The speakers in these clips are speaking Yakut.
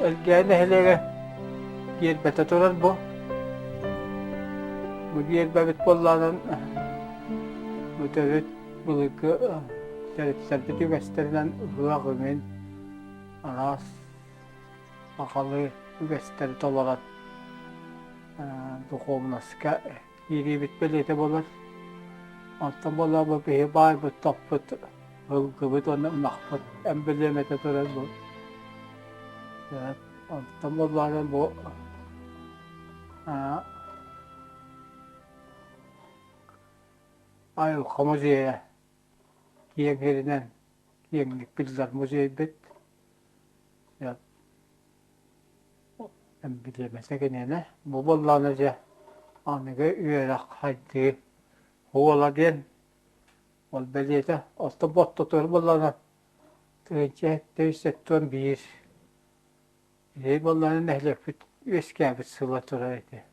Элгээйи нэһилиэгэ гиэрбэтэ турар бу. Бу гиэрбэбит буоллаҕынан бу төрүт былыргы төрүттэрбит үгэстэринэн ыһыах үҥүн араас сахалыы үгэстэри толорон духуобунаска киириибит бэлиэтэ буолар. Онтон буолла бу биһи баайбыт топпут ылгыбыт уонна ынахпыт эмблемэтэ турар бу. Онтон буоллаҕына бу айылҕа музейа киэҥ сиринэн киэҥник биллэр музейбит. Эмблемэтэ киниэнэ. Бу буоллаҕына дьэ аныгы үөрэх хайдыы уола диэн ол бэлиэтэ. Оттон боттотугар буоллаҕына 1771 Ити буоллаҕына нэһилиэкпит үөскээбит сыла турар этэ.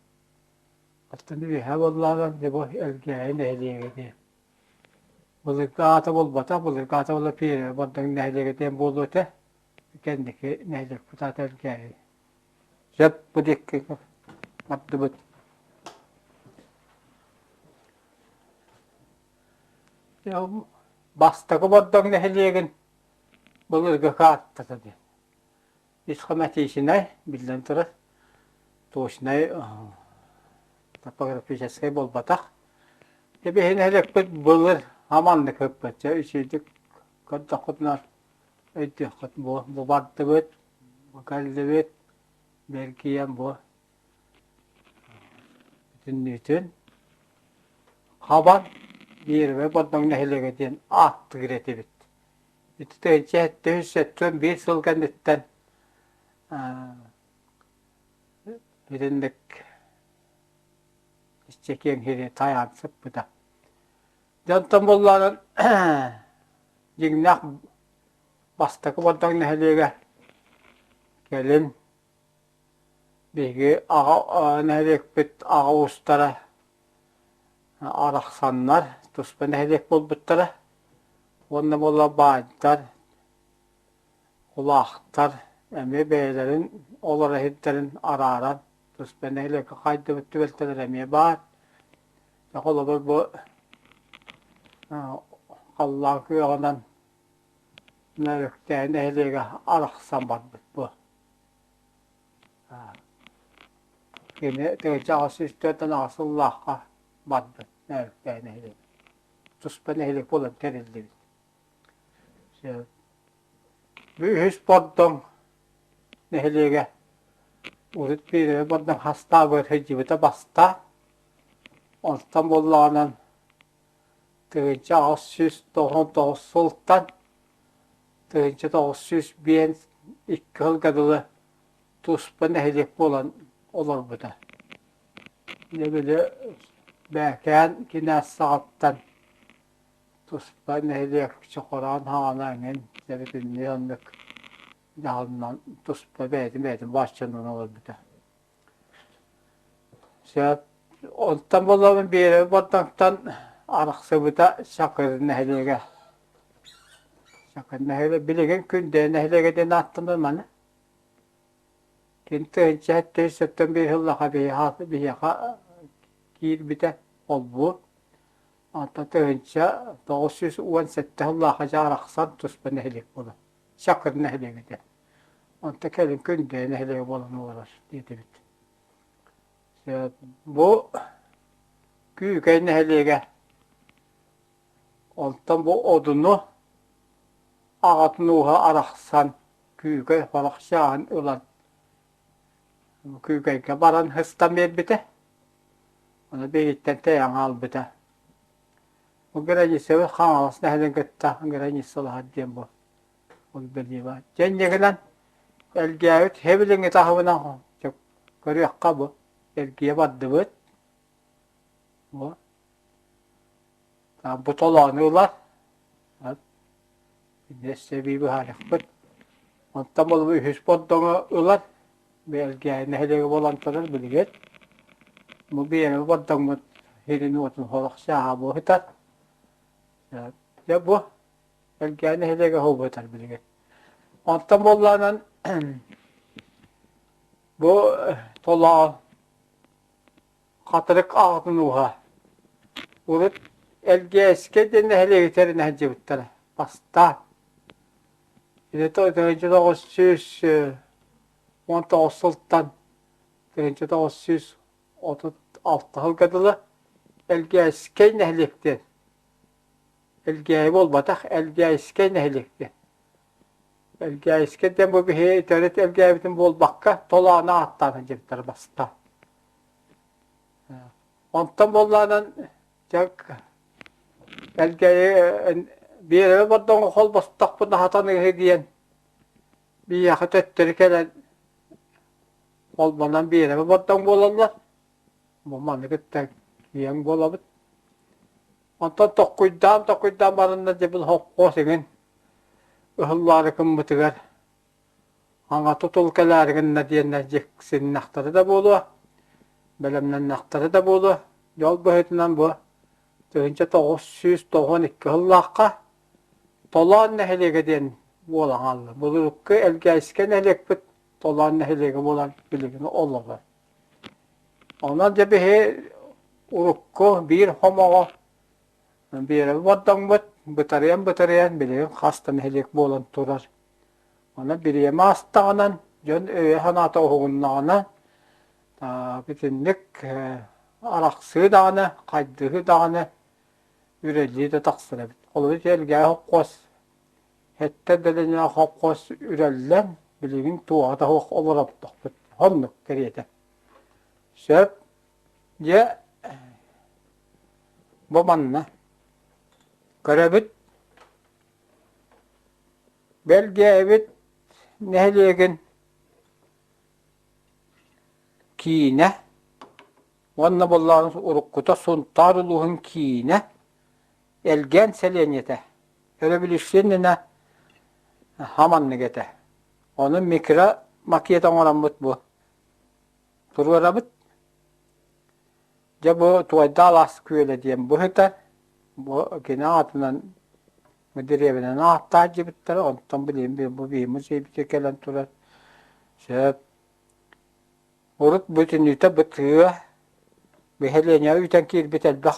Оттон үөһэ буоллаҕына дьэ бу Элгээйи нэһилиэгэ диэн. Былыргы аата буолбатах, былыргы аата буолла Пиэрэ Бордоҥ нэһилиэгэ диэн буолуо этэ. Кэнники нэһилиэкпит аата Элгээйи. Сөп бу диэки бардыбыт. Бастакы Бордоҥ нэһилиэгин былыргы каартата диэн. Исхематичнай, биллэн турар, точнай топографическай буолбатах. Дьэ биһи нэһилиэкпит былыр аманнык ыппыт. Дьэ үчүгэйдик көрдөххүтүнэ өйдүөххүт бу бу бардыбыт, бу кэллибит, бэргийэн бу бүтүннүүтүн хабан Биэрэбэй Бордоҥ нэһилиэгэ диэн ааттыыр этибит. Ити 1771 сыл кэнниттэн итинник иччэ киэҥ сири тайаан сыппыта. Дьэ онтон буоллаҕына дьиҥнээх бастакы Бордоҥ нэһилиэгэ кэлин биһиги аҕа нэһилиэкпит аҕа уустара арахсаннар туспа нэһилиэк буолбуттара уонна буола баайдар, кулаахтар эмиэ бэйэлэрин олорор сирдэрин арааран туспа нэһилиэккэ хайдыбыт түбэлтэлэрэ эмиэ баар. Холобур бу халлаан күөҕүнэн Нөрүктээн нэһилиэгэ арахсан барбыт бу. Кини 1804 сыллаахха барбыт Нөрүктээн нэһилиэгэ. Туспа нэһилиэк буолан тэриллибит. Бу үһүс Бордоҥ нэһилиэгэ урут биир Бордоҥ хастаабыгар сылдьыбыта бастаан, онтон буоллаҕынан 1899 сылтан 1952 сылга дылы туспа нэһилиэк буолан олорбута. Дьэ били Бээкээн кинээс саҕаттан туспа нэһилиэк чохороон хаҕана эҥин дьэ бүтүннүү оннук дьаһалынан туспа бэйэтин бэйэтин бааччанан олорбута. Сөп. Онтон буоллаҕына Биэрэби Бордоҥтон арахсыбыта Чакыр нэһилиэгэ. Чакыр нэһилиэгэ билигин Күндэ нэһилиэгэ диэн ааттанар маны. Кини 1771 сыллаха биһиэхэ киирбитэ холбуу. Онтон 1917 сыллаахха дьэ арахсан туспа нэһилиэк буолар. Чакыр нэһилиэгэ этэ. Онтон кэлин Күндэ нэһилиэгэ буолан олорор диэтибит. Бу Күүкэй нэһилиэгэ. Онтон бу Одуну аҕатын ууһа арахсан Күүкэй хорох чааһын ылан Күүкэйгэ баран сыстан биэрбитэ. Ону биһиттэн тэйэн хаалбыта. Бу границабыт Хаҥалас нэһилиэгин кытта границалаһар диэн бу. Ол бэлиэ баар. Дьэ инньэ гынан Элгээбит хэбилиҥҥи таһымынан көрүөххэ бу эргийэ бардыбыт. Бу. Бу толоону ылар. Өссө эбии быһаарыахпыт. Онтон ол үһүс бордоҥу ылар. Бэлгээһин нэһилиэгэ буолан турар билигин. Бу биэрэбэ бордоҥмут сирин-уотун сорох сааһа буоһутар. Дьэ бу Элгээһин нэһилиэгэ уһулбутар билигин. Онтон буоллаҕынан бу толоон Хатырык аҕатын ууһа. Урут Элгээскэ диэн нэһилиэги тэринэ сылдьыбыттара. Бастаан. Ити 1919 сылтан 1936 сылга дылы Элгээскэй нэһилиэк диэн. Элгээйи буолбатах, Элгээйискэй нэһилиэк диэн. Элгээйискэй диэн бу биһиги төрүт Элгээйибитин буолбакка, толоону ааттаан сылдьыбыттара бастаан. Онтон буоллаҕынан дьэ Элгээйи Биэрэбэ Бордоҥҥо холбостохпуна сатаныыһы диэн биһиэхэ төттөрү кэлэн холбонон Биэрэбэ Бордоҥ буолаллар. Бу маны кытта киэҥ буолабыт. Онтон токкуйдаан токкуйдаан бараннар дьэ бу холкуос эҥин ыһыллаары гыммытыгар Аҥа тутул кэлээри гынна диэннэр дьиксиннэхтэрэ да буолуо, бэлэмнэннэхтэрэ да буолуо. Дьол быһыытынан бу 1992 сыллаахха Толоон нэһилиэгэ диэн буолан хаалла. Былыргы Элгээйискэ нэһилиэкпит Толоон нэһилиэгэ буолан билигин олорор. Онон дьэ биһи урукку биир хомоҕо Биэрэбит бордоҥмут бытарыйан-бытарыйан билигин хас да нэһилиэк буолан турар. Онон бириэмэ аастаҕынан, дьон өйө-санаата уһугуннаҕына, итинник арахсыы даҕаны, хайдыһыы даҕаны үрэллии да тахсар эбит. Холобур, ити Элгээйи холкуос сэттэ дэриэбинэ холкуос үрэллэн, билигин туоҕа да суох олоробдохпут. Оннук кэриэтэ. Сөп. Дьэ, бу манна көрөбүт Бэлгээбит нэһилиэгин киинэ уонна буоллаҕына уруккута Сунтаар улууһун киинэ Элгээн сэлиэнньэтэ өрөбүлүссүйэ иннинэ хаманнык этэ. Ону микро-макет оҥороммут бу туруорабыт. Дьэ бу Туойдаал Алаас күөлэ диэн быһыта бу кини аатынан дэриэбинэни ааттаах дьибиттэрэ, онтон билигин бу биһи музейбитигэр кэлэн турар. Сөп. Урут бүтүннүүтэ бытыа, нэһилиэнньэҕэ үтэн киирбит элбэх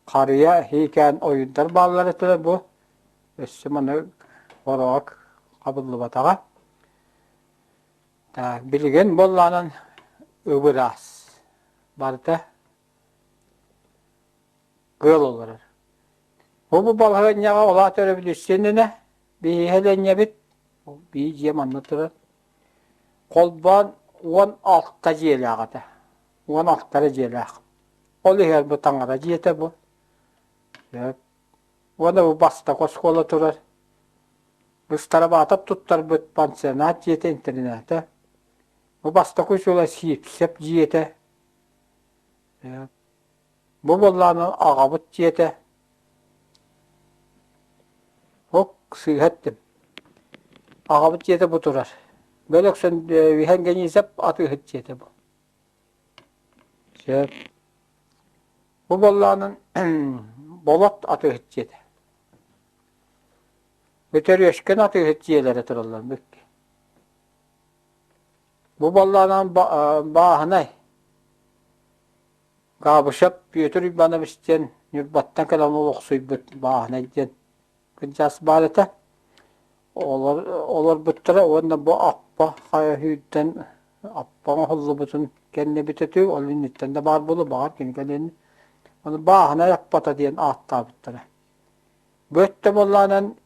харыйа, иһиикээн ойуундар бааллар этилэр бу. Өссө маны хороҕо хабыллыбатаҕа. Так, билигин буоллаҕынан ыбыраас. Барыта ыал олорор. Бу балаһыанньаҕа олаат өрөбүлүссүйэ иннинэ биһиги сэлиэнньэбит биир дьиэ манна турар. Холбоон 16 дьиэлээх этэ. 16 эрэ дьиэлээх. Ол иһигэр бу таҥара дьиэтэ бу. Уонна бу бастакы оскуола турар. Ыстарабаатап туттарбыт пансионат дьиэтэ интэринээтэ. Бу бастакы суола Сиипсэп дьиэтэ. Бу буоллаҕына аҕабыт дьиэтэ. Ок, сыыһа эттим. Аҕабыт дьиэтэ бу турар. Бөлөксөн Виһэн Генисэп атыыһыт дьиэтэ бу. Сөп. Бу буоллаҕынан Болот атыыһыт дьиэтэ. Бөтөрүөшкэн атыыһыт дьиэлэрэ тураллар бүккэ. Бу буоллаҕынан бааһынай Габышев Петр Иванович диэн Ньурбаттан кэлэн олохсуйбут бааһынай диэн кырдьаҕас баар этэ. Олор олорбуттара уонна бу аппа хайа сүүрдэн аппа оҥоһуллубутун кэннэ бүтэтүү ол инниттэн да баар буолуо баҕар кини кэлиэн ону бааһынай аппата диэн ааттаабыттара. Бу өттө буоллаҕынан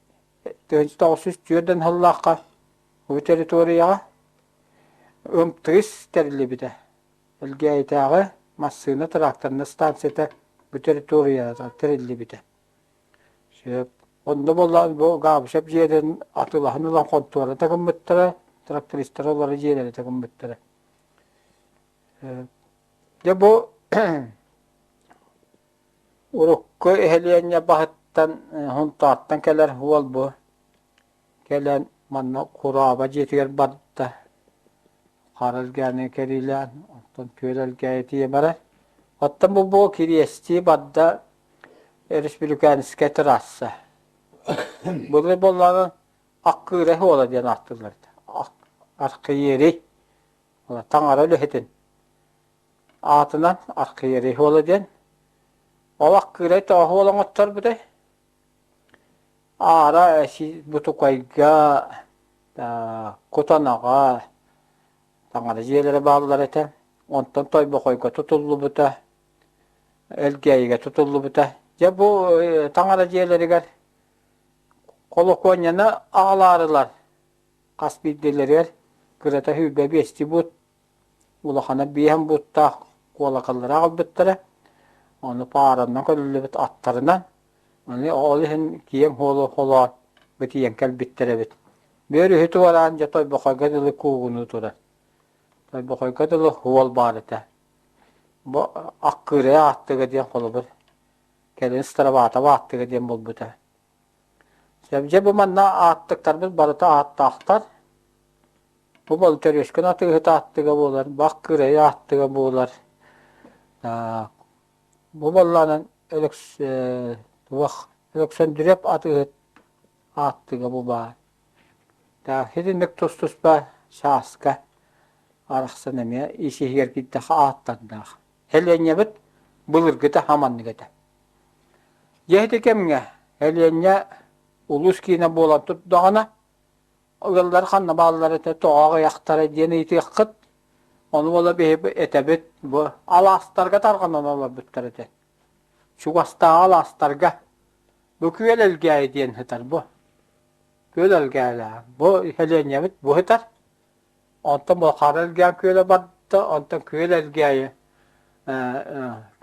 1904 сыллаахха бу территорияҕа МТС тэриллибитэ. Элгээйитээҕи массыына тракторнай станцията бу территорияҕа тэриллибитэ. Сөп. Онно буоллаҕына бу Габышев дьиэтин атыылаһан ылан хонтуората гыммыттара, трактористара олорор дьиэлэрэ гыммыттара. Дьэ бу Урукку нэһилиэнньэ баһыттан Һунтаартан кэлэр уол бу кэлэн манна Курааба дьиэтигэр барда. Хара Элгээни кэриилээн, оттон Күөл Элгээйи тиийэ барар. Оттон бу бу Кириэстии барда Республиканскай трасса. Былыр буоллаҕына Аккыыра суола диэн ааттыыллар этэ. Архиерей таҥара үлэһитин аатынан Архиерей суола диэн. Ол Аккыырай тоҕо суола оҥотторбутай? Аара Бутукайга, Кутанаҕа таҥара дьиэлэрэ бааллар этэ. Онтон Тойбохойго тутуллубута, Элгээйигэ тутуллубута. Дьэ бу таҥара дьиэлэригэр Холокуонньаны аҕалаарылар хас биирдиилэригэр кырата 25 буут, улахана 5 бууттаах куолакаллары аҕалбыттара. Ону пааранан көрүллүбүт аттарынан, аны ол иһин киэҥ суолу холоон бытыйан кэлбиттэр эбит. Бүөр үһү туораан дьэ Тойбохойго дылы куугунуу турар. Тойбохойго дылы суол баар этэ. Бу Аккыырайа ааттыга диэн холобур кэлин Староватова ааттыга диэн буолбута. Дьэ бу манна ааттыктарбыт барыта ааттаахтар. Бу Болтөрүөскүн атыыһыт ааттыга буолар, Бах Кырай ааттыга буолар. Бу буоллаанан Өлөкс туох Өлөксөндүрүөп атыыһыт ааттыга бу баар. Итинник тус-туспа чааска арахсан эмиэ ис-иһигэр киирдэххэ ааттардаах. Һэлиэнньэбит былыргыта хаманнык этэ. Дьэ ити кэмҥэ Һэлиэнньэ улуус киинэ буолан турдаҕына, ыаллар ханна бааллар этэ, тоҕо аҕыйахтара диэн ыйытыаххыт. Ону буола биһиги этэбит, бу алаастарга тарҕанан олорбуттар этэ. Чугастааҕы алаастарга. Бу Күөл Элгээйи диэн сытар бу. Күөл Элгээйилээх. Бу Һэлиэнньэбит бу сытар. Онтон Балхаара Элгээн күөлэ барда, онтон Күөл Элгээйи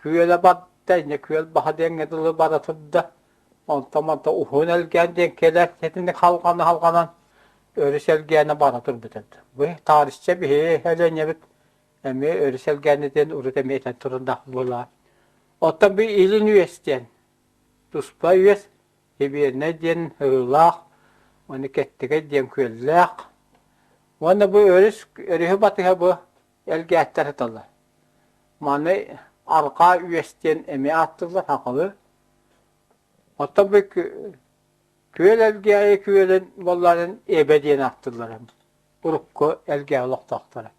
күөлэ барда, инньэ күөл баһа диэҥҥэ дылы бара турда. Онтон манта Уһун Элгээн диэн кэлэр, итинник халҕана-халҕанан өрүс элгээнэ бара турбут эбит. Бу таарычча биһиги Һэлиэнньэбит эмиэ өрүс элгээнэ диэн урут эмиэ этэн турардаах буолаа. Оттон бу Илин Үөс диэн туспа үөс Сибиэрнэй диэн ырыылаах уонна Кэттигэй диэн күөллээх. Уонна бу өрүс өрүһү батыһа бу элгээттэр сыталлар. Маны Арҕаа үөс диэн эмиэ ааттыыллар сахалыы. Оттон бу күөл Элгээйи күөлүн буолларын Эбэ диэн ааттыыллар урукку Элгээйи олохтоохторо.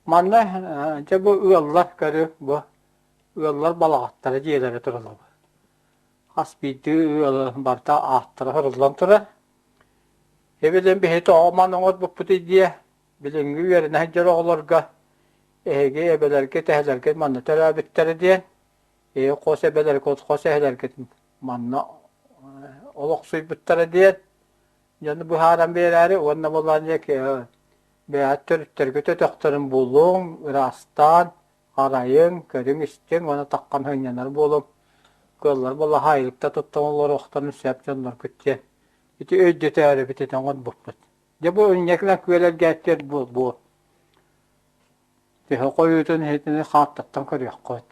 Манна дьэ бу ыаллар көрү бу ыаллар балаҕаттара дьиэлэрэ тураллар. Хас биирдии ыалы барыта ааттара суруллан турар. Эбилин биһи тоҕо маны оҥорбуппутуй диэ, билиҥҥи үөрэнэ сылдьар оҕолорго эһиги эбэлэргит, эһэлэргит манна төрөөбүттэрэ диэн, эһиги хос эбэлэргит, хос эһэлэргит манна олохсуйбуттара диэн дьону быһааран биэрээри уонна буоллаан дьэ бэйэҕит төрүттэргит өтөхтөрүн булуҥ, ыраастаан Арайыҥ, көрүҥ-истиҥ уонна таххан сынньанар буолуҥ, кыаллар балаһаайылыкта туттан олоруохтарын сөп дьонноргут диэн ити өйдөтөөрүбүт этэ оҥорбуппут. Дьэ бу инньэкинэн күөлэргээттэр бу төһө хойуутун иһитини хаартаттан көрүөххүт.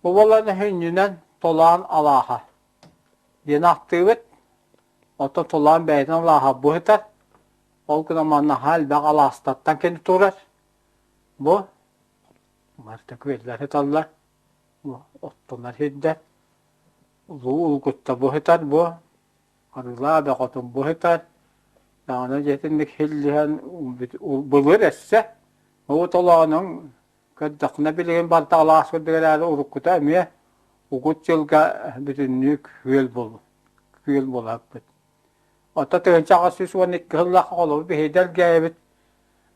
Бу буолан сүнньүнэн Толоон алааһа диэн ааттыыбыт. Оттон Толоон бэйэтин алааһа бу сытар. Ол гынан манна наһаа элбэх алаастартан кини турар. Бу Марта күөллэр сыталлар, оттонор сирдэр, улуу улгутта бу сытар бу, арыылаа бөҕөтүн бу сытар, даҕаны дьиэтинник һиллиһэн былыр өссө уу толоонуҥ көрдөххүнэ билигин барыта алаас курдук эрээри уруккута эмиэ угут дьылга бүтүннүү күөл буол күөл буоларбыт. Оттон 1812 сыллаах холобур биһиги дэлгээбит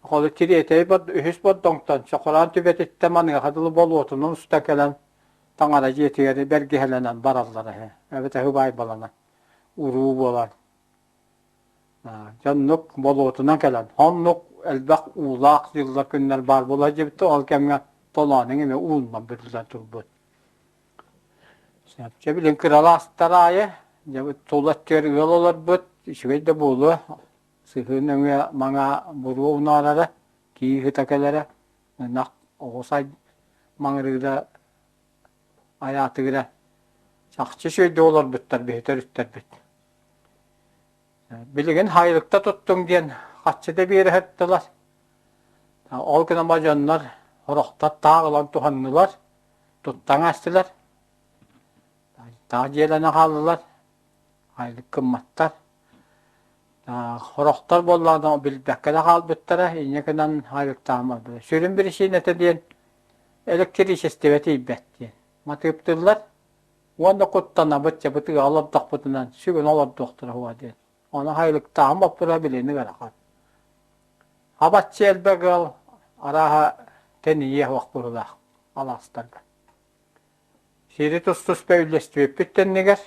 Холу Тириэтэй үһүс Бордоҥтон Чохороон түбэтиттэн маныаха дылы болуотунан уста кэлэн таҥара дьиэтигэр бэргэһэлэнэн бараллара үһү эбэтэр һыбаайбаланан уруу буолан дьоннук болуотунан кэлэн оннук элбэх уулаах дьыллар күннэр баар буола сылдьыбыттар ол кэмҥэ толоонуҥ эмиэ ууннан бүрүллэн турбут Чэ билин кыралаастар аайы дьэ тула өттүгэр ыал олорбут үчүгэй да буолуо Сыһыы нөҥүө маҥаа буруо унаарара, кии ыта кэлэрэ, ынах оҕус маҥырыыра айаатыыра. Чахчы үчүгэйдик олорбуттар биһи төрүттэрбит. Билигин хайылыкта туттуҥ диэн хаччы да биэрэ сырыттылар. Ол гынан ба дьоннор сорохтор таах ылан туһаннылар, туттан аастылар. Таах дьиэлэнэн хааллылар, хайылык гымматтар. Сорохтор буоллаҕына билбэккэ да хаалбыттара, инньэ гынан хайылыктаан барбыта. Сүрүн биричиинэтэ диэн электричествэ тиийбэт диэн. Матыыптыыллар уонна куттанабыт, дьэ бытыга олордохпутунан сүгүн олордуохтара уһуо диэн. Ону хайылыктааһын боппуруоһа билиҥҥи ыарахан. Абаччы элбэх ыал арааһа тэнийиэ суох быһыылаах алаастарга. Сири тус-туспа үллэстибиппит кэннигэр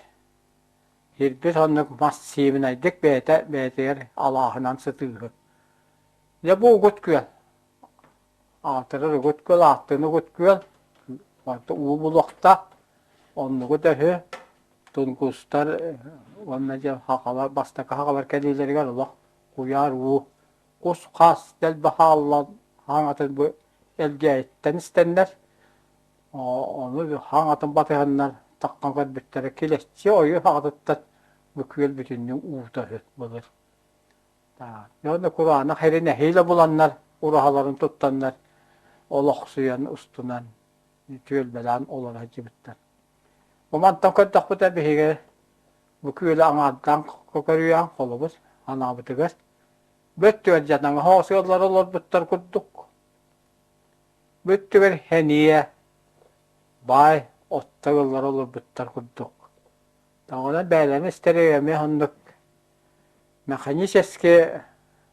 сирбит оннук мас сиэминайдык бэйэтэ бэйэтигэр алааһынан сытыыһы. Дьэ бу угут күөл Аатырар Угут Күөл, ааттыын Угут Күөл, барыта уу булуохтаах. Оннугу да үһү, тунгустар уонна дьэ хахалар, бастакы хахалар кэлиилэригэр олох куйаар уу, кус-хаас дэлби хааллан хаҥатын бу Элгээйиттэн истэннэр, ону хаҥатын батыһаннар таххан көрбүттэрэ килэччи ойуу хаҕатыттан бу күөл бүтүннүү уута үһү былыр. Уонна кураанах иһин нэһиилэ буланнар, ураһаларын туттаннар, олохсуйан устунан түөлбэлээн олоро сылдьыбыттар. Бу мантан көрдөхпүтэ биһиги бу күөлү аҥаардаан көрүөҕүҥ холобур анаабытыгар бөттүгэр дьадаҥы соҕус ыаллар олорбуттар курдук. Бүттүгэр сэниэ, баай отто ыаллар олорбуттар курдук. Тоҕо бэйэлэрин истэригэр эмиэ оннук Мэхэньиичэскэй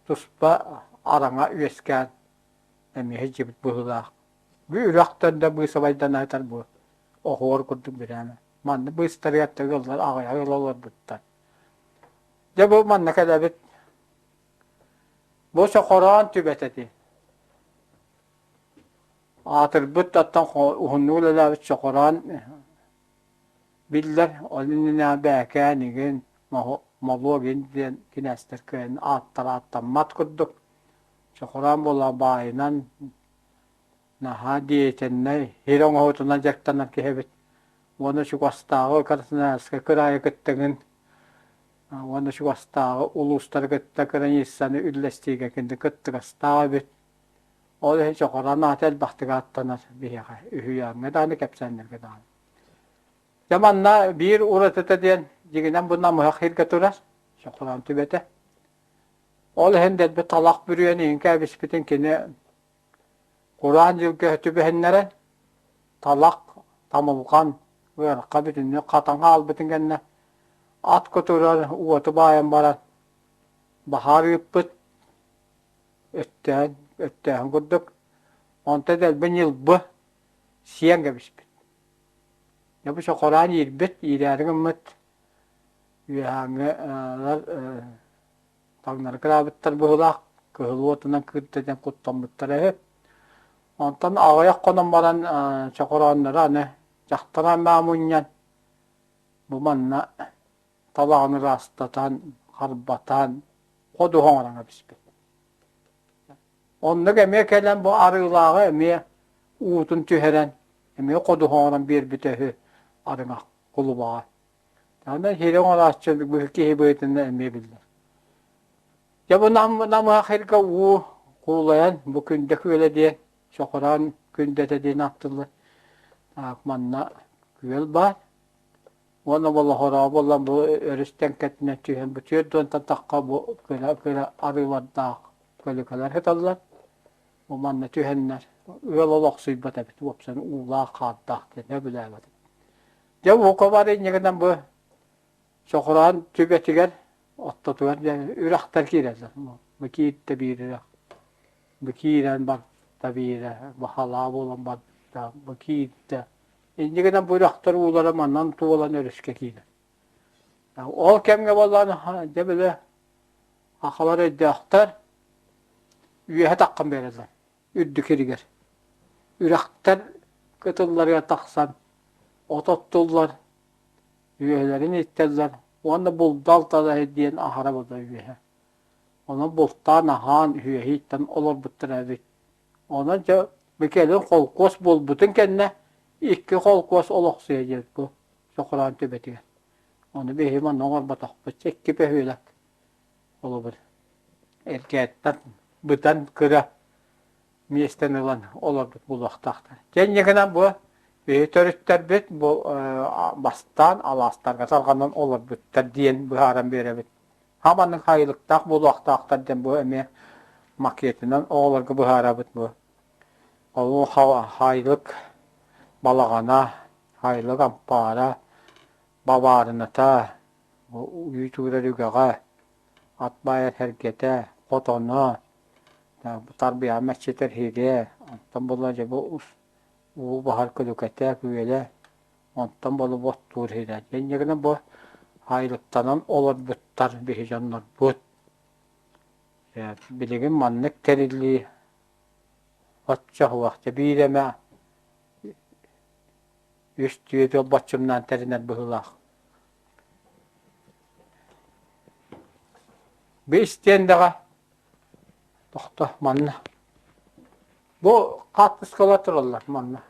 туспа араҥа үөскээн эмиэ сылдьыбыт быһыылаах. Бу үрэх төрдө быысабайдана сытар бу оһуор курдук бирээмэ. Манна быыстарыгар ыаллар аҕыйах ыал олорбуттар. Дьэ бу манна кэлэбит. Бу Сохороон түбэтэ ити. Аатырбыт оттон уһуннук үлэлээбит Сохороон Биллэр, ол иннинэ Бээкээн игин, Молуок ин диэн кинээстэр кыайан ааттара ааттаммат курдук, чохороон буола баайынан наһаа деятельнай, сир оҥоһуутунан дьарыктанар киһи эбит. Уонна чугастааҕы Красноярскай кыраайы кыттыгын уонна чугастааҕы улуустары кытта границаны үллэстиигэ кинини кыттыгастаах эбит. Ол иһин чохороон аата элбэхтик ааттанар биһиэхэ, үһүйээҥҥэ даҕаны, кэпсээннэргэ даҕаны. Дьэ манна биир уратыта диэн дьиҥинэн бу намыһах сиргэ турар, Сохороон түбэтэ. Ол иһин дэлби талах бүрүйэн иһин кээбиспитин кини кураан дьылга түбэһиннэрэн талах, тамылҕан, ыарха бүтүннүү хатан хаалбытын кэннэ ат кутурар уоту баайан баран баһаар ыыппыт, өттөөн, өттөөһүн курдук. Онто дэлби ньылбы сиэн кэбиспит. Дьэ бу чохороон иирбит, иирээри гыммыт үөһээҥҥи таҥнары кыраабыттар быһыылаах, кыһыл уотунан кыырда диэн куттаммыттара үһү. Онтон аҕыйах хонон баран чохорооннору аны дьахтар аймаҕа мунньан бу манна талаҕын ыраастатан, харбатан, ходуһа оҥорон кэбиспит. Оннук эмиэ кэлэн бу арыылааҕы эмиэ уутун түһэрэн, эмиэ ходуһа оҥорон биэрбитэ үһү Арыҥах кулубаҕа. Аны сири оҥорооччу киһи быһыытынан эмиэ биллэр. Дьэ бу намыһах сиргэ уу куулайан бу Күндэ күөлэ диэн, Чохороон Күндэтэ диэн ааттыыллар. Так манна күөл баар. Уонна Болоһороо буолан бу өрүс тэҥкэтинэн түһэн бу 40-тан тахха бу кыра-кыра арыылардаах көлүкэлэр сыталлар. Бу манна түһэннэр ыал олохсуйбат эбит, уопсан уулаах-хаардаах диэн сөбүлээбэтим. Дьэ уһука бар инньэ бу Чохороон түбэтигэр оттотугар үрэхтэр киирэллэр. Бу киирдэ биир үрэх, бу киирэн барда биирэ, бу халаа буолан барда, бу киирдэ. Инньэ гынан бу үрэхтэр уулара манан туолан өрүскэ киирэр. Ол кэмҥэ буоллаҕына, дьэ били сахалар өйдөөхтөр, үөһэ таххан биэрэллэр үрдүк сиригэр. Үрэхтэр кытылларыгар тахсан от оттуллар, үөһэлэрин иттэллэр уонна булда-алталаһы диэн аһара буолар үөһэ. Онон бултаан аһаан үөһэ иттэн олорбуттар эбит. Онон дьэ бу кэлин холкуос буолбутун кэннэ икки холкуос олохсуйа диэн бу. Чохороон түбэтигэр. Ону биһиги манна оҥорботохпут. Икки бөһүөлэк холобур эргээттэн быдан кыра миэстэни ылан олорбут буолуохтаахтар. Дьэ инньэ гынан бу биһи төрүттэрбит бу бастаан алаастарга салҕанан олорбуттар диэн быһааран биэрэбит. Хаманнык хайылыктаах буолуохтаахтар диэн бу эмиэ макетынан оҕолорго быһаарабыт бу. Ол хайылык балаҕана, хайылык ампаара, бабаарыната, үүт уурар үгэҕэ, ат баайар сэргэтэ, хотоно, тарбыйаҕа мэччитэр иһигэ, онтон буолла дьэ бу уу баһар көлүкэтэ, күөлэ, онтон буолла оттуур иһирэ. Инньэ гынан бу айылыктанан олорбуттар биһи дьоннорбут. Билигин маннык тэриллии оччо биир эмэ үс түөрт ыал боччумнаан тэринэр быһыылаах. Бу истиэндэҕэ тохто манна. Бу хаартыскалар тураллар манна.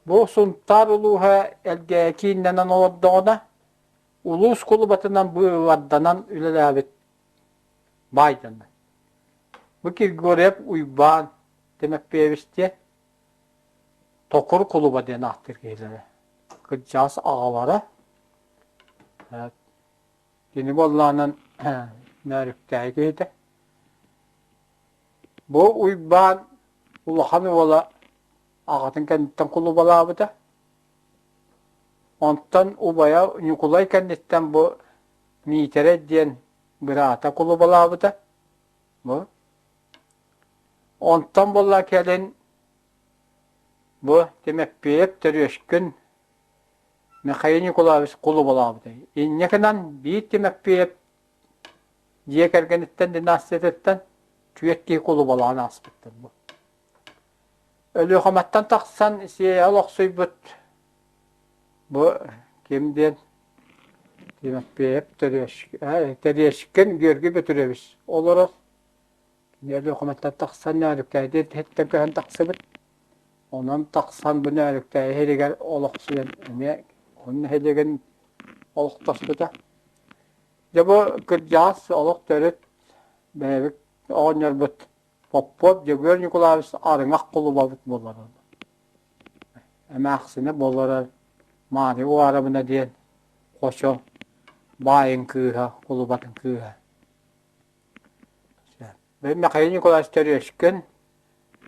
Бу Сунтаар улууһа Элгээйи кииннэнэн олордоҕуна, улуус кулубатынан быыбарданан үлэлээбит баай дьоннор. Бу Григорьев Уйбаан Тимофеевич диэн Токур кулуба диэн ааттыыр киһилэрэ. Кырдьаҕас аҕалара кини буоллаҕынан Нөөрүктээйи киһитэ. Бу Уйбаан улахан уола аҕатын кэнниттэн кулубалаабыта. Онтон убайа Ньукулай кэнниттэн бу Миитэрэй диэн быраата кулубалаабыта. Бу. Онтон буолла кэлин бу Тимэппиэйэп Төрүөскүн Михаил Николаевич кулубалаабыта. Инньэ гынан биир Тимэппиэйэп дьиэ кэргэниттэн династиятыттан түөрт киһи кулубалаан ааспыттар бу. Өлүөхүмэттэн тахсан Сиэйэ олохсуйбут бу ким диэн Тимофеев Тэриэшкин Георгий Петрович олорор. Кини Өлүөхүмэттэн тахсан Нөөрүктээйи иһиттэн көһөн тахсыбыт. Онон тахсан бу Нөөрүктээйи иһигэр олохсуйан эмиэ он нэһилиэгин олохтоспута. Дьэ бу кырдьаҕас олох төрүт бэйэбит оҕонньорбут Поппуоп Дьөгүөр Ньукулаевич арыҥах кулубабыт буолар. Эмээхсинэ буолара Маайа Уарабына диэн Хочо баайын кыыһа, кулубатын кыыһа. Михаил Николаевич Төрүөскүн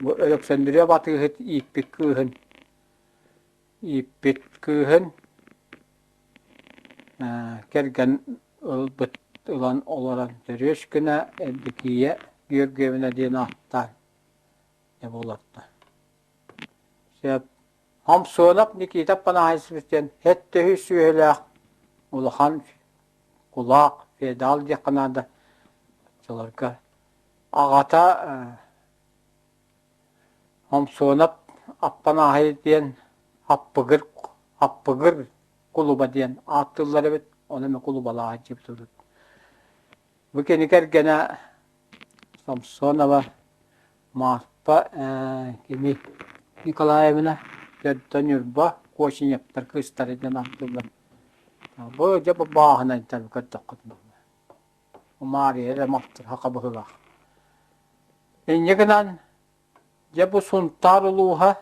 бу Өлөксөндүрүөп атыыһыт ииппит кыыһын ииппит кыыһын кэргэн ылбыт ылан олорон Төрүөскүнэ Эрдикиийэ Георгиевна диэн ааттаан дьэ буоларда. Сөп. Хамсуонап Никита Аппанаһайсович диэн һэт төһүү сүөһүлээх улахан кулаак, феодал диэххэ наада оччолорго. Аҕата Хомсуонап Аппанааһай диэн Аппыгыр Аппыгыр кулуба диэн ааттыыллар эбит, ону эмэ кулубалааһын диэбит урут. Бу кини кэргэнэ Самсонова Марфа кини Николаевна төрдө Ньурба Коченевтар кыыстара диэн ааттыыллар. Бу дьэ бу бааһынайдар көрдөххүтүнэ. Маарыйа эрэ малтырха быһыылаах. Инньэ гынан дьэ бу Сунтаар улууһа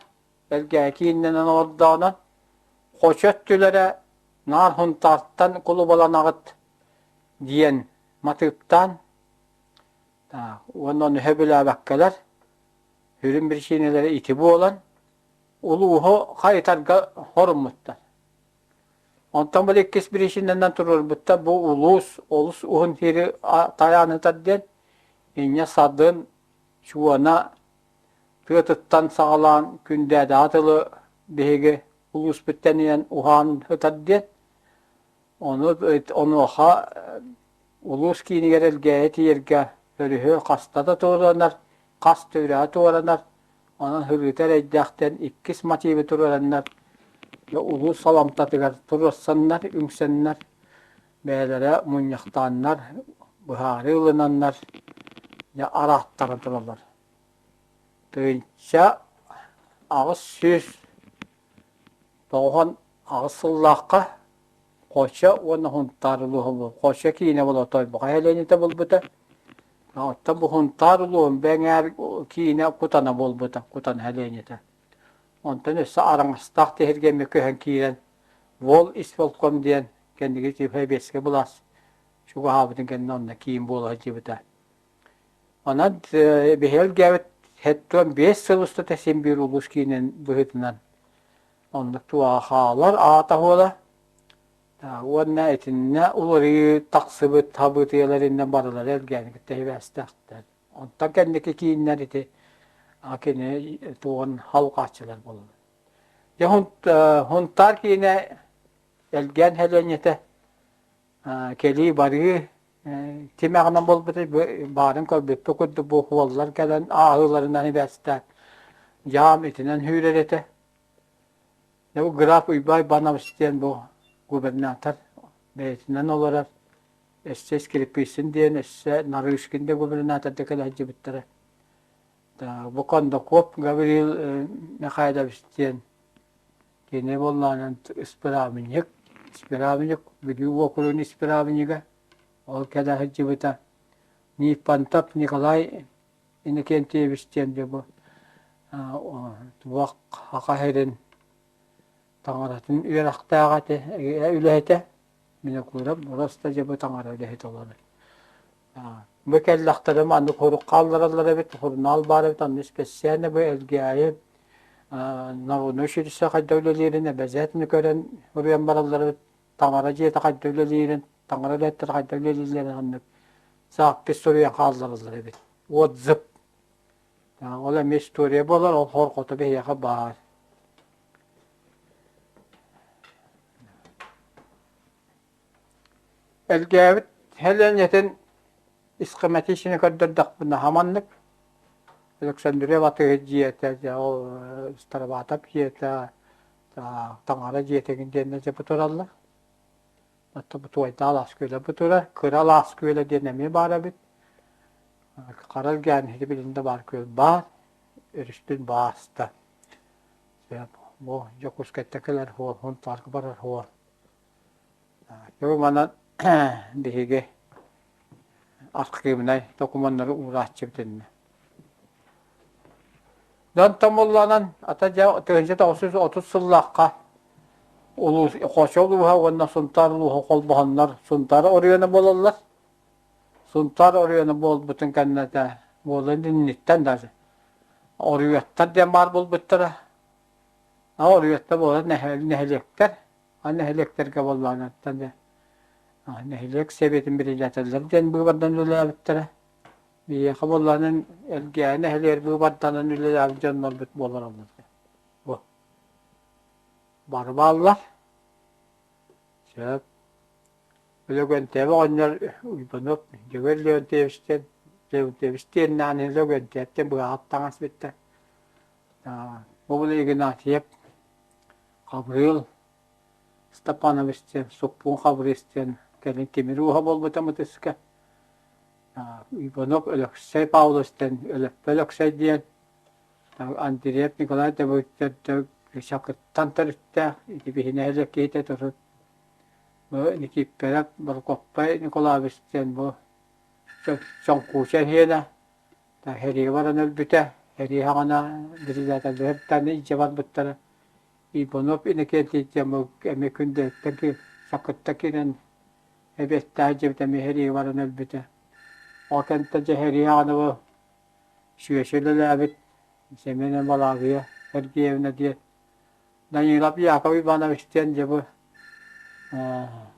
Элгээйи кииннэнэн олордоҕуна Хочо өттүлэрэ наар Һунтаартан кулубаланаҕыт диэн матыыптаан уонна ону сөбүлээбэккэлэр сүрүн биричиинэлэрэ ити буолан улууһу хайытарга хоруммуттар. Онтон били иккис биричиинэнэн туруорбуттар бу улуус олус уһун сири тайаанытар диэн инньэ Садын, Чуона тыатыттан саҕалаан Күндээдэҕэ тылы биһиги улууспут тэнийэн уһаан сытар диэн ону онуоха улуус киинигэр Элгээйи тиийэргэ өрүһү хаста да туоранар, хас да үрэҕи туоранар, онон сырыыта эрэйдээхтэн иккис мотивы туруораннар улуус саламтатыгар туруорсаннар, үҥсэннэр, бэйэлэрэ мунньахтааннар, быһаарыы ылынаннар дьэ арааттаран тураллар. 98 сыллаахха Хочо уонна Һунтаар улууһа буол Хочо киинэ буола Тойбохой сэлиэнньэтэ буолбута. Оттон бу Һунтаар улууһун бэҥээр киинэ Кутана буолбута, Кутана сэлиэнньэтэ. Онтон өссө Араҥастаах тиһиргэмҥэ көһөн киирэн Вол исполком диэн кэнники Сэбиэскэй былаас чугаһаабытын кэннэ онно киин буола сылдьыбыта. Онон биһиги элгээбит 75 сыл устата син биир улуус киинин быһыытынан оннук туоҕа хаалар аата буола. Уонна итиннэ уларыйыы тахсыбыт событиелар иннэ барылара элгээни кытта сибээстээхтэр. Онтон кэнники кииннэр ити кини туоҕун халҕааччылар буолаллар. Дьэ Һунтаар киинэ Элгээн сэлиэнньэтэ кэлии-барыы тимэҕинэн буолбута баарын көрбүппүт курдук бу уоллар кэлэн ааһыыларынан ибээстээн дьаам итинэн сүүрэр этэ. Дьэ бу граф Уйбай Иванович диэн бу губернатор бэйэтинэн олорор өссө Скрипицын диэн өссө Нарышкин да губернатор да кэлэ сылдьыбыттара. Бу Кондаков Гаврил Михайлович диэн кини буоллаҕынан исправник, исправник Бүлүү уокуругун исправнига, ол кэлэ сылдьыбыта. Нифонтов Николай Иннокентьевич диэн дьэ бу туох Саха сирин таҥаратын үөрэхтээх этэ, үлэһитэ. Винокуров просто дьэ бу таҥара үлэһитэ олорор. Бу кэллэхтэрэ маннык хорук хааллараллар эбит, сурунаал баар эбит, онно испэссээнэ бу Элгээйи народнай училище хайда үлэлиирин обязательно көрөн уруйан бараллар эбит, таҥара дьиэтэ хайда үлэлиирин, таҥара үлэһиттэрэ хайда үлэлииллэрин оннук запись суруйан хааллараллар эбит. Отзыв. Ол эмиэ история буолар, ол хорҕото биһиэхэ баар. Элгээбит сэлиэнньэтин схематичнай көрдөрдөхпүнэ хаманнык Александрия Батыһыт дьиэтэ, дьэ ол Староватов дьиэтэ, Таҥара дьиэтэ диэннэр дьэ бу тураллар. Оттон бу Туойдаах Алаас күөлэ бу турар. Кыра Алаас күөлэ диэн эмиэ баар эбит. Хара Элгээн иһити билигин да баар күөл баар. Өрүспүт бааста. Бу Дьокуускайтан кэлэр суол, Һунтаарга барар суол. Бу манан биһиги архивнай докумуоннары уурааччыбыт иннэ. Дьон томулланан ата дьэ 1930 сыллаахха улуус Хочо улууһа уонна Сунтаар улууһа холбоһоннор Сунтаар оройуона буолаллар. Сунтаар оройуона буолбутун кэннэ буолан инниттэн даже Оруйуоттар диэн баар буолбуттара. Оруйуоттар буолан нэһилиэктэр нэһилиэктэргэ буоллаҕына нэһилиэк сэбиэтин председателлэр диэн быыбардан үлэлээбиттэрэ. Биһиэхэ буоллаҕына Элгээйи нэһилиэгэр быыбарданан үлэлээбит дьоннорбут буолараллар. Бу бары бааллар. Сөп. Лөгөнтөөбө оҕонньор Уйбанов Дьөгүөр Леонтьевичтэн Леонтьевич диэннээн Лөгөнтөөптөн быһаҕат таҥас бүттэ. Бу Игнатьев Хабырыыл Степанович диэн Суппуун Хабырыыс диэн кэлин тимир ууһа буолбута мытыска. Иванов Өлөксөй Павлович диэн Өлөппө Өлөксөй диэн Андреев Николай Давыдович Чакыртан төрүттээх ити биһинэһэ киһитэ турут бу Никиппэрэп Борокуоппай Николаевич диэн бу Чоҥкууча иһиэнэ Хэригэ баран өлбүтэ. Хэрии саҕана председателлэр илдьэ барбыттара. Иванов Иннокентий диэн бу эмиэ Күндэйиттэн Сакыттан киирэн эбиэттээх дьиэбит эмиэ хэриигэ баран өлбүтэ. Ол кэнниттэн дьэ хэрии саҕана бу сүөсү үлэлээбит Семен Балагия Сергеевна диэн Данилов Яков Иванович диэн дьэ бу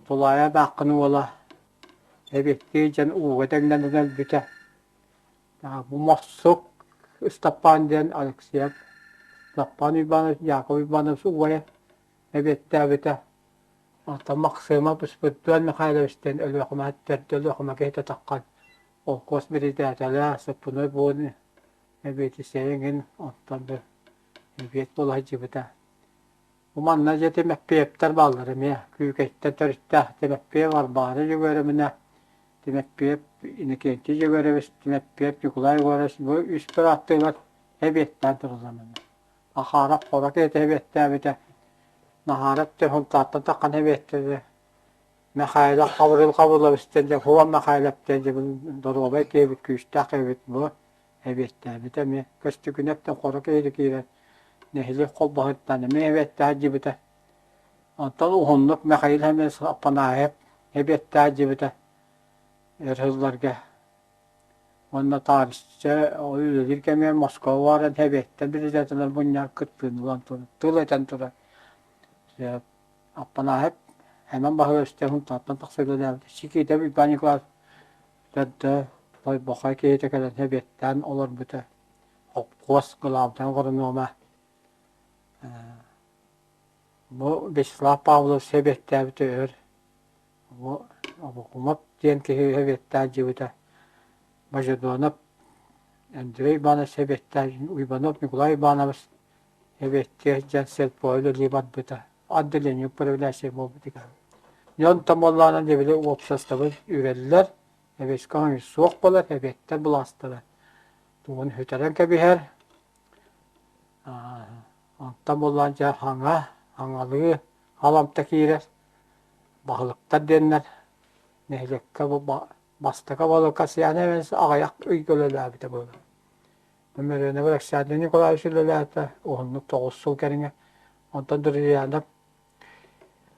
Тулаайа Бааххын уола эбиэттии дьэн ууга тэҥнэнэн өлбүтэ. Бу Мохсук Ыстапаан диэн Алексеев Ыстапаан Иванович Яков Иванович убайа эбиэттээбитэ. Оттон Махсыма Спиридон Михайлович диэн Өлүөхүмэ төрдө Өлүөхүмэ киһитэ таххан холкуос биригээдэлээх сыппыной буолан эбиэтисэйэ эҥин оттон да эбиэт буола сылдьыбыта. Бу манна дьэ Тимэппиэптэр бааллар эмиэ. Күүкэйтэн төрүттээх Тимэппиэп Арбаара Дьөгүөрэминэ, Тимэппиэп Иннокентий Дьөгүөрэбис, Тимэппиэп Ньукулай Егорович бу үс бырааттыылар эбиэттээн тураллар манна. Ахаарап Хоро киһитэ эбиэттээбитэ. Наһаарап диэн Һунтаартан таххан эбиэттэрэ. Михайлов Хабырыыл Хабылович диэн дьэ Хуан Михайлов диэн дьэ доруобай киһибит, күүстээх киһибит бу эбиэттээбитэ эмиэ. Көстүкүнэптэн хоро киһи киирэн нэһилиэк холбоһуттан эмиэ эбиэттээх дьибитэ. Онтон уһуннук Михаил Семенович Аппанаев эбиэттээх дьибитэ өр сылларга. Уонна таарычча үлэлиир кэмигэр Москва баран эбиэттэн председателлэр мунньаҕар кыттыыны ылан турар, тыл этэн турар. Аппанаев Эмэн Баһылайыстан Һунтаартан тахса үлэлээбитэ. Сикиитэ Уйбаан Николаевич төрдө Тойбохой киһитэ кэлэн эбиэттээн олорбута. Холкуос главнай агронома. Бу Вячеслав Павлович эбиэттээбитэ өр. Бу Обокумов диэн киһи эбиэттээн дьиэбитэ. Божедонов Андрей Иванович эбиэттээн Уйбанов Николай Иванович эбиэттиэ дьэн сельпо үлэлии барбыта. Отделение управляющай буолбут Дьон томоллоонон дьэбили уопсастыбы үрэллэр, эбиэскэ суох буолар, эбиэттэр былаастара тугун сүтэрэн кэбиһэр. Онтон буоллаан дьэ хаҥа, хаҥалыы халамта киирэр. Баһылыктар диэннэр нэһилиэккэ бастакы балыка Сиана аҕыйах ыйга үлэлээбитэ буолар. Мөрүөнэбэр Александр Николаевич үлэлээтэ уһуннук 9 сыл кэриҥэ. Онтон Друзьянов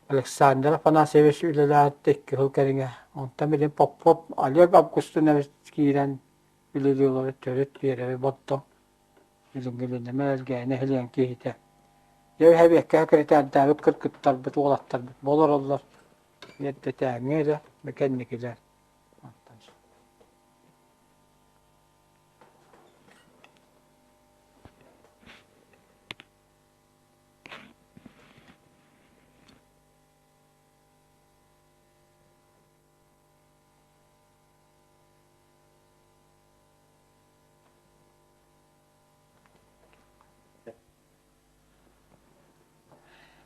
Александр Афанасьевич үлэлээтэ 2 сыл кэриҥэ. Онтон билин Попов Олег Августинович киирэн үлэлии олорор төрүт биэрэби боттом. Илиҥҥилинэмэ Элгээни иһилиэн киһитэ. Дьэ үһэбиэккэ секретардаабыт кыргыттарбыт, уолаттарбыт олороллор. Эрдэтээҥҥи эрэ, кэнникилэр.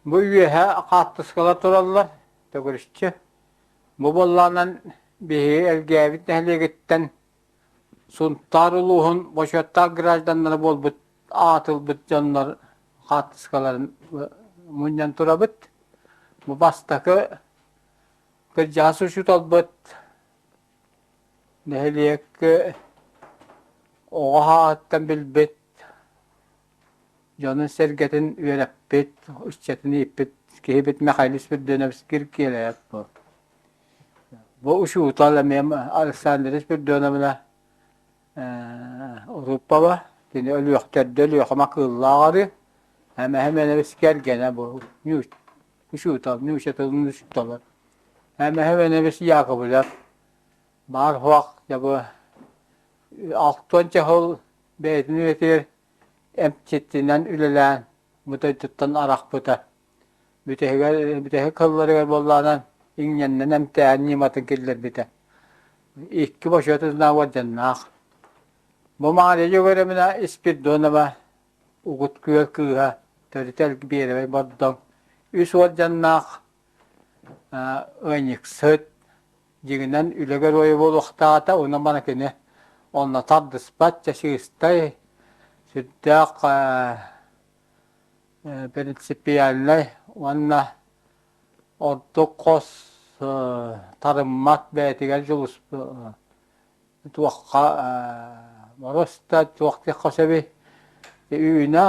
Бу үөһэ хаартыскалар тураллар, төгүрүччү. Бу буоллаҕынан биһиги Элгээбит нэһилиэгиттэн Сунтаар улууһун бочуоттаах гражданнара буолбут аатылбыт дьоннор хаартыскаларын мунньан турабыт. Бу бастакы кырдьаҕас учууталбыт нэһилиэккэ оҕо сааһыттан билбит, дьонун-сэргэтин үөрэппит, ыччатын ииппит киһибит Михаил Спирдонович Киркиэлэйэп бу. Бу учуутал эмиэ Александра Спирдоновна Уруппова, кини Өлүөхтэрдэ Өлүөхүмэ Кыыллааҕары, Эмэһэ кэргэнэ бу учуутал, нуучча тылын учуутала. Эмэһэ Яковлев баар суох дьэ бу алтыанча сыл бэйэтин үйэтигэр эмчитинэн үлэлээн бу дойдуттан арахпыта. Бүтэһигэр бүтэһик сылларыгар буоллаҕына иҥнэннэн эмтээһин ньыматын киллэрбитэ. Икки бочуотунан уордьаннаах. Бу Маарыйа Дьөгүөрэминэ Спирдонова Угут Күөл кыыһа төрүт Биэрэбэй Бордоҥ үс уордьаннаах ыанньыксыт, дьиҥинэн үлэ геройа буолуохтаата, онон бана кини онно тардыспат, чэчиистай, сүрдээх принципиальнай уонна ордук хос тарыммат бэйэтигэр дьулуспут туохха мороз да туох диэххэ сөбүй үүнэ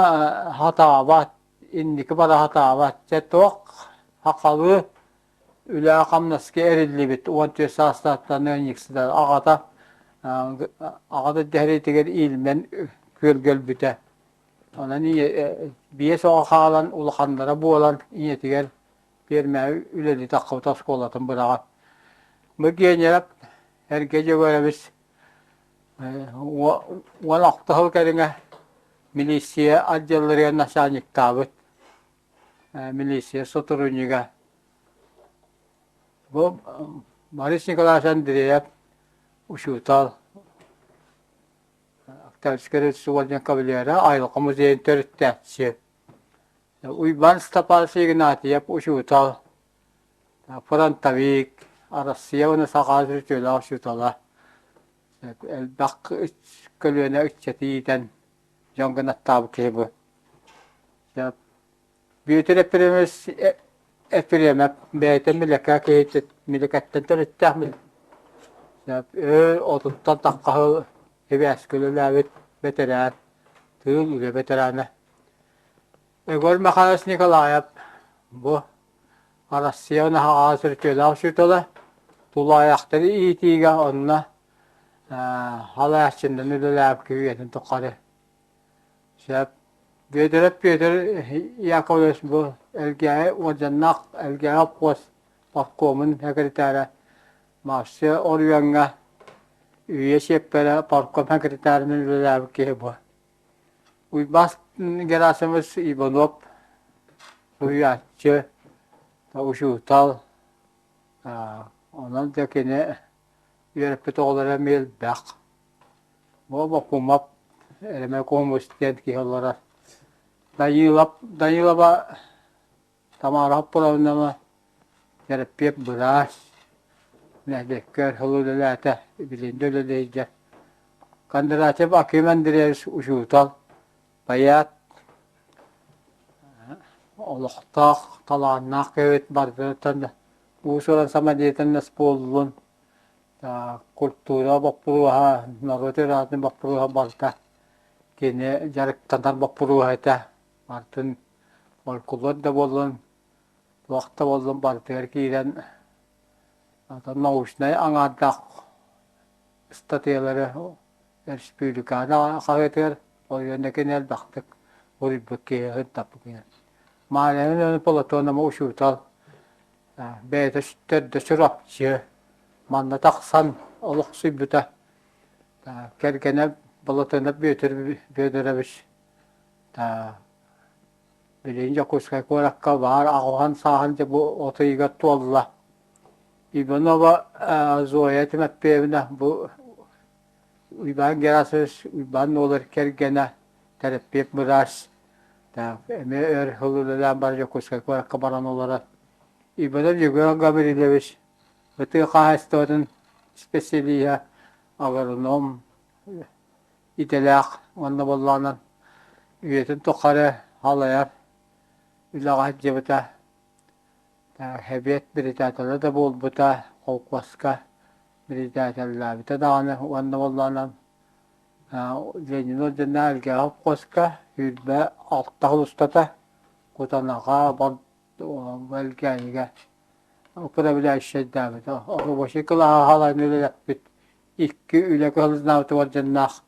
сатаабат инники бара сатаабат дьэ туох сахалыы үлэ-хамнаска эриллибит 14 саастаахтан ыанньыксытар аҕата аҕата дэһэриитигэр иилмэн күөлгэ өлбүтэ Онон биэс оҕо хаалан улаханнара буолан ийэтигэр пиэрмэҕэ үлэлии таххыбыт оскуолатын быраҕан. Бу Генеров эргэ Дьөгүөрэбис 16 сыл кэриҥэ милиция отделларыгар начальниктаабыт, милиция сотруднига. Бу Борис Николаевич Андреев учуутал, Октябрьскай революция кавалера, айылҕа музейын төрүттээччи. Уйбаан Степанович Игнатьев учуутал, фронтовик, Арассыйа уонна Саха үтүөлээх учуутала. Элбэх көлүөнэ ыччаты иитэн дьон гынаттаабыт киһи бу. Бүөтүр Эпириэмэс Эпириэмэп бэйэтэ Милэкэ киһитэ Милэкэттэн төрүттээх Өр отуттан тахха сибээскэ үлэлээбит бэтэрээн, тыыл үлэ бэтэрээнэ. Егор Михайлович Николаев бу Арассыыйа наһаа үтүөлээх учуутала, тулаайахтары иитиигэ онно халааччыннан үлэлээбит үйэтин тухары. Сөп. Бүөтүрэп Петр Яковлевич бу Элгээйи уордьаннаах Элгээйи холкуос парткомун секретара Марсия оройуоҥҥа үйэ чиэппэрэ партком секретарынан үлэлээбит киһи бу. Уйбаас Герасимович Иванов суруйааччы, учуутал, онон да кини үөрэппит оҕолоро эмиэ элбэх. Бу Бокумов, Эрэмэ Куомус диэн киһи олорор. Данилов, Данилова Тамара Хоппуровнама Тэрэппиэп быраас, нэһилиэккэ өр сыл үлэлээтэ, билигин да үлэлиир. Кондратьев Аким Андреевич учуутал, поэт, олохтоох, талааннаах киһибит барытыттан уус-уран самодеятельность буоллун, культура боппуруоһа, норуот ырыатын боппуруоһа барыта кини дьарыктанар боппуруоһа этэ. Барытын фольклор да буоллун, туох да буоллун барытыгар киирэн научнай аҥаардаах ыстатыйалары республиканы хаһыатыгар оройуонна кини элбэхтик суруйбут киһи сырдаппыт киһи. Марьяна Платонова учуутал бэйэтэ төрдө Чурапчы манна тахсан олохсуйбута. Кэргэнэ Платонов Бүөтүр Федорович Билигин Дьокуускай куоракка баар аҕыһан сааһын дьэ бу от ыйыгар туолла. Иванова Зоя Тимофеевна бу Уйбаан Герасимович Уйбаан уолар кэргэнэ, тэрэппиэт быраас эмиэ өр сыл үлэлээн баран Дьокуускай куоракка баран олорор. Иванов Егор Гаврильевич тыа хаһаайыстыбатын специалиһа, агроном идэлээх уонна буоллаҕынан үйэтин тухары халайар үлэҕэ сылдьыбыта, сэбиэт председателэ да буолбута, холкуоска председателлээбитэ даҕаны уонна буоллаҕынан Ленин орденнаах Элгээйи холкуоска 26 сыл устата Кутанаҕа, Элгээйигэ управляющайдаабыта. Рабочай кылааһы халайан үлэлэппит икки үлэ кыһаллынаабыт орденнаах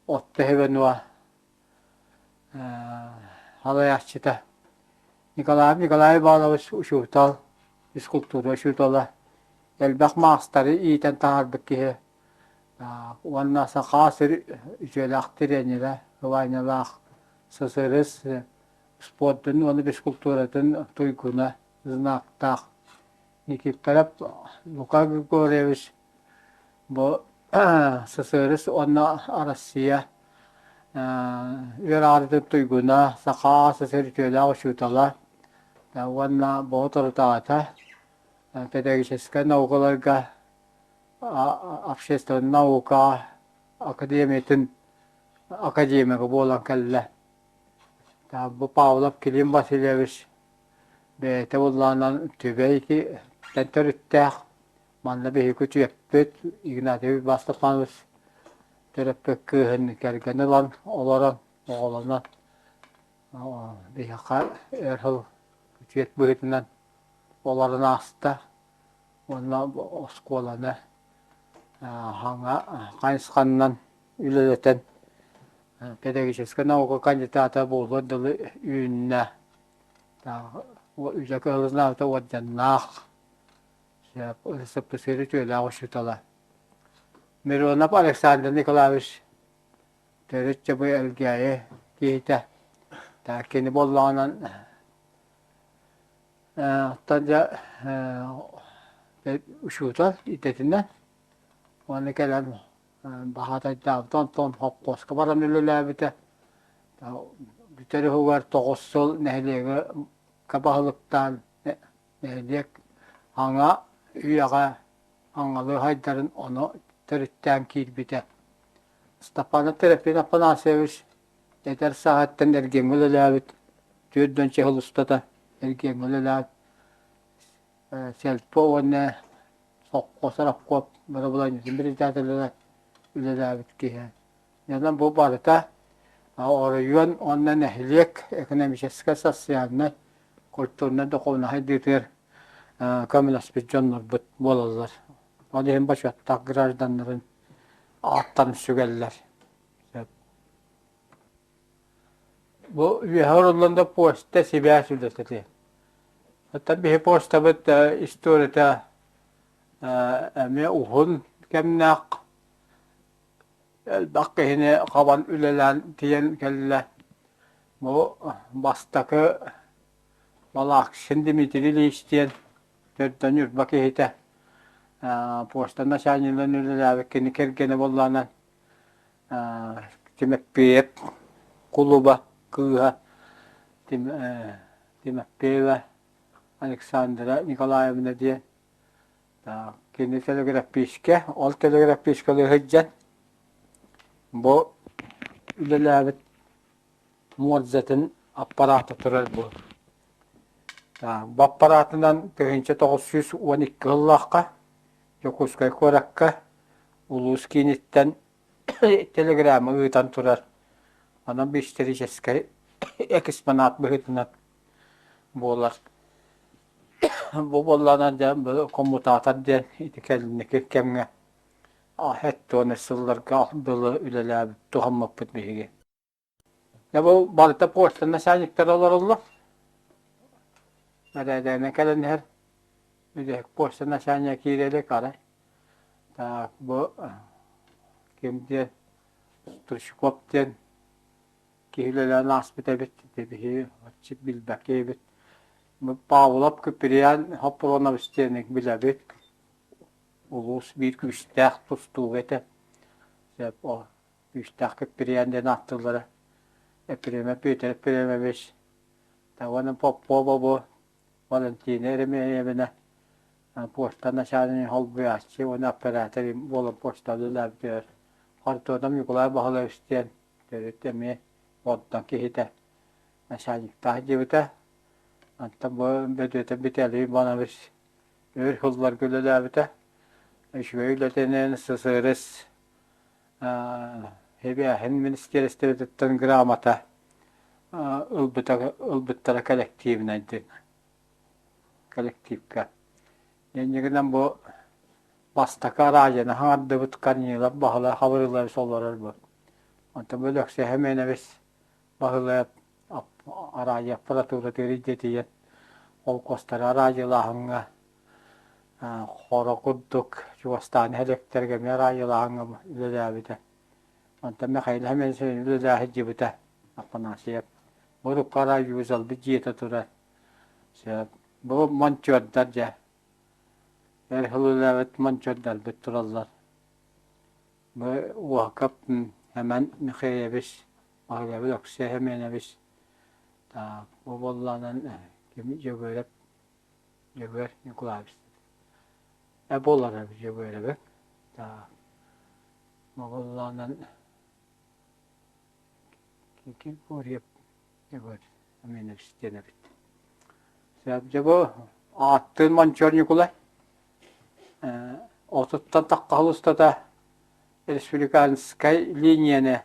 Отто Иванова салайааччыта Николаев Николай Иванович учуутал, физкультура учуутала, элбэх маастары иитэн таһаарбыт киһи уонна саха сир үтүөлээх тренерэ, Ванялаах ССРС спордун уонна физкультуратын туйгуна знактаах Никифоров Лука Григорьевич Бу СССР уонна Россия үөрэҕирдин туйгуна, Саха СССР үтүөлээх учуутала уонна боҕоторутааҕыта педагогическай наукаларга общественнай наука академиятын академига буолан кэллэ. Бу Павлов Клим Васильевич бэйэтэ буоллаҕынан Түбэй төрүттээх Манна биһиги үтүөппүт Игнатий Степанович төрөппүт кыыһын кэргэн ылан олорон оҕолонон биһиэхэ өр сыл үтүөт быһыытынан олорон ааста уонна оскуоланы хаҥа хайысханнан үлэлэтэн педагогическай наука кандидата буолуор дылы үүннэ. Үлэ кыһаллынаабыта уордьаннаах Сыппысыыр үтүөлээх учуутала Миронов Александр Николаевич төрүт дьабы Элгээйи киһитэ. Кини буоллаҕынан оттон дьэ учуутал идэтинэн уонна кэлэн баһаатайдаабыта, онтон холкуоска баран үлэлээбитэ. Бүтэр уһугар 9 сыл нэһилиэгэ баһылыктаан Нэһилиэк аҥа үйэҕэ аҥалыы хайдарын ону төрүттээн киирбитэ. Степанов Трофим Афанасьевич эдэр сааһыттан эргиэҥҥэ үлэлээбит. 40 сыл устата эргиэҥҥэ үлэлээн сельпо уонна сопхуос рабкооп бырабылыанньатын председателэ үлэлээбит киһи. Онон бу барыта оройуон уонна нэһилиэк экономическай, социальнай, культурнай, духовнай сайдыытыгар көмөлөспүт дьоннорбут буолаллар. Ол иһин бочуоттаах гражданнарын ааттарын сүгэллэр. Бу үөһэ оруллан да почта сибээс үлэтэ этэ. Оттон биһи почтабыт историята эмиэ уһун кэмнээх элбэх киһини хабан үлэлээн тиийэн кэллэ. Бу бастакы Балакшин Дмитрий Ильич диэн төрдө Ньурба киһитэ почта начальнигынан үлэлээбит кини кэргэнэ буоллаҕына Тимофеев кулуба кыыһа Тимофеева Александра Николаевна диэн кини телеграфическа, ол телеграфическалыы сылдьан бу үлэлээбит муорзатын аппараата турар бу. Бу аппараатынан 1912 сыллаахха Дьокуускай куоракка улуус кииниттэн телеграмма ыытан турар. Онон бу историческай экспонат быһыытынан буолар. Бу буоллаҕына дьэ бу коммутатор диэн ити кэлинники кэмҥэ 70 сылларга дылы үлэлээбит туһаммыппыт биһиги. Дьэ бу барыта почта начальниктара олороллор. Бэрээдэгинэн кэлэн иһэр бүтэһик почта начальнига киирэ илик арай. Так бу ким диэн Стручков диэн киһи үлэлээн ааспыт эбит. Ити биһи оччо билбэккэ эбит. Павлов Киприан Хоппуруонович диэни билэбит. Улуус биир күүстээх тустууга этэ. Сөп ол күүстээх Киприан диэн ааттыыллара. Епремов Петр Епремович, уонна Попова бу Валентина Еремеевна почта начальник холбуйааччы уонна оператор буолан почта үлэлээбитигэр Хортуонов Ньукулай Баһылаевич диэн төрүт эмиэ Бордоҥ киһитэ начальниктаах диэбитэ. Онтон бу Бөдүөтэ Виталий Иванович өр сылларга үлэлээбитэ. Үчүгэй үлэтинэн ССРС Эбээһин министиэристибэтиттэн грамота ылбыта ылбыттара кэлэктиибинэйдик коллективка. Иннигинэн бу бастакы араадьыйаны хаҥардыбыт Корнилов Баһылай Хабырыылабыс олорор бу. Онтон бу Өлөксөй Сэмэнэбис Баһылай араадьыйа аппаратуратыгар идэтийэн холкуостары араадьыйалааһыҥҥа хоро курдук чугастаан нэһилиэктэргэ эмиэ араадьыйалааһыҥҥа үлэлээбитэ. Онтон Михаил Семенович үлэлээн сылдьыбыта Афанасьев. Бу урукку араадьыйалбыт дьиэтэ турар. Сөп. Бу мончуордар дьэ. Эр сыл үлэлээбит мончуордарбыт тураллар. Бу Уокап Эмэн Михеевич, Баһылайбыт Оксия Семенович, так, бу буоллаҕынан ким Дьөгүөрэп Дьөгүөр Николаевич э буолар эбит Дьөгүөрэбит. Так, бу буоллаҕынан Киркорьев Егор Аминович диэн эбит. Сөп дьэ бу ааттыын Мончуор Ньукулай отуттан тахха сыл устата республиканскай линияны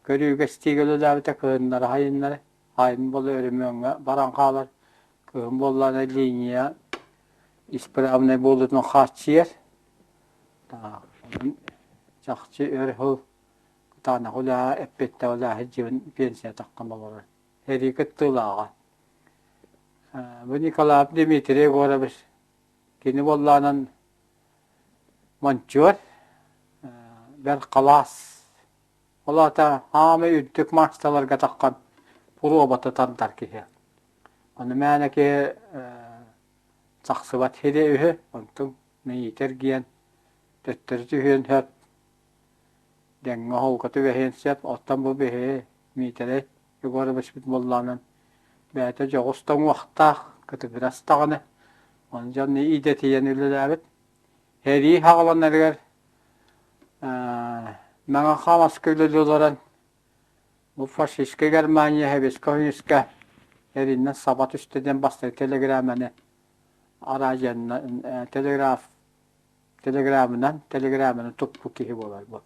көрүүгэ-истиигэ үлэлээбитэ кыһыннары сайыннары сайын буола өрөмүөҥҥэ баран хаалар кыһын буоллаҕына линия исправнай буолуутун хааччыйар чахчы өр сыл кытаанах үлэҕэ эппиэттээх үлэҕэ сылдьыбын пенсия таххан олорор сэрии кыттыылааҕа Бу Николаев Дмитрий Егорович кини буоллаҕынан мончуор бэл халаас ол аата хаамай үрдүк маасталарга таххан пуруобата тардар киһи. Ону мээнэ киһи сахсыбат сирэ үһү, онтуҥ мэйиитэ эргийэн төттөрү түһүөн сөп, дэҥҥэ оһолго түбэһиэн сөп. Оттон бу биһи Миитэрэй Егоровичпыт буоллаҕынан бэйэтэ дьоҕус да уҥуохтаах, кытыгырас даҕаны, ону дьон идэтийэн үлэлээбит. Сэрии саҕаланарыгар Мэҥэ Хаҥаласка үлэлии олорон. Бу фашистскай Германия Сэбиэскэй эриннэн саба түстэ диэн бастакы телеграмманы араадьыйанан телеграф телеграммынан телеграмманы туппут киһи буолар бу.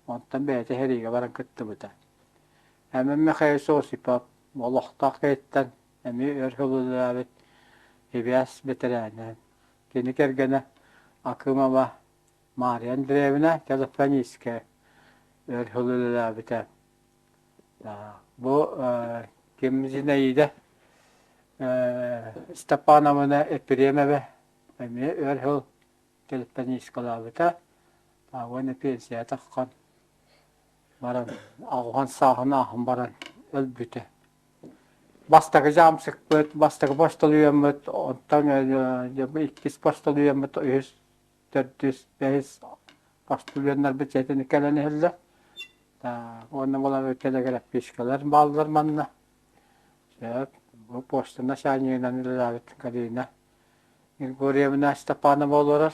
Онтон бэйэтэ сэриигэ баран кыттыбыта. Эмэн Михаил Осипов олохтоох киһиттэн эмиэ өр сыл үлэлээбит сибээс бэтэрээнэ. Кини кэргэнэ Акымова Мария Андреевна телефонистка өр сыл үлэлээбитэ. Бу ким Зинаида Степановна Епремова эмиэ өр сыл телефонисткалаабыта. Уонна пенсия таххан баран аҕыһан сааһын ааһан баран өлбүтэ. Бастакы дьаамсыкпыт, бастакы почтальоммут, онтон иккис почтальоммут, үһүс төрдүс, бэһис постуленнарбыт дьиэтин кэлэн иһэллэр. Уонна буолан телеграфическалар бааллар манна. Сөп. Бу почта начальнигынан үлэлээбит Галина Григорьевна Степанова олорор.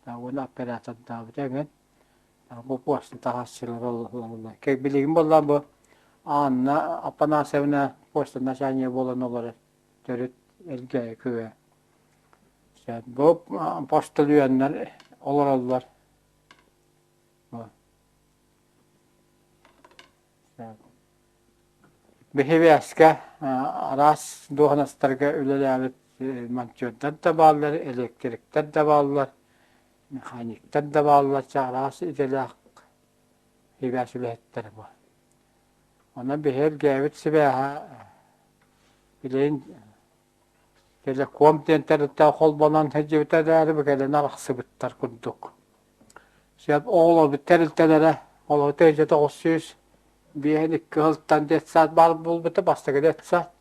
Уонна оператордаабыт эҥин. Бу почта таһааччылар олороллор. Билигин буолла бу Анна Апанасьевна почта начальнига буолан олорор. Төрүт Элгээйи күбэ. Бу почтальоннар олороллор. Биһибээскэ араас дуоһунастарга үлэлээбит монтердар да бааллар, электриктэр да бааллар, механиктар да бааллар, араас идэлээх сибээс үлэһиттэрэ бу. Онон биһи элгээбит сибээһэ билигин Телеком диэн тэрилтэ холбонон сылдьыбыта эрээри бу кэлэн арахсыбыттар курдук. Сөп оҕолорбут тэрилтэлэрэ олоҕу 1905 2 сылтан детсад баар буолбута, бастакы детсад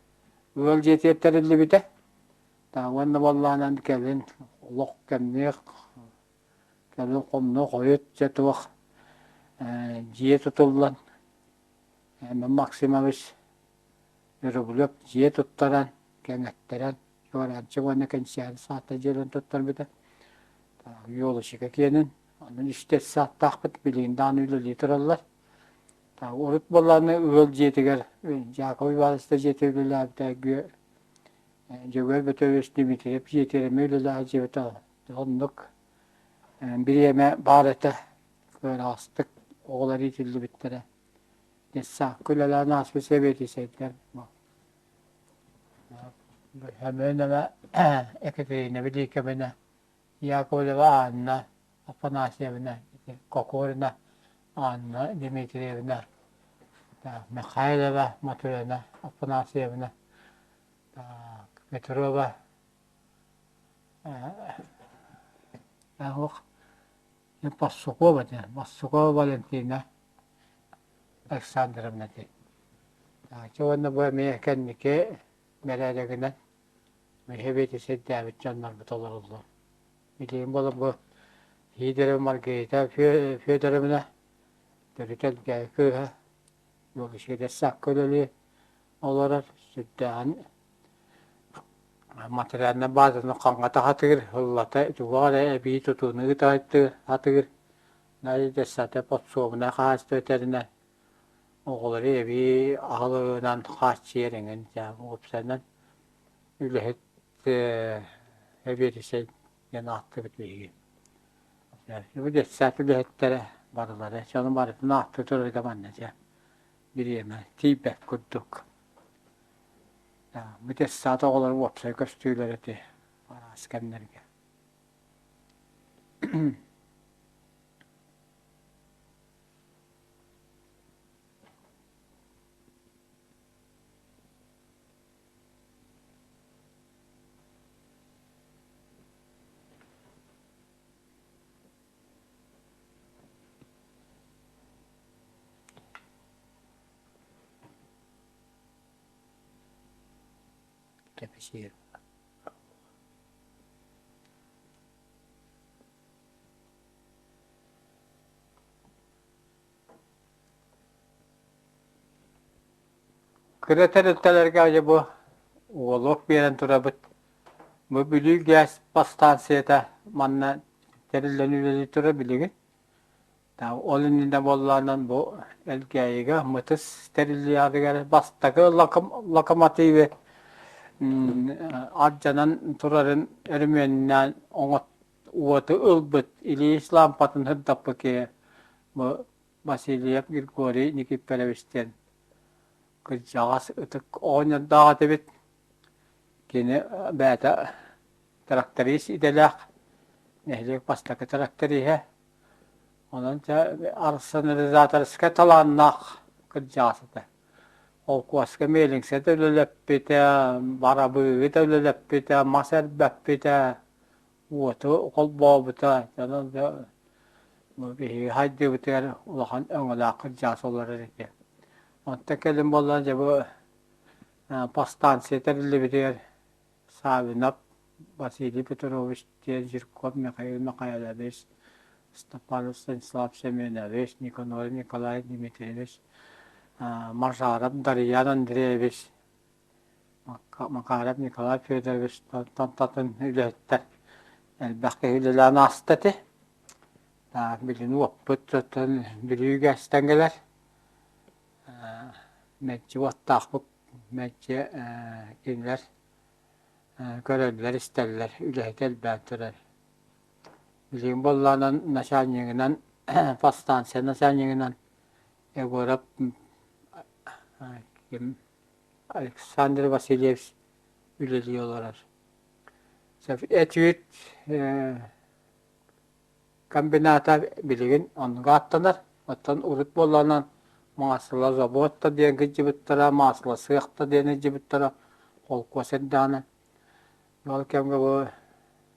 ыал дьиэтигэр тэриллибитэ. Уонна буоллаҕынан кэлин олох кэмниэх кэлин хомно хойут дьэ туох дьиэ тутуллан Максимович Рублев дьиэ туттаран, кэҥэттэрэн, Чуораанчык уонна Кэнсиэри саата дьиэлэрин туттарбыта. Елочка киэнин, онон үстэ сааттаахпыт, билигин даҕаны үлэлии тураллар. Урут буоллаҕына ыал дьиэтигэр Яков Иванович да дьиэтигэр үлэлээбитэ, Дьөгүөр Бөтүрүөбүс Дмитриев дьиэтигэр эмиэ үлэлээх дьиэбитэ. Оннук бириэмэ баар этэ, кыараҕастык оҕолор иитиллибиттэрэ. Детсадка үлэлээн ааспыт сэбиэдиссэйдэр Семенова Екатерина Великовна, Яковлева Анна Афанасьевна, Кокорина Анна Дмитриевна, Михайлова Матрена Афанасьевна, Петрова Барсукова диэн, Барсукова Валентина Александровна диэн. Чэ уонна бу эмиэ кэнники бэрээдэгинэн Михебети сирдээбит дьоннорбут олороллор. Билигин буолан бу Сидорова Маргарита Федоровна төрүт Элгээйи кыыһа Юлишида сакка үлэлии олорор, сүрдээҕин материальнай базаны хаҥата сатыыр, ыллата туох эрэ эбии тутууну ыыта сатыыр, десята подсобнай хаһаайыстыба тэринэн оҕолору эбии аһылыгынан хааччыйар эҥин уопсайынан үлэһит эбиэдиссэй диэн ааттыыбыт биһиги. Бу детсад үлэһиттэрэ барылара дьону барытын ааттыы турарга манна дьэ бириэмэ тиийбэт курдук. Бу детсад оҕолоро уопсай көстүүлэр ити араас кэмнэргэ. Кэпсиир Кыра тэрилтэлэргэ дьэ бу уолуок биэрэн турабыт. Бу Бүлүү ГЭС подстанцията манна тэриллэн үлэлии турар билигин. Ол иннинэ буоллаҕынан бу Элгээйигэ Мытыс тэриллиэҕигэр бастакы локомотивы алдьанан турарын өрөмүөннээн оҥот уоту ылбыт Ильич лаампатын сырдаппыт киһи бу Васильев Григорий Никифорович диэн кырдьаҕас ытык оҕонньордоох этибит. Кини бэйэтэ тракторист идэлээх, нэһилиэк бастакы тракториһа. Онон дьэ рационализаторскай талааннаах кырдьаҕас этэ. Холкуоска миэлиҥсэ да үлэлэппитэ, барабыыгы да үлэлэппитэ, мас эрбэппитэ, уоту холбообута. Онон дьэ биһиги хайдыыбытыгар улахан өҥөлөөх кырдьаҕас олорор этэ. Онтон кэлин буоллаҕына дьэ бу подстанция тэриллибитигэр Саввинов Василий Петрович диэн Жирков Михаил Михайлович, Степанов Станислав Семенович, Никанор Николай Дмитриевич, Мажаров Дарьян Андреевич, Макаров Николай Федорович тантатын үлэһиттэр элбэх киһи үлэлээн ааста ити. Билин уоппут Бүлүүгэ эстэн кэлэр. Мэлдьи уоттаахпыт, мэлдьи кинилэр көрөллөр-истэллэр, үлэһитэ элбээн турар. Билигин буоллаҕынан начальнигынан, подстанция начальнигынан Егоров ким Александр Васильевич үлэлии олорор. Этүүт комбината билигин оннук ааттанар. Оттон урут буоллаҕына маслозавод да диэн кырдьыбыттара, маслосыах да диэн илдьибиттэрэ холкуос эрдэҕинэ. Ол кэмҥэ бу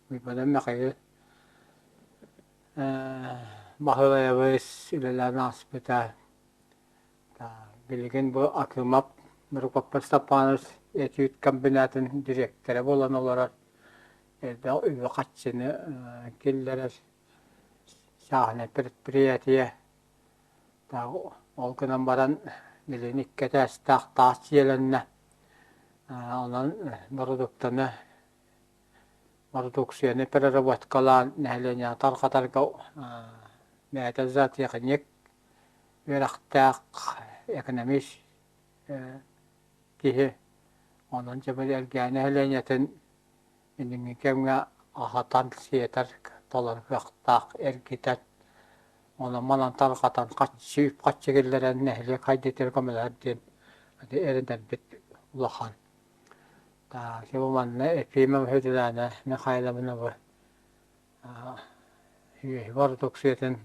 Уйбадан Михаил Баһылайабыс үлэлээн ааспыта. Билигин бу Акымов Прокопий Степанович этүүт комбинатын дириэктэрэ буолан олорор. Элбэх үбү-харчыны киллэрэр чааһынай предприятие. Ол гынан баран билигин икки этээстээх таас дьиэлэннэ. Онон бородууктаны бородууксуйаны переработкалаан нэһилиэнньэни тарҕатарга бэйэтэ зоотехник үөрэхтээх экономист киһи. Онон дьэ били Элгээйи нэһилиэнньэтин Билиҥҥи кэмҥэ аһатан-сиэтэр толору кыахтаах эргитэн, онон-манан тарҕатан хаччы үп-харчы киллэрэн нэһилиэк хайдыытыгар көмөлөһөр диэн ити эрэнэрбит улахан. Так, бу манна Ефимов Светлана Михайловна бу үөһү бородууксуйатын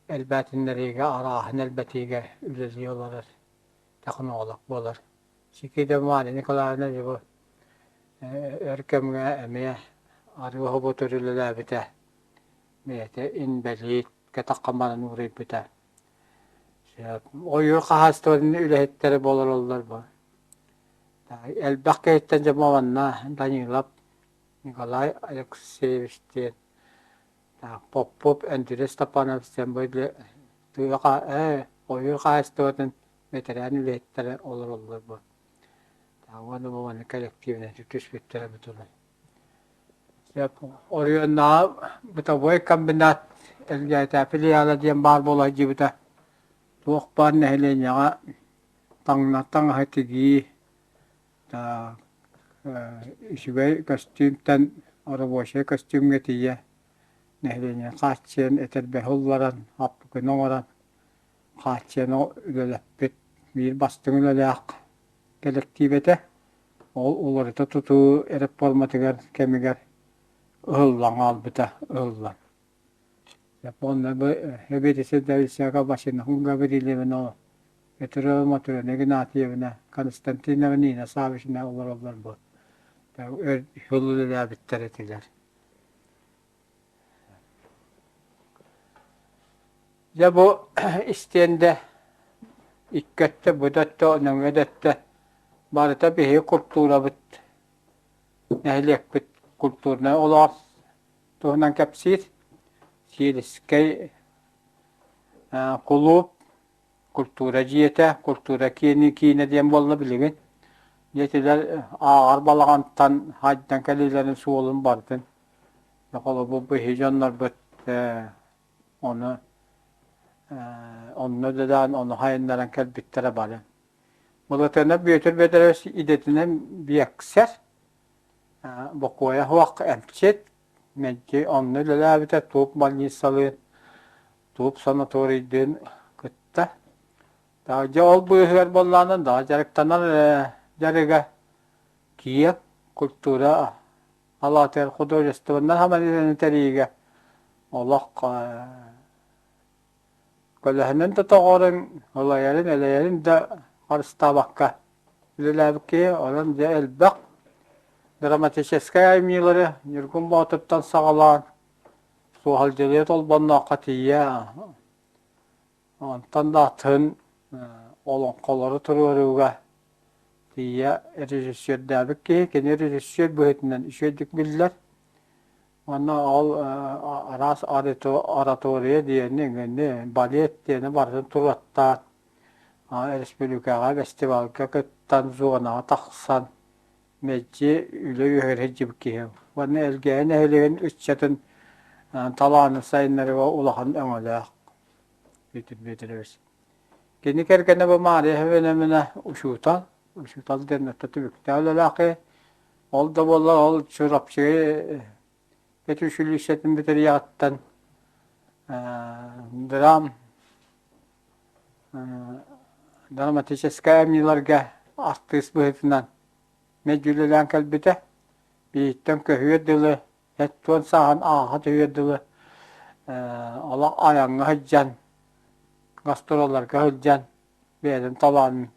элбээтиннэриигэ, арааһын элбэтиигэ үлэлии олорор технолог буолар. Сикида Мария Николаевна бу өр кэмҥэ эмиэ арыы оһобутугар үлэлээбитэ. Бэйэтэ инбэлиит, кэтэх баран уурайбыта. Ойуур хаһаайыстыбатын үлэһиттэрэ буолар бу. Элбэх киһиттэн дьэ манна Данилов Николай Алексеевич диэн Попов Андрей Степанович диэн бу ойуур хаһаайыстыбатын бэтэрээн үлэһиттэрэ олороллор бу. Уонна бу манна коллективинэн түспүттэрэ бутулар. Оройуоннааҕы бытовой комбинат Элгээтээх филиала диэн баар буола сылдьыбыта. Туох баар нэһилиэнньэҕэ таҥна таҥаһы тигии, үчүгэй көстүүмтэн рабочай көстүүмҥэ тиийэ нэһилиэнньэни хааччыйан этэрбэһи улларан, аппыкыны оҥорон хааччыйан үлэлэппит биир бастыҥ үлэлээх кэлэктиип этэ. Ол уларыта тутуу реформатыгар кэмигэр ыһыллан хаалбыта, ыһыллан. Уонна бу Эбиэтисэ Давидсяка Васиновна Гаврильевна, Петрова Матрена Игнатьевна, Константинова Нина Саввична олороллор бу. Өр сыл үлэлээбиттэр этилэр. Дьэ бу истиэндэ икки өттө, бу да өттө, нөҥүө да өттө барыта биһиги култуурабыт, нэһилиэкпит культурнай олоҕор туһунан кэпсиир. Сиэлискэй кулууп, культура дьиэтэ, культура киинэ киинэ диэн буолла билигин. Дьиэтилэр ааҕар балаҕантан хайдан кэлиилэрин суолун барытын холобур биһи дьоннорбут ону. Онно үлэлээн, ону хайыннаран кэлбиттэрэ бары. Былатыанап Бүөтүр Бөдөрөс идэтинэн биэксэр, бокуойа суох эмчит, мэлдьи онно үлэлээбитэ, туоп больницалыын, туоп санаторийдыын кытта. Дьэ ол быыһыгар буоллаҕына да дьарыктанар дьарыга киэҥ культура алаатыгар художествоннай хаманыыны тэрийиигэ олох көлөһүнүн да тоҕорун, ылайарын, элэйэрин да харыстаабакка үлэлээбит киһи. Онон дьэ элбэх драматическай айымньылары Ньургун Боотуртан саҕалаан Суоһалдьылыйа Толбоннооххо тиийэ Онтон да атын олоҥхолору туруорууга тиийэ режиссердээбит киһи, кини режиссер быһыытынан үчүгэйдик биллэр. Уонна ол араас оратория диэни, эҥини, балет диэни барытын туруоттаан, республикаҕа фестивалга кыттан, зонаҕа тахсан, мэлдьи үлэ үөһүгэр сылдьыбыт киһи. Уонна Элгээйи нэһилиэгин ыччатын талаанын сайыннарыыга улахан өҥөлөөх. Петр Дмитриевич. Кини кэргэнэ бу Маарыйа Семеновна учуутал, учуутал диэн орто түбүктээх үлэлээх киһи. Ол да буоллар ол Чурапчы педучилищетын бүтэриэҕиттэн драм драматическай айымньыларга артыыс быһыытынан мэлдьи үлэлээн кэлбитэ. Биһиттэн көһүөр дылы 70 сааһын ааһа түһүөр дылы олох айаҥҥа сылдьан, гастролларга сылдьан бэйэтин талаанын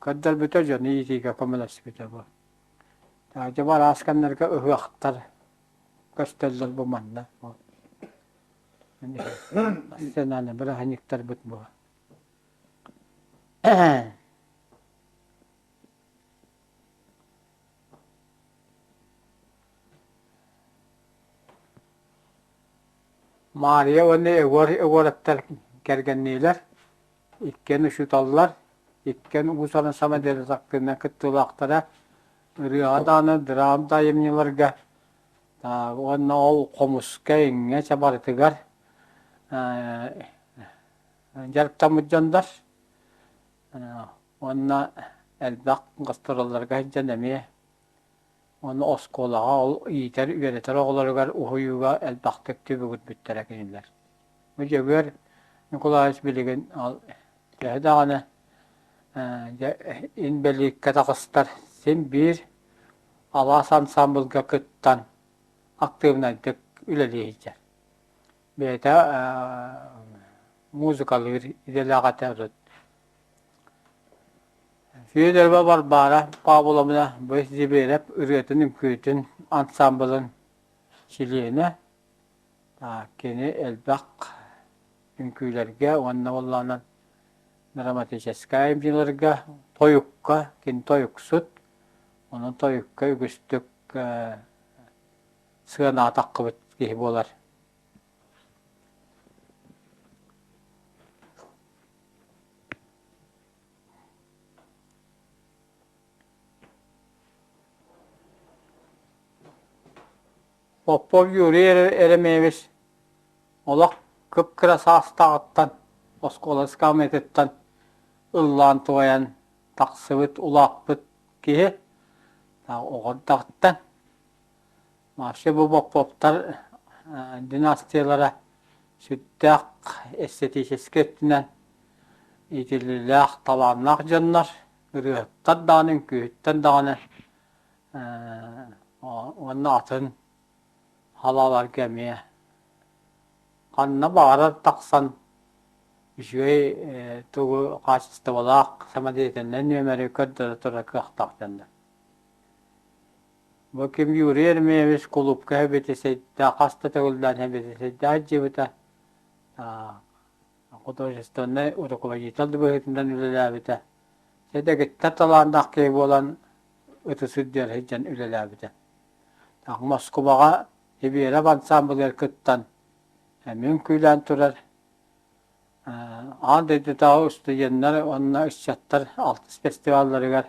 көрдөрбүтэ, дьону иитиигэ көмөлөспүтэ бу. Дьэ бу араас кэмнэргэ ыһыахтар көстөллөр бу манна. Сценаны бырааһынньыктарбыт бу. Маарыйа уонна Егор Егоровтар кэргэнниилэр, иккиэн учууталлар, иккиэн Уус-Алдан самодержавтыынан кыттыылаахтара, ырыаҕа даҕаны, драма да айымньыларга уонна ол хомуска, иҥҥэ чабарытыгар дьарыктаммыт дьоннор Уонна элбэх гастролларга сылдьан эмиэ уонна оскуолаҕа ол иитэр, үөрэтэр оҕолоругар уһуйууга элбэхтик түбүгүрбүттэрэ кинилэр. Бу Дьөгүөр Николаевич билигин ол төһө даҕаны дьэ инбэлииккэ таҕыстар син биир алаас ансаамбылга кыттан актыыбынайдык үлэлии сылдьар. Бэйэтэ музыкалыыр идэлээх этэ урут. Федорова Варвара Павловна Зибиэрэп ырыатын-үҥкүүтүн ансаамбылын чилиэнэ. Кини элбэх үҥкүүлэргэ уонна буоллаҕына драматическай айымньыларга, тойукка, кини тойуксут, онон тойукка үгүстүк сыанаҕа таххыбыт киһи буолар. Попов Юрий Еремеевич олох кып-кыра саастааҕыттан оскуола ыскаамыйатыттан ыллаан-туойан тахсыбыт, улааппыт киһи оҕо эрдэҕиттэн Вообще бу Поповтар династиялара сүрдээх эстетическэй өттүнэн иитиллиилээх, талааннаах дьоннор, ырыаһыттар даҕаны, үҥкүүһүттэр даҕаны уонна атын халааларга эмиэ ханна баҕарар тахсан үчүгэй тугу хаачыстыбалаах самодеятельнай нүөмэри көрдөрө турар кыахтаах дьоннор. Бу ким Юрий Еремеевич кулуупка сэбиэдиссэйдээх хас да төгүллээн сэбиэдиссэйдээх дьиэбитэ художественнай руководитель да быһыытынан үлэлээбитэ. Дэгиттэр талааннаах киһи буолан ытыс үрдүгэр сылдьан үлэлээбитэ. Москубаҕа Сибиэрэп ансаамбылыгар кыттан эмиэ үҥкүүлээн турар. Аан дойдутааҕы устудьуоннар уонна ыччаттар алтыс фестивалларыгар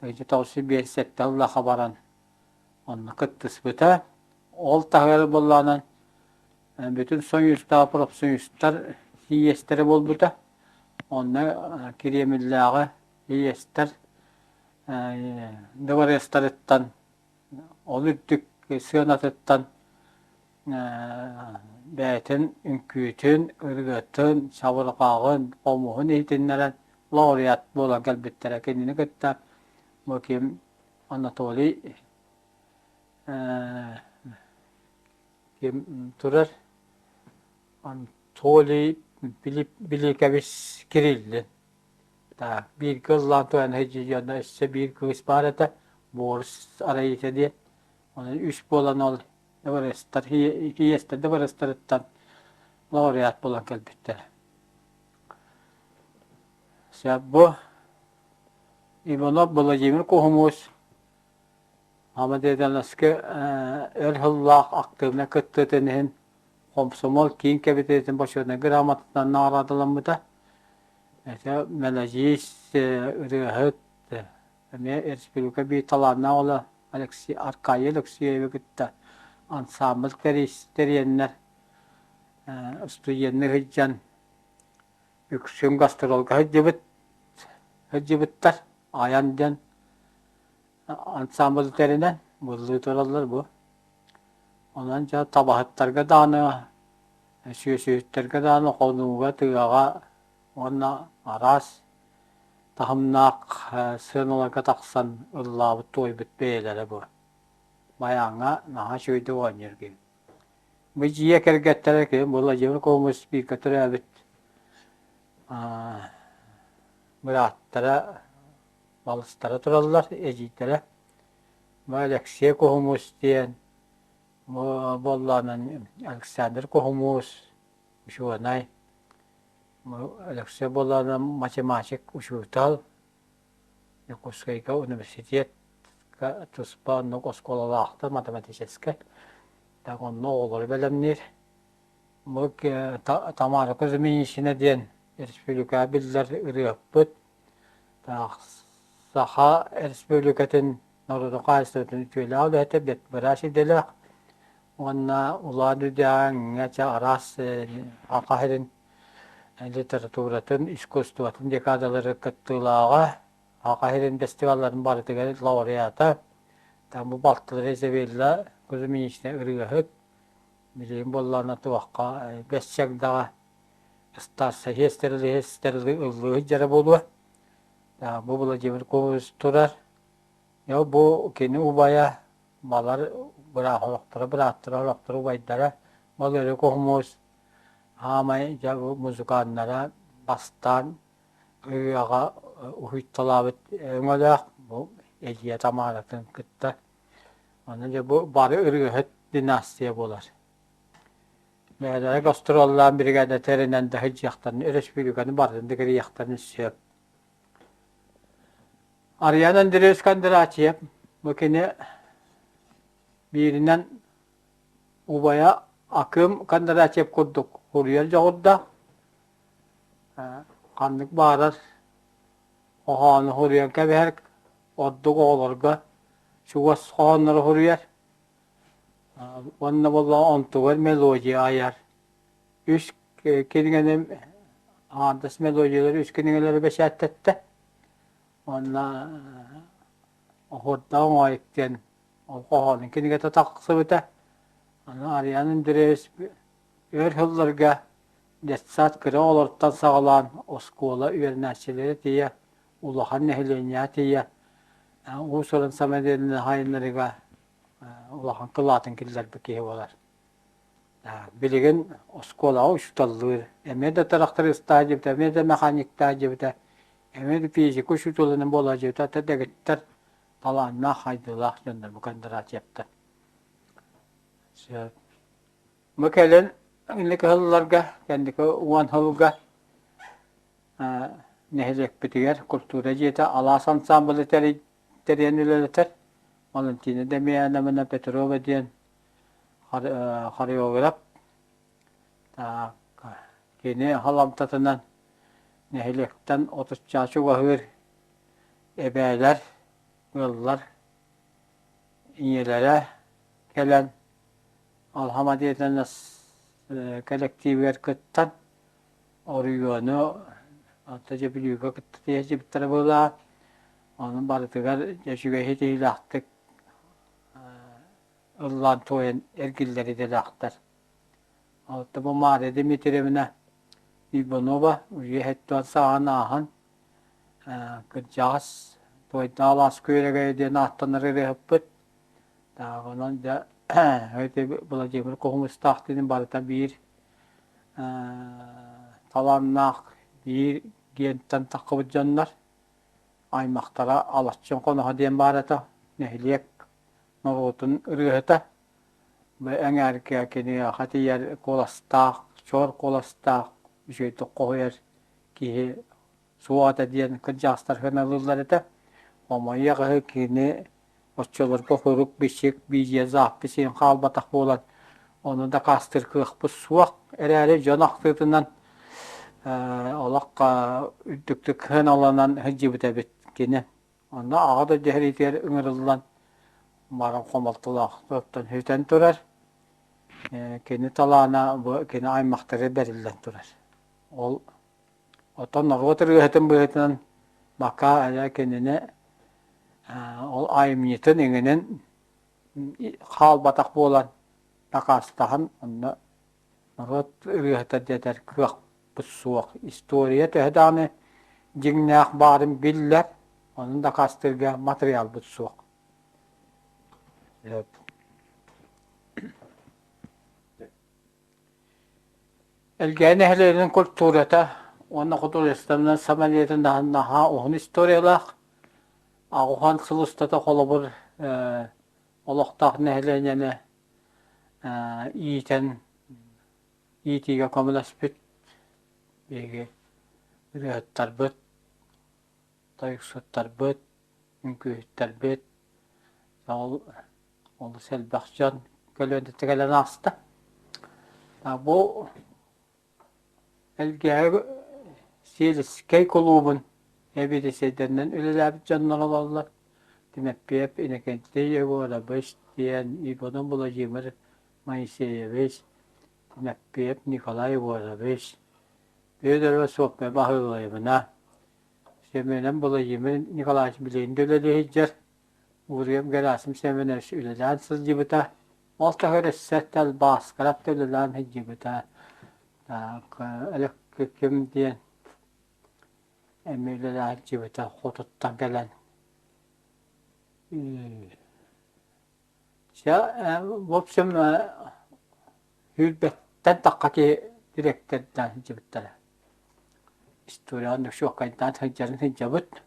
957 сыллаахха баран онно кыттыспыта. Ол таһыгар буоллаҕынан бүтүн Союзтааҕы профсоюзтар сийиэстэрэ буолбута. Онно Кириэмиллээҕи сийиэстэр дыбарыастарыттан ол үрдүк сыанатыттан бэйэтин үҥкүүтүн, ырыатын, чабырҕаҕын, хомуһун иһитиннэрэн лауреат буолан кэлбиттэрэ. Кинини кытта бу ким Анатолий ким турар Анатолий Биликэбис Кириллин. Так, бииргэ ыллаан туран сылдьыйыанна өссө биир кыыс баар этэ, Борис Араита диэн. Онон үс буолан ол дыбарыастар, киэстэр дыбарыастарыттан лауреат буолан кэлбиттэр. Сөп бу Иванов Владимир Куһумуус Амадеданаска өр сыллаах актыыбынай кыттыытын иһин Хомсомуол киин кэмитиэтин бочуотунай грамотатынан наҕараадаламмыта. Этэ мэлэдьиис, ырыаһыт, эмиэ республика биир талааннаах уола Алексей Аркадий Алексеевы кытта ансаамбыл тэрийэннэр студенныы сылдьан үксүн гастролга сылдьыбыт сылдьыбыттар. Айан диэн ансаамбыл тэринэн быллыы тураллар бу. Онон дьэ табаһыттарга даҕаны, сүөсүһүттэргэ даҕаны хонууга, тыаҕа уонна араас таһымнаах сыаналарга тахсан ыллаабыт туойбут бэйэлэрэ бу. Байааҥҥа наһаа үчүгэйдик оонньуур киһи. Бу дьиэ кэргэттэрэ кини Владимир Комус бииргэ төрөөбүт бырааттара балыстара тураллар, эдьиийдэрэ. Бу Алексей Куһумус диэн, бу буоллаҕынан Александр Куһумус, учуонай, бу Алексей буоллаҕына математик учуутал, Дьокуускайга университетка туспа оннук оскуолалаахтар математическай, так онно оҕолору бэлэмниир. Бу Тамара Кузьминична диэн республикаҕа биллэр ырыаһыппыт, Саха Республикатын норуотун хаһаайыстыбатын үтүөлээх үлэһитэ, быраас идэлээх уонна Улаан Үдэҕэ чэ араас саха сирин литературатын, искусствотын декадалары кыттыылааҕа, саха сирин фестивалларын барытыгар лауреата, там бу балтылара Изабелла Кузьминична ырыаһыт, билигин буоллаҕына туохха Бэс Чагдаҕа Ыстаарсай стерилиһи ыллыы сылдьара буолуо. Бу Владимир Ковалевич турар. Бу кини убайа, балар быраахолохторо, бырааттара, олохторо убайдара, Валерий Кохмус, аамай дьэ бу музыканнара бастаан ырыаҕа уһуйталаабыт өҥөлөөх бу эдьиийэ Тамаратын кытта. Аны дьэ бу бары ырыаһыт династия буолар. Бэйэлэрэ гастроллаан биригээдэ тэринэн да сылдьыахтарын, өрөспүүбүлүкэни барытын да кэрийиэхтэрин сөп. Ариан Андреевич Кондратьев бу кини бииринэн убайа Акым Кондратьев курдук суруйар дьоҕурдаах, ханнык баҕарар хоһоону суруйан кэбиһэр, ордук оҕолорго чугас хоһооннору суруйар. Уонна буоллаҕа онтугар мелодия айар. Үс кинигэни аҥаардас мелодиялары үс кинигэлэри бэчээттэттэ. Уонна Оһуордаах оҥоойук диэн ол хоһоонун кинигэтэ тахсыбыта. Аны Ариан Андреевич өр сылларга детсад кыра оҕолортон саҕалаан оскуола үөрэнээччилэрэ тиийэ, улахан нэһилиэнньэҕэ тиийэ уус-уран самодеятельнай хаһаайыннарыгар улахан кылаатын киллэрбит киһи буолар. Билигин оскуолаҕа учууталлыыр, эмиэ да тырахтарыыстаах диэбитэ, эмиэ да механиктаах диэбитэ, эмиэ да физика учууталынан буолар диэбитэ, ата дэгиттэр талааннаах, хайдыылаах дьоннор бу Кондратьевтар. Бу кэлин инники сылларга, кэнники 10 сылга нэһилиэкпитигэр культура дьиэтэ алаас ансаамбылы тэрийэн үлэлэтэр Валентина Демьяновна Петрова диэн хореограф. Кини халамтатынан нэһилиэктэн отучча чугаһыыр эбээлэр, ыаллар ийэлэрэ кэлэн Алхамадиетанас кэлэктиибигэр кыттан. Оройуону онто дьэ Бүлүүгэ кытта тиийэ быһыылаах. Ону барытыгар дьэ үчүгэй ситиһиилээхтик ыллаан туойан эргиллэр идэлээхтэр. Оттон бу Мария Дмитриевна Иванова үйэ сэттэ сааһын ааһан кырдьаҕас Туойдаах алаас күөрэгэйэ диэн ааттанар ырыаһыппыт. Онон дьэ Владимир Куһумустаах диэн барыта биир талааннаах биир гентэн таххыбыт дьоннор аймахтара Алаччын Хоноһо диэн баар этэ нэһилиэк норуотун ырыаһыта. Бу эҥээргэ киниэхэ тиийэр куоластаах, чуор куоластаах, үчүгэйдик хоһуйар киһи суох этэ диэн кырдьаҕастар сыаналыыллар этэ. Хомойуох иһин кини оччолорго сурук-бичик, видеозапись иһин хаалбатах буолан, ону дакаастыыр кыахпыт суох эрээри дьон ахтыытынан олох үрдүктүк сыаналанан сылдьыбыт эбит кини. Онно Аҕа дойду сэриитигэр ыҥырыллан баран хомолтолоохтуттан сүтэн турар. Кини талаана бу кини аймахтара бэриллэн турар. Ол оттон норуот ырыаһытын быһыытынан бакаа эрэ кинини ол айымньытын иҥинин хаалбатах буолан дакаастаһан онно норуот ырыаһыта дэтэр кыахпыт суох. История төһө даҕаны дьиҥнээх баарын биллэр, ону дакаастыырга матырыйаалбыт суох. Элгээйи нэһилиэгин культурата уонна художественнай самолетын наһаа уһун историялаах. Аҕуһан сыл устата холобур олохтоох нэһилиэнньэни иитэн иитиигэ көмөлөспүт биһиги ырыаһыттарбыт, тойуксуттарбыт, үҥкүүһүттэрбит ол олус элбэх дьон көлүөнэтэ кэлэн ааста. Бу Элгээйи сельскэй кулуубун эбиэдиссэйдэринэн үлэлээбит дьоннор олороллор. Тимофеев Иннокентий Егорович диэн Иванов Владимир Моисеевич, Тимофеев Николай Егорович, Федорова Софья Баһылаевна, Семенов Владимир Николаевич билигин да үлэлии сылдьар, Гурьев Герасим Семенович үлэлээн сылдьыбыта. Ол таһыгар өссө Талбааскарап да үлэлээн сылдьыбыта. Так, Ким диэн эмиэ үлэлээн сылдьыбыта хотуттан кэлэн. Чэ, в общем, сүүрбэттэн тахха киһи дириэктэрдээн сылдьыбыттара. Историяны шокайдаан сылдьарын сылдьабыт.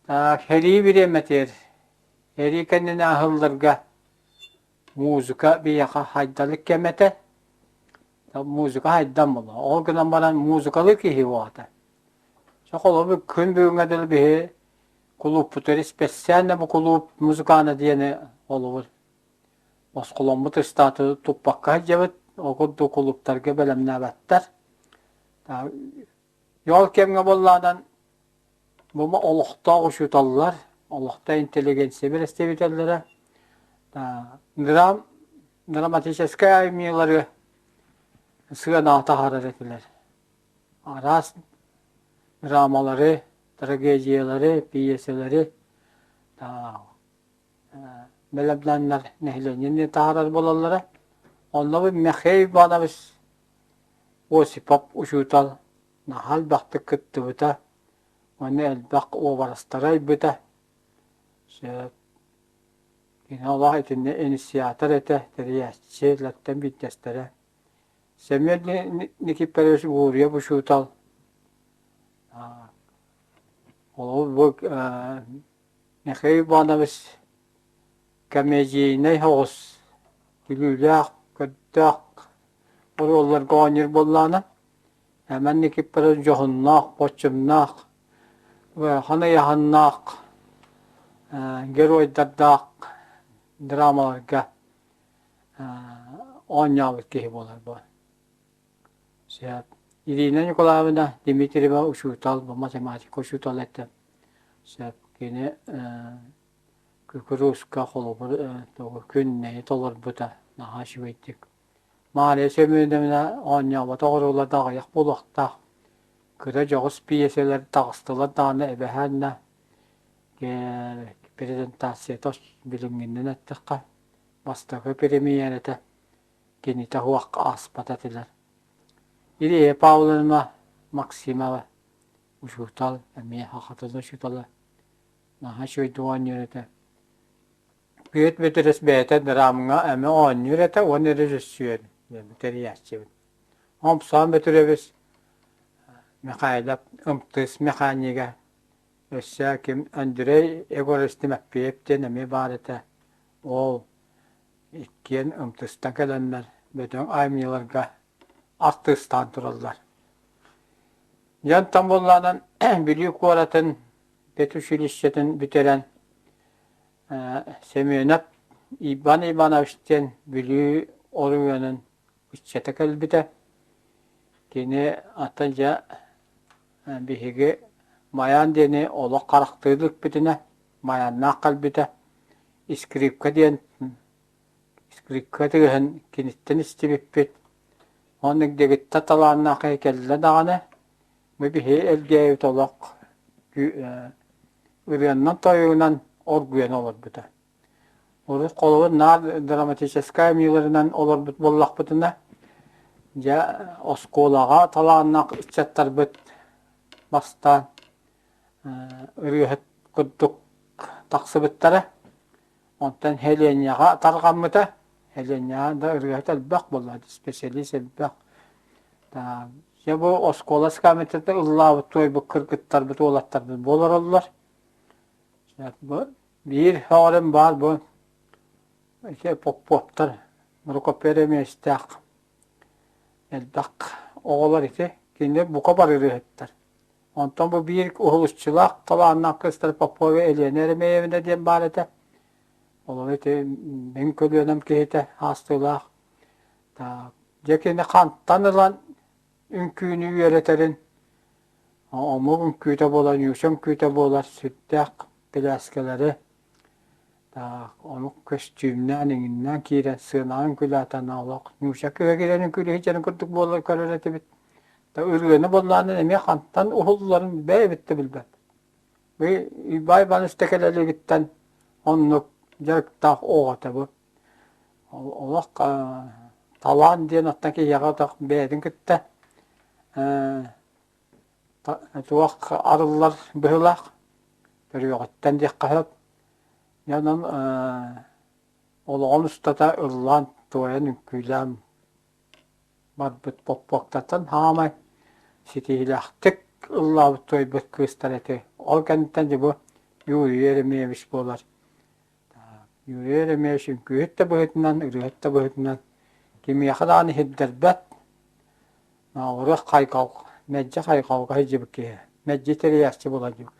Так, сэрии бириэмэтигэр, сэрии кэннинэ аһылларга музыка биһиэхэ хайдалык кэм этэ. Музыка хайдан буолла. Ол гынан баран музыкалыы киһи буолта. Чэ, холобур, күн бүгүҥҥэ дылы биһи кулууппутугар испэссээн бу кулууп музыкана диэни холобур босхоломмут ыстааты туппакка сылдьабыт. Ол курдук кулууптарга бэлэмнээбэттэр. Ол кэмҥэ буоллаҕынан бу олохтоох учууталлар, олохтоох интеллигенция бэрэстэбиитэллэрэ драм, драматическай айымньылары сыанаҕа таһаарар этилэр. Араас драмалары, трагедиялары, пьесэлэри бэлэмнээннэр нэһилиэнньэни таһаарар буолаллара. Онно бу Михаил Иванович Осипов учуутал наһаа элбэхтик кыттыбыта уонна элбэх уобарастары айбыта. Сөп. Кини олох итиннэ инициатор этэ, тэрийээччилэртэн биирдэстэрэ. Семен Никифорович Гурьев учуутал Ол бу Михаил Иванович комедийнай соҕус күлүүлээх, көрдөөх оруолларга оонньуур буоллаҕына, Эмэн Никифорович дьоһуннаах, боччумнаах, ыарахан ыйааһыннаах геройдардаах драмаларга оонньообут киһи буолар бу. Сөп. Ирина Николаевна Дмитриева учуутал, бу математика учуутала этэ. Сөп. Кини кукурузка холобур күннэйи толорбута наһаа үчүгэйдик. Мария Семеновна оонньооботох оруола да аҕыйах буолуохтаах. Кыра дьоҕус пьесэлэр таҕыстылар даҕаны эбэһээннэ презентацията билиҥҥинэн эттэххэ, бастакы премьерэтэ кинитэ суох ааспат этилэр. Ирия Павловна Максимова учуутал, эмиэ сахатын учуутала, наһаа үчүгэйдик оонньуур этэ. Пүөт Бөтүрүс бэйэтэ драмҥа эмэ оонньуур этэ уонна режиссер тэрийээччибит. Омсоон Бөтүрүөбүс Михайлов ымтыс механига, өссө ким Андрей Егорович Тимофеев диэн эмиэ баар этэ. Ол иккиэн ымтыстан кэлэннэр бөдөҥ айымньыларга артыыстаан тураллар. Дьэ онтон буоллаҕынан Бүлүү куоратын педучилищетын бүтэрэн Семенов Иван Иванович диэн Бүлүү оройуонун ыччата кэлбитэ. Кини атын дьэ биһиги Майаан диэни олох харахтыы иликпитинэ Майааннаах кэлбитэ. Скрипка диэн скрипка тыаһын киниттэн истибиппит. Оннук дэгиттэр талааннаах киһи кэллэ даҕаны бу биһи Элгээйибит олох ырыаннан-тойугунан оргуйан олорбута. Урут холобур наар драматическай айымньыларынан олорбут буоллахпытына, дьэ оскуолаҕа талааннаах ыччаттарбыт бастаан ырыаһыт курдук тахсыбыттара. Онтон Хеленяҕа тарҕаммыта. Хеленяҕа да ырыаһыт элбэх буолла, специалист элбэх. Дьэ бу оскуола скамейката ыллаабыт туойбут кыргыттарбыт, уолаттарбыт буолараллар. Бу биир сөҕөрүм баар бу ити Попповтар рукопереместээх элбэх оҕолор ити кинилэр бука бары ырыаһыттар. Онтон бу биир уһулуччулаах талааннаах кыыстар Попова Елена Еремеевна диэн баар этэ. Олору ити мин көлүөнэм киһитэ аастыылаах. Дьэ кини хантан ылан үҥкүүнү үөрэтэрин омук үҥкүүтэ буолар, ньууча үҥкүүтэ буолар сүрдээх кэлээскэлэри омук көстүүмнээн иҥиннээн киирэн сыанаҕа үҥкүүлээтэн олох ньууча кыыһа киирэн үҥкүүлүү сылдьарын курдук буолар көрөр этибит. Ырыаны буоллаҕына эмиэ хантан уһулларын бэйэбит да билбэт. Уйбаан Иванович да кэлэлигиттэн оннук дьарыктаах оҕото бу. Олох талаан диэн оттон киһиэхэ отох бэйэтин кытта туох арыллар быһыылаах төрүөҕүттэн диэххэ сөп. Дьэ онон олоҕун устата ыллаан, туойан, үҥкүүлээн барбыт боппуоктартан саамай ситиһиилээхтик ыллаабыт туойбут кыыстар этэ. Ол кэнниттэн дьэ бу Юрий Еремеевич буолар. Юрий Еремеевич үҥкүүһүт да быһыытынан, ырыаһыт да быһыытынан кимиэхэ даҕаны сирдэрбэт, Наурых хайҕал, мэлдьи хайҕалга сылдьыбыт киһи, мэлдьи тэрийээччи буолар дьүк.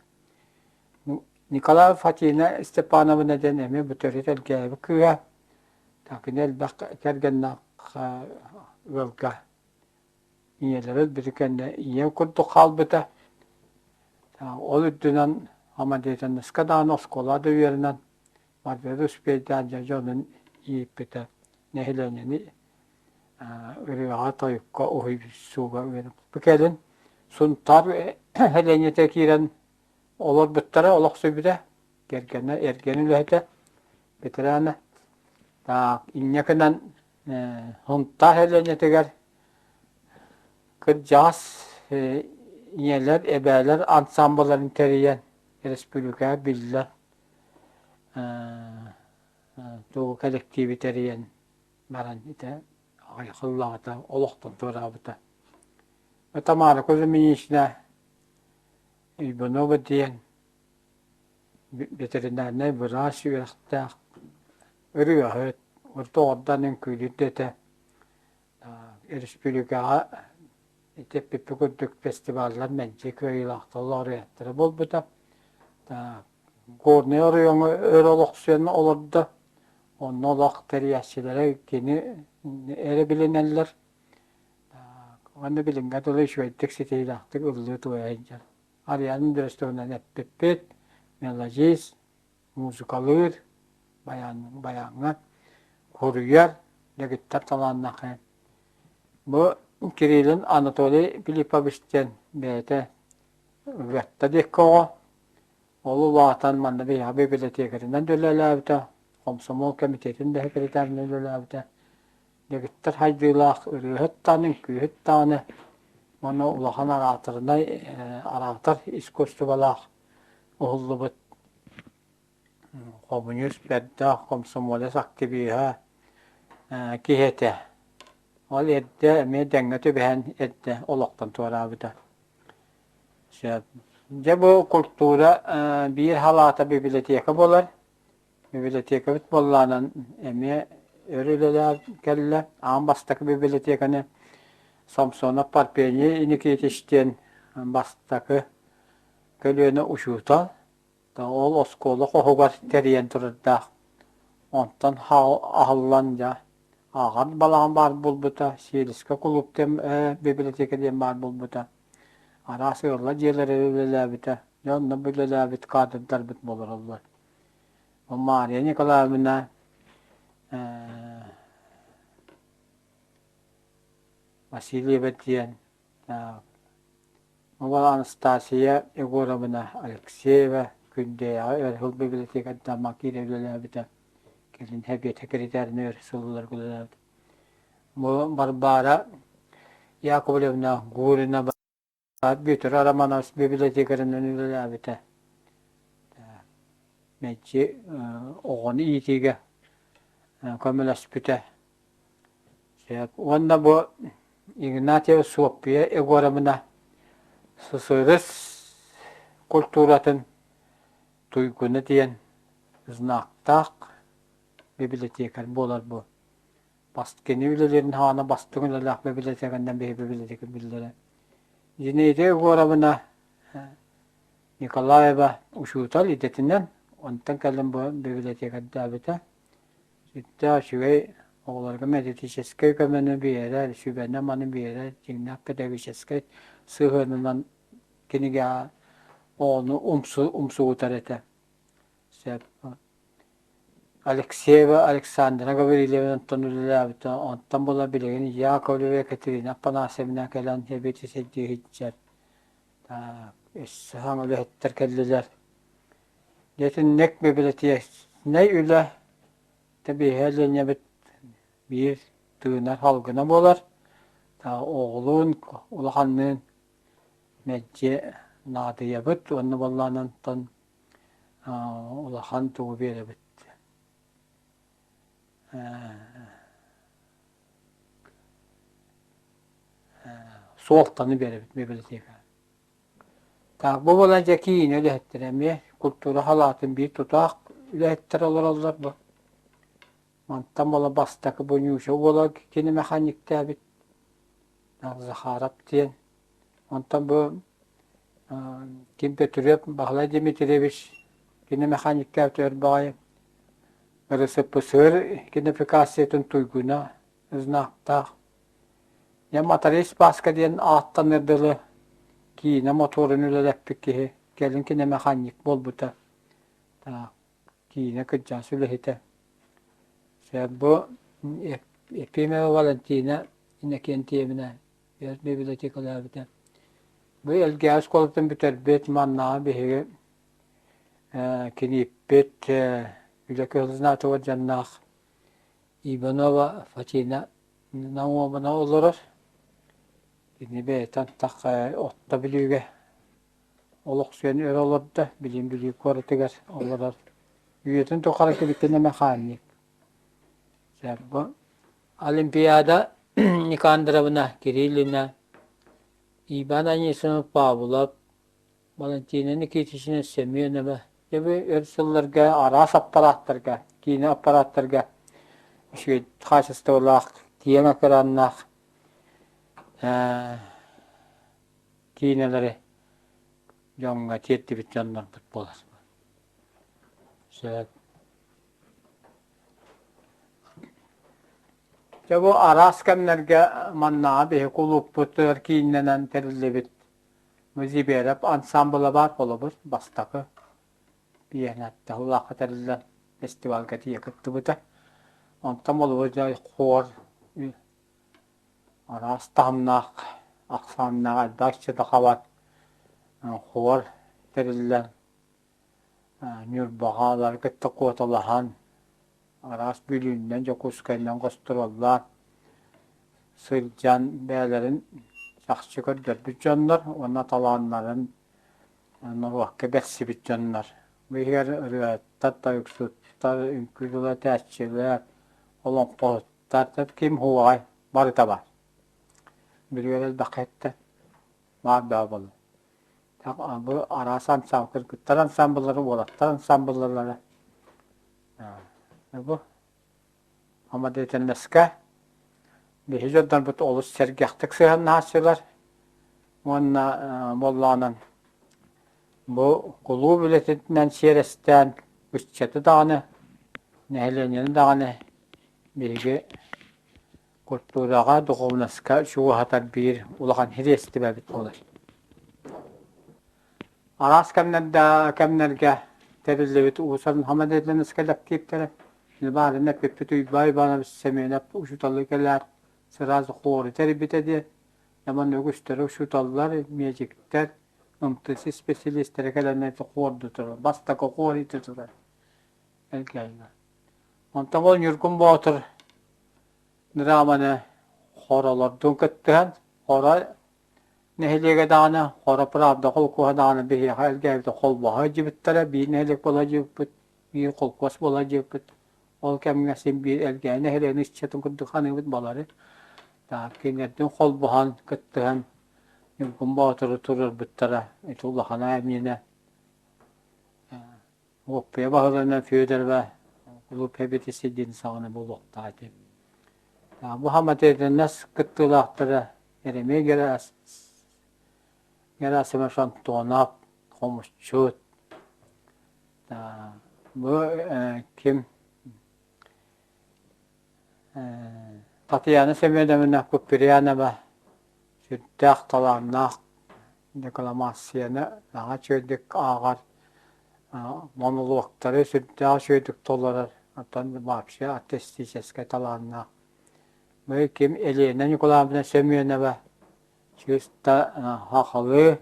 Николай Фатина Степановна диэн эмиэ бу төрүт Элгээйибит кыыһа. Кини элбэх кэргэннээх ыалга ийэлэрэ өлбүтүн кэннэ ийэм курдук хаалбыта. Ол үрдүнэн самодеятельноска даҕаны оскуолаҕа да үөрэнэн барытыгар успейдаан дьэ дьонун ииппитэ. Нэһилиэнньэни ырыаҕа, тойукка уһуйсууга үөрэммит. Бу кэлин Сунтаар сэлиэнньэтэ киирэн олорбуттара, олохсуйбута. Кэргэнэ эргэн үлэһитэ, ветерана. Так, инньэ гынан Сунтаар сэлиэнньэтигэр кырдьаҕас ийэлэр, эбээлэр ансаамбылларын тэрийэн республикаҕа биллэр тугу кэлэктииби тэрийэн баран ити аҕыйах сыллааҕыта олохтон туораабыта. Тамара Кузьминична Иванова диэн ветеринарнай быраас үөрэхтээх ырыаһыт, орто үҥкүүлүүр да этэ. Республикаҕа ити эппиппит курдук фестиваллар мэлдьи кыайыылаахтар лауреаттара буолбута. Горнай оройуоҥҥа өр олохсуйан олордо. Онно олох тэрийээччилэрэ кини эрэ билинэллэр. Уонна билиҥҥэ дылы үчүгэйдик ситиһиилээхтик ыллыы-туойа сылдьар. Ариана Дрестовнаны эппиппит, мелодист, музыкалыыр, байааҥҥа хоруйар, дэгиттэр талааннаах. Бу Кириллин Анатолий Филиппович диэн бэйэтэ Ыгыатта диэки оҕо. Ол улаатан манна биһиэхэ бибилэтиэкэтинэн да үлэлээбитэ, хомсомуол кэмитиэтин да сэкирэтээринэн үлэлээбитэ. Дэгиттэр хайдыылаах ырыаһыт даҕаны, үҥкүүһүт даҕаны уонна улахан араатарынай араатар искусстволаах уһуллубут хомуньуус бэрдээх комсомолец активиһа киһи этэ. Ол эрдэ эмиэ дэҥҥэ түбэһэн эрдэ олохтон туораабыта. Сөп. Дьэ бу култуура биир халаата бибилэтиэкэ буолар. Бибилэтиэкэбит буоллаҕынан эмиэ өр үлэлээн кэллэ. Аан бастакы бибилэтиэкэни Самсонов Парфений Никитич диэн бастакы көлүөнэ учуутал Ол оскуола хоһугар тэрийэн турардаах. Онтон аһыллан дьэ ааҕар балаҕан баар буолбута, сиэлискэ кулууп диэн библиотека диэн баар буолбута. Араас ыаллар дьиэлэрэ үлэлээбитэ. Дьэ онно үлэлээбит кадрдарбыт олороллор. Мария Николаевна Васильева диэн Ол Анастасия Егоровна Алексеева Күндэйэҕэ өр сыл библиотекардаах киирэ үлэлээбитэ. Кэлин сэбиэт сэкирэтээринэн өр сылларга үлэлээбитэ. Бу Варвара Яковлевна Гурина Бүөтүр Романович библиотекарынан үлэлээбитэ. Мэлдьи оҕону иитиигэ көмөлөспүтэ. Сөп. Уонна бу Игнатьева Суоппуйа Егоровна ССРС культуратын туйгуна диэн знактаах библиотекарь буолар бу. Кини үлэлиирин саҕана бастыҥ үлэлээх библиотеканнан биһи библиотека биллэрэ. Зинаида Егоровна Николаева учуутал идэтинэн, онтон кэлин бу библиотекардаабыта. Сүрдээх үчүгэй оҕолорго методическай көмөнү биэрэр, сүбэни-аманы биэрэр, дьиҥнээх педагогическай сыһыанынан кинигэҕэ оҕону умсугутар этэ. Сөп. Алексеева Александра Гаврильевнаттан үлэлээбитэ, онтон була билигин Яковлева Екатерина Афанасьевна кэлэн сэбиэдиссэйдии сылдьар. Өссө саҥа үлэһиттэр кэллилэр. Итинник бибилэтиэчнэй үлэ тэбиэһэ биир тыынар салгына буолар. Оҕолуун, улаханныын мэлдьи наадыйабыт уонна буоллаҕына улахан тугу биэрэбит суолтаны биэрэбит библиотека. Так, бу буолан дьэ киинэ үлэһиттэрэ эмиэ культура халаатын биир тутаах үлэһиттэр олороллор бу. Мантан буола бастакы бу Нюша уола кини механиктээбит Захаров диэн. Онтон бу Ким Петров Баһылай Дмитриевич кини механиктээбит өр баҕайы РСПСР кинофикациятын туйгуна знактаах Дьэ Моторист Бааска диэн ааттаныар дылы киинэ мотуорун үлэлэппит киһи, кэлин кини механик буолбута. Киинэ кырдьаҕас үлэһитэ. Бу Ефимова Валентина Иннокентьевна библиотекалаабыта. Бу Элгээйи оскуолатын бүтэрбит, маннааҕы биһиги кинииппит үлэ кыһыл знатого дьонноох Иванова Фатина Наумовна олорор. Кини бэйэтэ антах Отто Бүлүүгэ олохсуйан өр олордо. Билигин Бүлүү куоратыгар олорор. Үйэтин тухары кибитинэ механик. Бу Олимпиада Никандровна Кириллина, Иван Анисимов Павлов, Валентина Никитична Семенова дьэ бу өр сылларга араас аппарааттарга, киинэ аппарааттарга үчүгэй хаачыстыбалаах, киэҥ экраннаах киинэлэри дьоҥҥо тиэрдибит дьоннорбут буолар. Сөп. Дьэ бу араас кэмнэргэ маннааҕы биһи кулууппутугар кииннэнэн тэриллибит Зиберэп ансаамбыла баар холобур, бастакы пианетта улахан тэриллэн фестивальга тиийэ кыттыбыта. Онтон холобур хор. Араас таһымнаах, ахсааннаах элбэх иччитэ хабар хуор тэриллэн Ньурбаҕа кытта куоталаһан, араас Бүлүүннэн, Дьокуускайынан гостуруоллаан сылдьан бэйэлэрин чахчы көрдөрбүт дьоннор уонна талааннарын норуокка бэрсибит дьоннор. Бу иһигэр ырыаһыттар, тойуксуттар, үҥкүү тыла этээччилэр, олоҥхоһуттар, ким уһуоҕай барыта баар. Билигин элбэххэ иһиттэн баар бөҕө буолла. Бу араас ансаамбыл, кыргыттар ансаамбыллара, уолаттар ансаамбыллара. Бу самодеятельноска биһи дьоннорбут олус сэргэхтик сыһыаннаһааччылар уонна буоллаҕынан бу кулууп үлэтинэн сиэрэстээн ыччаты даҕаны, нэһилиэнньэни даҕаны биһиги культураҕа, духовноска чугаһатар биир улахан сириэстибэбит буолар. Араас кэмнэрдэ кэмнэргэ тэриллибит Уус-Алдан самодеятельность кэлэктииптэрэ баарын эппиппит Уйбаан Иванович Семенов учууталлыы кэлээр сразу хуору тэрийбитэ диэн манна үгүстэрэ учууталлар, медиктэр, МТС исписэлиистэрэ кэлэннэр хуорду турар, бастакы хуор ити турар Элгээйигэ. Онтон ол Ньургун Боотур драманы хоролордуун кыттыһан, хоро нэһилиэгэ даҕаны, хоро правда холкуоһа даҕаны биһиэхэ Элгээйибитэ холбоһо сылдьыбыттара, биир нэһилиэк буола сылдьыбыппыт, биир холкуос буола сылдьыбыппыт. Ол кэмҥэ син биир Элгээйи нэһилиэгин ыччатын курдук саныыбыт балары. Так, кинилэрдиин холбоһон, кыттыһан Ньургун Боотуру туруорбуттара. Ити улахан эмиэнэ Уоппуйа баһылыгынан Федорова кулууп сэбиэдиссэйдиин саҕана буолуохтаах этим. Бу самодеятельность кыттыылаахтара Еремей Герасимов Антонов, хомусчут, бу ким Татьяна Семеновна Куприянова сүрдээх талааннаах декламацияны наһаа үчүгэйдик ааҕар, монолуоктары сүрдээх үчүгэйдик толорор, оттон вообще артистическай талааннаах. Бу ким Елена Николаевна Семенова чисто сахалыы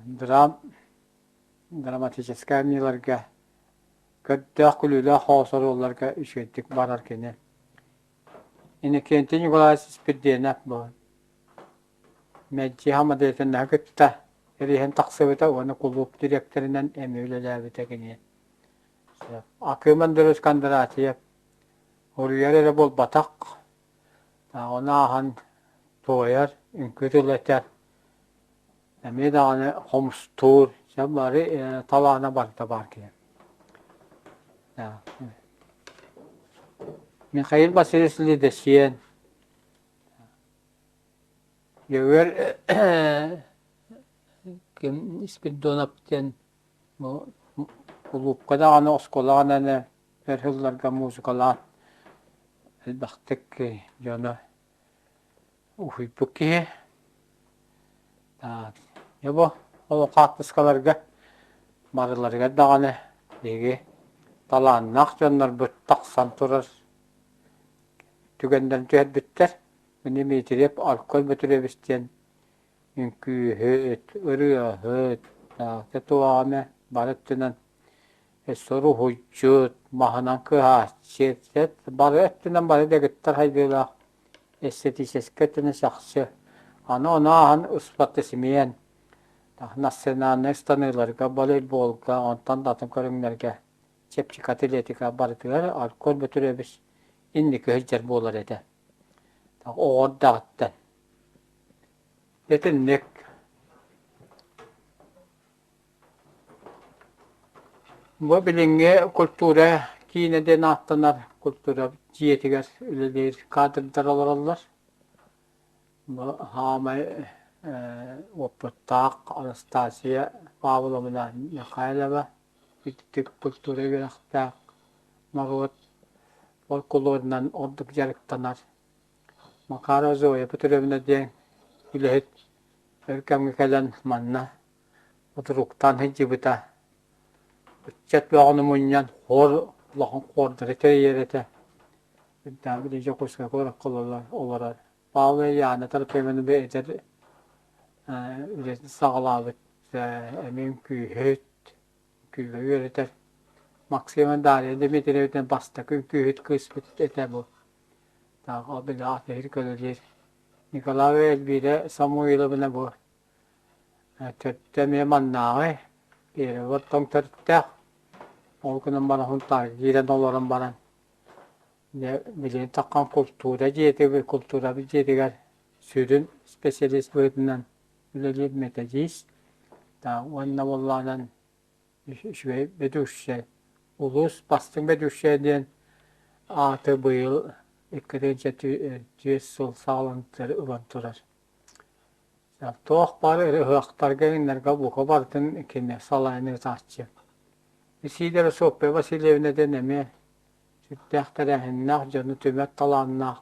драм драматическай айымньыларга көрдөөх күлүүлээх хоосорууларга үчүгэйдик барар кини. Иннокентий Николаевич Спирдиэнэп бу мэлдьи самодеятельноһы кытта эриһэн тахсыбыта уонна кулууп дириэктэринэн эмиэ үлэлээбитэ кини. Акым Андреевич Кондратьев уруйар эрэ буолбатах, ону ааһан туойар, үҥкүү тыл этэр, эмиэ даҕаны хомустуур, дьэ бары талаана барыта баар киһи. Михаил Васильевич Ледосиен Дьөгүөр ким Спиридонов диэн бу кулуупка даҕаны, оскуолаҕа даҕаны өр сылларга музыкалаан элбэхтик дьону уһуйбут киһи. Дьэ бу ол хаартыскаларга барыларыгар даҕаны биһиги талааннаах дьоннорбут тахсан турар түгэннэрин түһэрбиттэр. Мин Дмитриев Алкой Бөтүрүөбүс диэн үҥкүүһүт, ырыаһыт, туоҕа бары өттүнэн өссө уруһуйдьут, маһынан кыһааччы, бары өттүнэн бары дэгиттэр хайдыылаах эстетическэй өттүнэн чахчы. Аны ону ааһан ыспартысмиэн, национальнай ыстаныыларга, волейболга, онтон да атын көрүҥнэргэ чэпчэки атлетика барытыгар Алкой Бөтүрүөбүс инники сылдьар буолар этэ. Оҕо эрдэҕиттэн. Итинник. Бу билиҥҥи культура киинэ диэн ааттанар культура дьиэтигэр үлэлиир кадрдар олороллор. Бу саамай уопуттаах Анастасия Павловна Михайлова итинник культура үөрэхтээх норуот фольклорунан ордук дьарыктанар. Макарова Зоя Петровна диэн үлэһит өр кэмҥэ кэлэн манна утуруктаан сылдьыбыта. Ыччат бөҕөнү мунньан хор улахан хордары тэрийэр этэ. Үрдээҕи Дьокуускайга куоракка олорор. Павел Яна Трофимовна эдэр үлэтин саҕалаабыт эмиэ үҥкүүһүт, үҥкүүгэ үөрэтэр. Максима Дарья Дмитриевна бастакы үҥкүүһүт кыыспыт этэ бу. Так, ол били атыыр көлөлүүр. Николаева Эльвира Самуиловна бу төрдө эмиэ маннааҕы, перевод тоҥ төрүттээх. Ол гынан баран Сунтаарга киирэн олорон баран Дьэ, билигин таххан култуура дьиэтигэр, култуурабыт дьиэтигэр сүрүн специалист быһыытынан үлэлиир методист уонна буоллаҕынан үчүгэй ведущай, улуус бастыҥ ведущайа диэн ааты быйыл 2004 сыл саҕаланыытыгар ылан турар. Туох баар ыһыахтарга иҥнэргэ бука барытын кини салайан ыытааччы. Сидорова Софья Васильевна диэн эмиэ сүрдээх тэрээһиннээх, дьону түмэр талааннаах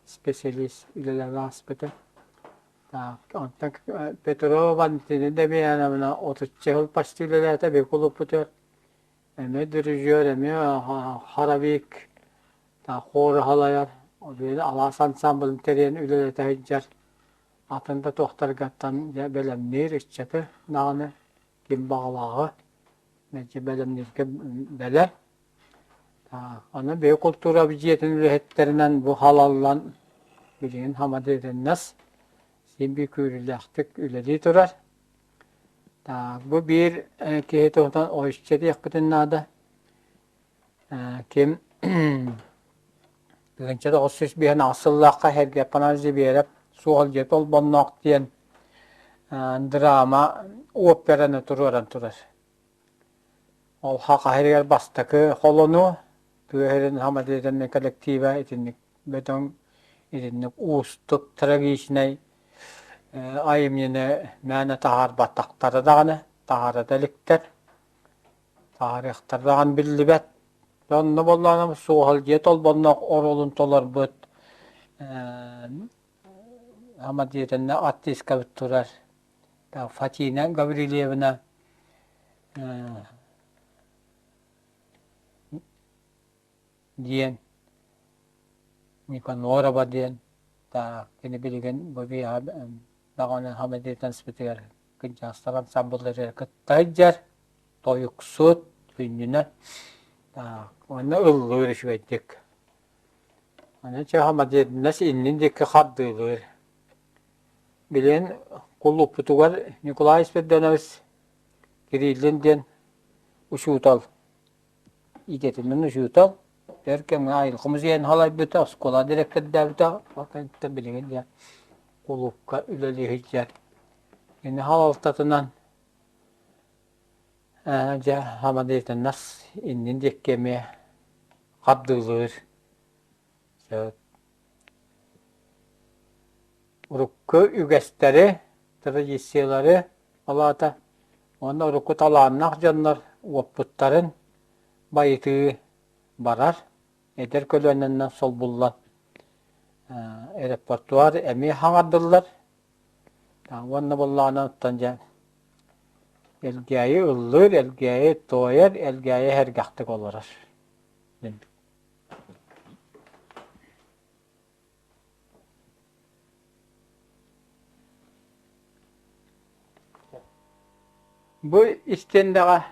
специалист үлэлээн ааспыта. Онтон Петрова Валентина Демьяновна отучча сыл почти үлэлээтэ биһиги кулууппутугар. Эмиэ дирижер, эмиэ хоровик, хору салайар, алаас ансамблын тэрийэн үлэлэтэ сылдьар. Атын да туохтаргаттан дьэ бэлэмниир ыччаты даҕаны ким баҕалааҕы мэлдьи бэлэмнииргэ бэлэм. Аны биһи култуура дьиэтин үлэһиттэринэн бу халаллан билигин хамадыырыннас син биир күүрүүлээхтик үлэлии турар. Бу биир киһи туһунан ойуччу диэхпитин наада. Ким 1905 сыллаахха Сергей Афанасьевич Зверев Суолдьут Толбонноох диэн драма операны туруоран турар. Ол Хахаһырыгар бастакы холону тыа сирин самодеятельнай коллектива итинник бөдөҥ, итинник уустук трагичнай айымньыны мээнэ таһаарбатахтара даҕаны, таһаара да иликтэр, таһаарыахтара даҕаны биллибэт. Онно буоллаҕына Суоһалдьыйа Толбонноох оруолун толорбут самодеятельнай артисткабыт турар Фатина Гаврильевна диэн Никанорова диэн кини билигин бу даҕаны хамадеятельствотыгар кырдьаҕастар ансамблларыгар кытта сылдьар, тойуксут, сүнньүнэн уонна ыллыыр үчүгэйдик. Аны чэ самодеятельность иннин диэки хардыылыыр. Билигин кулууппутугар Николай Спиридонович Кириллин диэн учуутал, идэтинэн учуутал, өр кэмҥэ айылҕа музейын салайбыта, оскуола дириэктэрдээбитэ, ол кэнниттэн билигин дьэ кулуупка үлэлии сылдьар. Кини салалтатынан дьэ самодеятельность иннин диэки эмиэ хардыылыыр. Урукку үгэстэри, традициялары, ол аата уонна урукку талааннаах дьоннор уоппуттарын байытыы барар, эдэр көлүөнэнэн солбуллан репертуар эмиэ хаҥардыллар. Уонна буоллаҕына оттон дьэ Элгээйи ыллыыр, Элгээйи туойар, Элгээйи сэргэхтик олорор. Бу истиэндэҕэ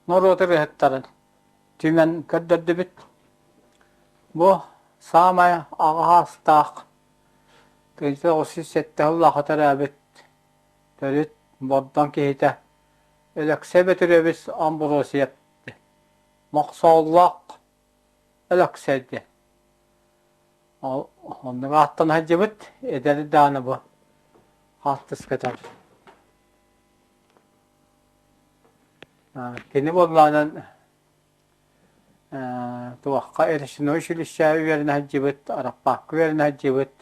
норуот ырыаһыттарын түмэн көрдөрдүбүт. Бу саамай аҕа саастаах 1907 сыллаахха төрөөбүт төрүт Бордоҥ киһитэ Өлөксөй Бөтүрүөбүс Амбросьев Мохсооллоох Өлөксөй диэн. Ол оннук ааттана сылдьыбыт, эдэр даҕаны бу хаартыскатар. Кини буоллаҕынан туохха речной училищеҕа үөрэнэ сылдьыбыт, Араппаакка үөрэнэ сылдьыбыт.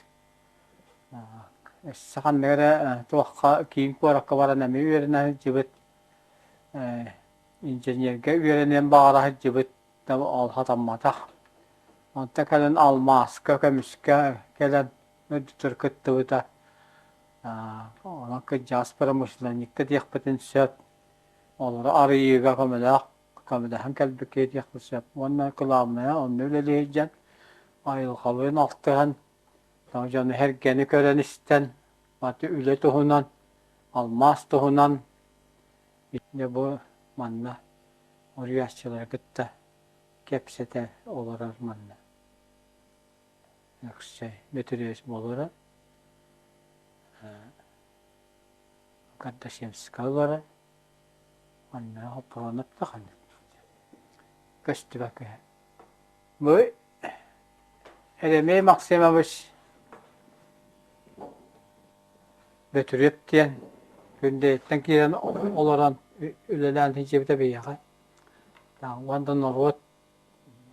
Өссө ханнык эрэ туохха киин куоракка баран эмиэ үөрэнэ сылдьыбыт. Инженергэ үөрэниэн баҕара сылдьыбыт да ол сатамматах. Онтон кэлин алмааска, көмүскэ кэлэн үрдүтүр кыттыбыта. Онон кырдьаҕас промышленникка диэхпитин сөп. Олору арыйыыга көмөлөөх, көмөлөһөн кэлбит киһи диэхпит сөп. Уонна кылаабынайа онно үлэлии сылдьан. Айылҕалыын алтыһан, дьону-сэргэни көрөн-истэн, аты үлэ туһунан, алмаас туһунан дьэ бу манна уруйааччылары кытта кэпсэтэ олорор манна. Өксөй Бөтүрүөс буолара. Кардашевскай олорор. Онно Хоппуруонап да ханнык көстүбэккэ. Бу Еремей Максимович Бөтүрүөп диэн Күндэйиттэн киирэн олорон үлэлээн сылдьыбыта биһиэхэ. Уонна норуот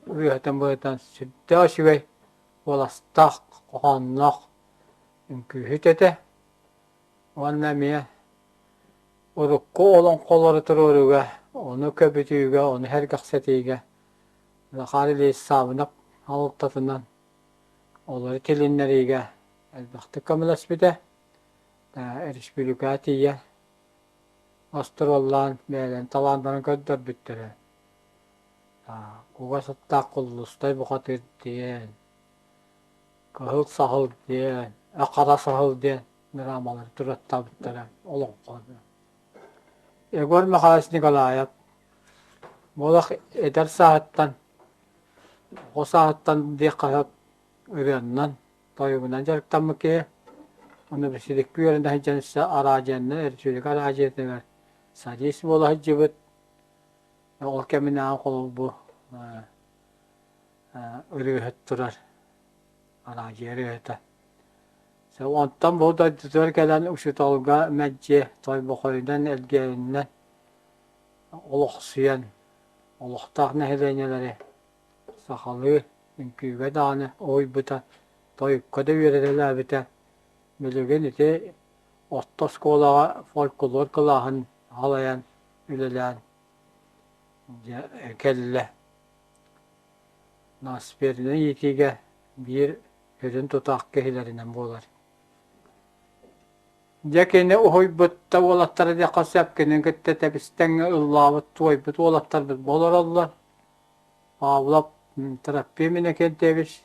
ырыаһытын быһыытынан сүрдээх үчүгэй куоластаах, хоһоонноох үҥкүүһүт этэ. Уонна эмиэ урукку олоҥхолору туруорууга, ону көбүтүүгэ, ону сэргэхсэтиигэ Захар Ильич Саабынап салалтатынан олору тилиннэриигэ элбэхтик көмөлөспүтэ. Республикаҕа тиийэ остуруоллаан бэйэлэрин талааннарын көрдөрбүттэрэ. Кугас аттаах Куллустай бухатыыр диэн, Кыһыл саһыл диэн, Хара саһыл диэн драмалары тураттаабыттара олоҥхо. Егор Михайлович Николаев Буолах эдэр сааһыттан, оҕо сааһыттан диэххэ сөп ырыаннан, тойугунан дьарыктаммыт киһи. Ону Бэсиликкэ үөрэнэ сылдьан өссө араадьыйаннан Өрөспүүбүлүкэ араадьыйатыгар солист буола сылдьыбыт. Ол кэминээҕи холобур ырыаһыт турар, араадьыйа ырыаһыта. Онтон бу дойдутугар кэлэн учууталга мэлдьи Тойбохойунан, Элгээйинэн олохсуйан, олохтоох нэһилиэнньэлэри сахалыы үҥкүүгэ даҕаны уһуйбута, тойукка да үөрэтэлээбитэ. Билигин ити орто оскуолаҕа фольклор кылааһын салайан үлэлээн дьэ кэллэ. Ноосфернай иитиигэ биир сүрүн тутаах киһилэринэн буолар. Дьэ кини уһуйбут да уолаттара диэххэ сөп, кинини кытта тэбис-тэҥҥэ ыллаабыт, туойбут уолаттарбыт буолараллар. Павлов Трофим Иннокентьевич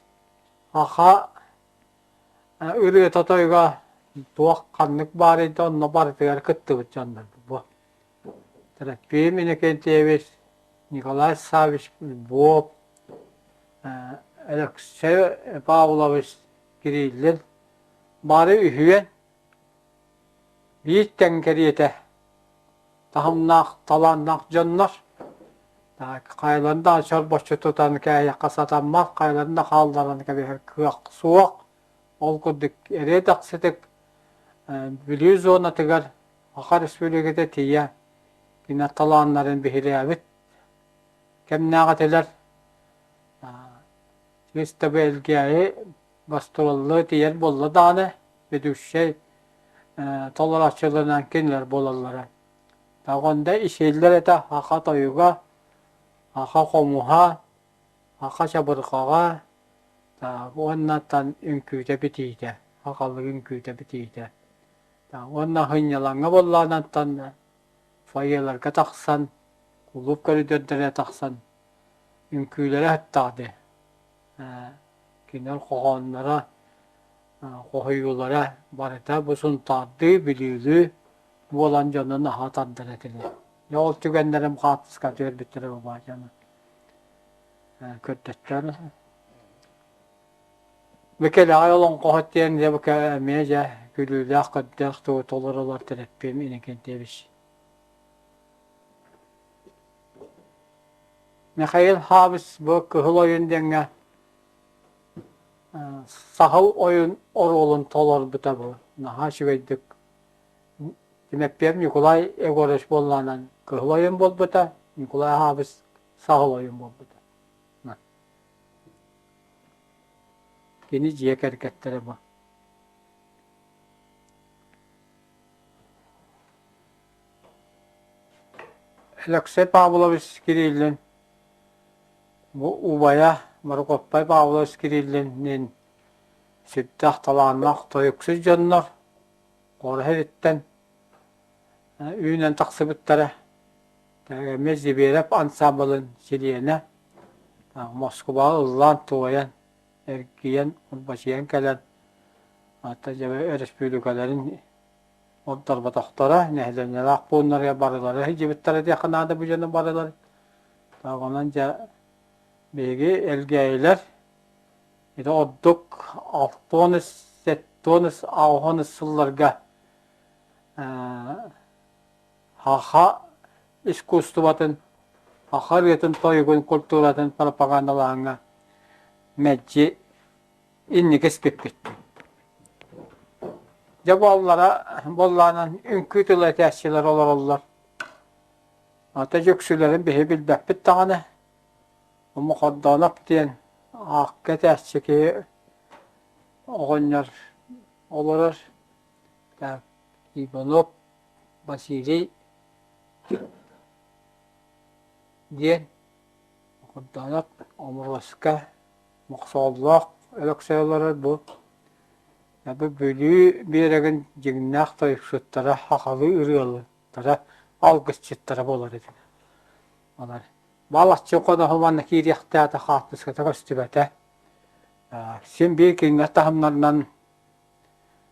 аха ырыата-тойуга туох ханнык баарый да онно барытыгар кыттыбыт дьоннорбут бу. Трофим Иннокентьевич, Николай Саввич Львов, Алексей Павлович Кириллин бары үһүөн биир тэҥ кэриэтэ таһымнаах, талааннаах дьоннор. Хайаларын да чорбоччу тутан кээһиэххэ сатаммат, хайаларын да хаалларан кэбиһэр кыах суох. Ол курдук эриэ-дэхситик Бүлүү зонатыгар Саха Республиката тиийэ кини талааннарын биһирээбит кэмнээх этилэр. Чисто Элгээйи гастроллуу тиийэр буолла даҕаны, ведущай толорооччуларынан кинилэр буолаллара. Таҕонда исиэллэр этэ саха тойуга, саха хомуһа, саха чабырҕаҕа уонна тан үҥкүүтэ битиитэ, сахалыы үҥкүүтэ битиитэ. Уонна сынньалаҥҥа буоллаҕынантан фойеларга тахсан, кулууп көрүдүөрдэрэ тахсан үҥкүүлэрэ сыттаҕа дии. Кинилэр хоһоонноро, хоһуйуулара барыта бу Сунтаардыы, Бүлүүлүү буолан дьону наһаа тардар этилэр. Дьэ ол түгэннэрим хаартыска түһэрбиттэрэ бу дьону көрдөттөр. Бу кэлэҕэй олоҥхоһут диэн дьэ бу эмиэ дьэ күлүүлээх көрдөөх тугу толоролор Тэрэппиэм Иннокентьевич. Михаил Хаабыс бу Кыһыл Ойуун диэҥҥэ Саһыл Ойуун оруолун толорбута бу наһаа үчүгэйдик. Тимэппиэп Ньукулай Егорович буоллаҕынан Кыһыл Ойуун буолбута, Ньукулай Хаабыс Саһыл Ойуун буолбута. Кини дьиэ кэргэттэрэ бу. Алексей Павлович Кириллин бу убайа Маркоппай Павлович Кириллинниин сүрдээх талааннаах тойуксут дьоннор Хоро сириттэн үүнэн тахсыбыттара. Эмиэ Зибиэрэп ансаамбылын чилиэнэ Москубаҕа ыллаан-туойан. эргийэн, урбачыйан кэлэн, ата дьэ өрөспүүбүлүкэлэрин ордорботохторо, нэһилиэнньэлээх пууннарыгар барылара сылдьыбыттара диэххэ наада бу дьону барыларын. Онон дьэ биһиги Элгээйилэр ити ордук алтуонус, сэттуонус, аҕыһуонус сылларга саха искусствотын, саха ырыатын тойугун культуратын пропагандалааһыҥҥа мэлдьи инники испиппит. Дьэ буоллара буоллаанан үҥкүү тыла этээччилэр олороллор. Ата дьүксүлэрин биһи билбэппит даҕаны. Мохордооноп диэн аакка этээччи киһи оҕонньор олорор. Так, Иванов Василий диэн Мохордооноп Омуруоска Мохсоҕоллоох Өлөксөй олорор бу бу Бүлүү биэрэгин дьиҥнээх тойуксуттара сахалыы ырыалыттара алгысчыттара буолар этилэр. Олор балачча хоноһо манна киириэхтээтэ хаартыската көстүбэтэ. Син биир кинилэр таһымнарынан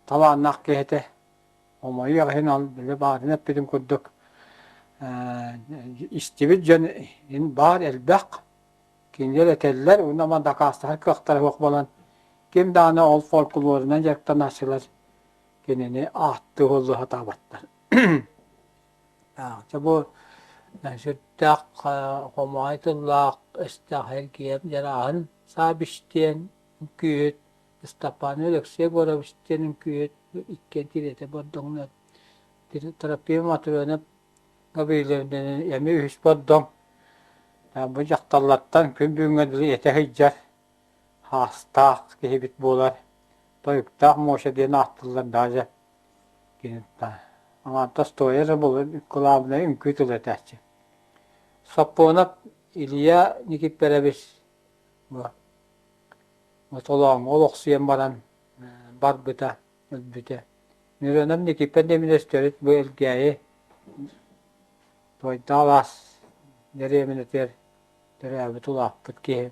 талааннаах киһи этэ. Хомойуох иһин ол били баарын эппитим курдук истибит дьон иһин баар элбэх кинилэр этэллэр уонна ама дакаастаһар кыахтара суох буолан ким даҕаны ол фольклорунан дьарыктанааччылар кинини ааттыы уһуллуу сатаабаттар. Чэ бу сүрдээх хомоҕой тыллаах өстөөх эргиэм Дьарааһын Саабич диэн үҥкүүһүт Ыстапаан Алексей Егорович диэн үҥкүүһүт иккиэн тириэтэ бордоҥнор. Трофим Матвеев Гаврильевна эмиэ үһүс бордоҥ. Бу дьахталлартан күн бүгүҥҥэ дылы этэ сылдьар хаастаах киһибит буолар. Тойуктаах Моша диэн ааттыыллар даже. Кини аҥаардас туойа эрэ буолар, кылаабынай үҥкүү тыла этээччи. Соппуонап Илья Никифорович Толооҥҥо олохсуйан баран барбыта, өлбүтэ. Миронов Никифор Демидович төрүт бу Элгээйи Туойдаах алаас дэриэбинэтигэр төрөөбүт улааппыт киһи.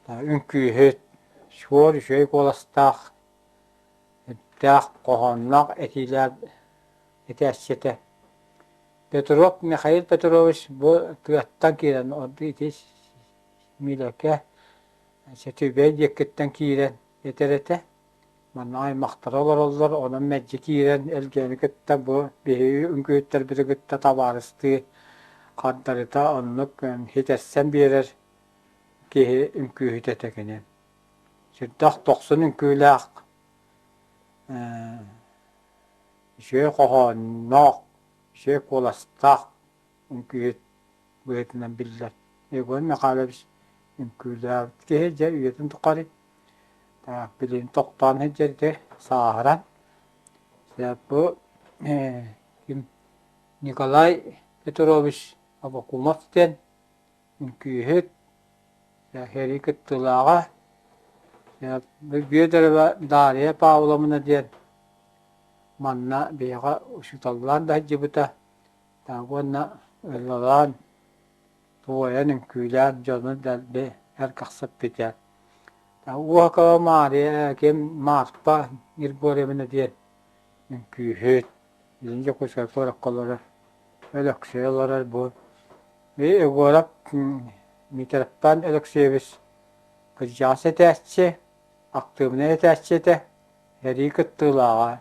Үҥкүүһүт, суор үчүгэй куоластаах, үрдээх хоһоонноох этиилээх этээччи этэ. Петров Михаил Петрович бу тыаттан киирэн ити Миилэкэ Сэтүбэй диэкиттэн киирэн этэр этэ. Манна аймахтара олороллор, онон мэлдьи киирэн Элгээни кытта бу биһиги үҥкүүһүттэрбитин кытта табаарыстыы хардарыта оннук хитэрсэн биэрэр киһи үҥкүүһүт этэ кини. Сүрдээх дохсун үҥкүүлээх, үчүгэй хоһоонноох, үчүгэй куоластаах үҥкүүһүт быһыытынан биллэр. Егор Михайлович үҥкүүлээбит киһи дьэ үйэтин тухары билигин тохтоон сылдьар ити сааһыран. Бу ким Николай Петрович Абакумов диэн үҥкүүһүт, сэрии кыттыылааҕа, Бүөдөрова Дарья Павловна диэн манна биһиэхэ учууталлаан да сылдьыбыта. Уонна ыллалаан, туойан, үҥкүүлээн дьону дэлби эргэхсиппитэ. Уокова Маарыйа ким Марфа Григорьевна диэн үҥкүүһүт, Илин Дьокуускай куоракка олорор, Өлөксөй олорор бу. Егоров Митрофан Алексеевич кырдьаҕас этээччи, актыыбынай этээччи этэ, сэрии кыттыылааҕа.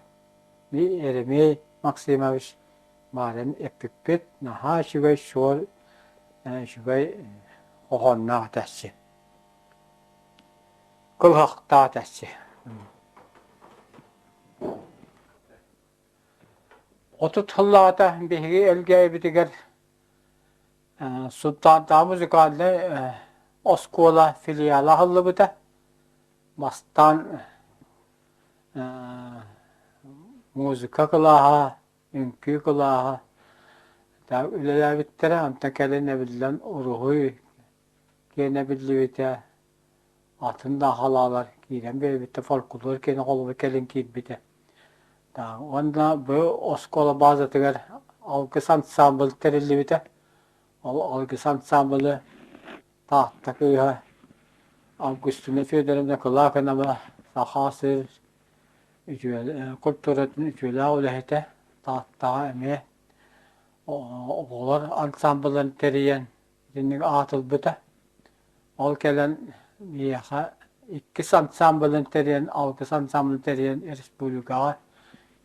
Еремей Максимович Баарын эппиппит наһаа үчүгэй суол, үчүгэй хоһоонноох этээччи. Кылыһахтаах этээччи. 30 сыллааҕыта биһиги Элгээйибитигэр Сунтаардааҕы музыкальнай оскуола филиала аһыллыбыта. Бастаан музыка кылааһа үҥкүү кылааһа үлэлээбиттэрэ, онтон кэлин эбиллэн уруһуй киэнэ биллибитэ, атын да халаалар киирэн биэрбиттэр, фольклор киэнэ холобур кэлин киирбитэ. Уонна бу оскуола базатыгар Алгыс ансаамбыл тэриллибитэ. Ол Алгыс ансаамбылы Таатта кыыһа Августина Федоровна Кылаакынова Саха сир культуратын үтүөлээх үлэһитэ Тааттаҕа эмиэ оҕолор ансаамбылларын тэрийэн итинник аатырбыта. Ол кэлэн миэхэ иккис ансаамбылын тэрийэн, алтыс ансаамбылын тэрийэн республикаҕа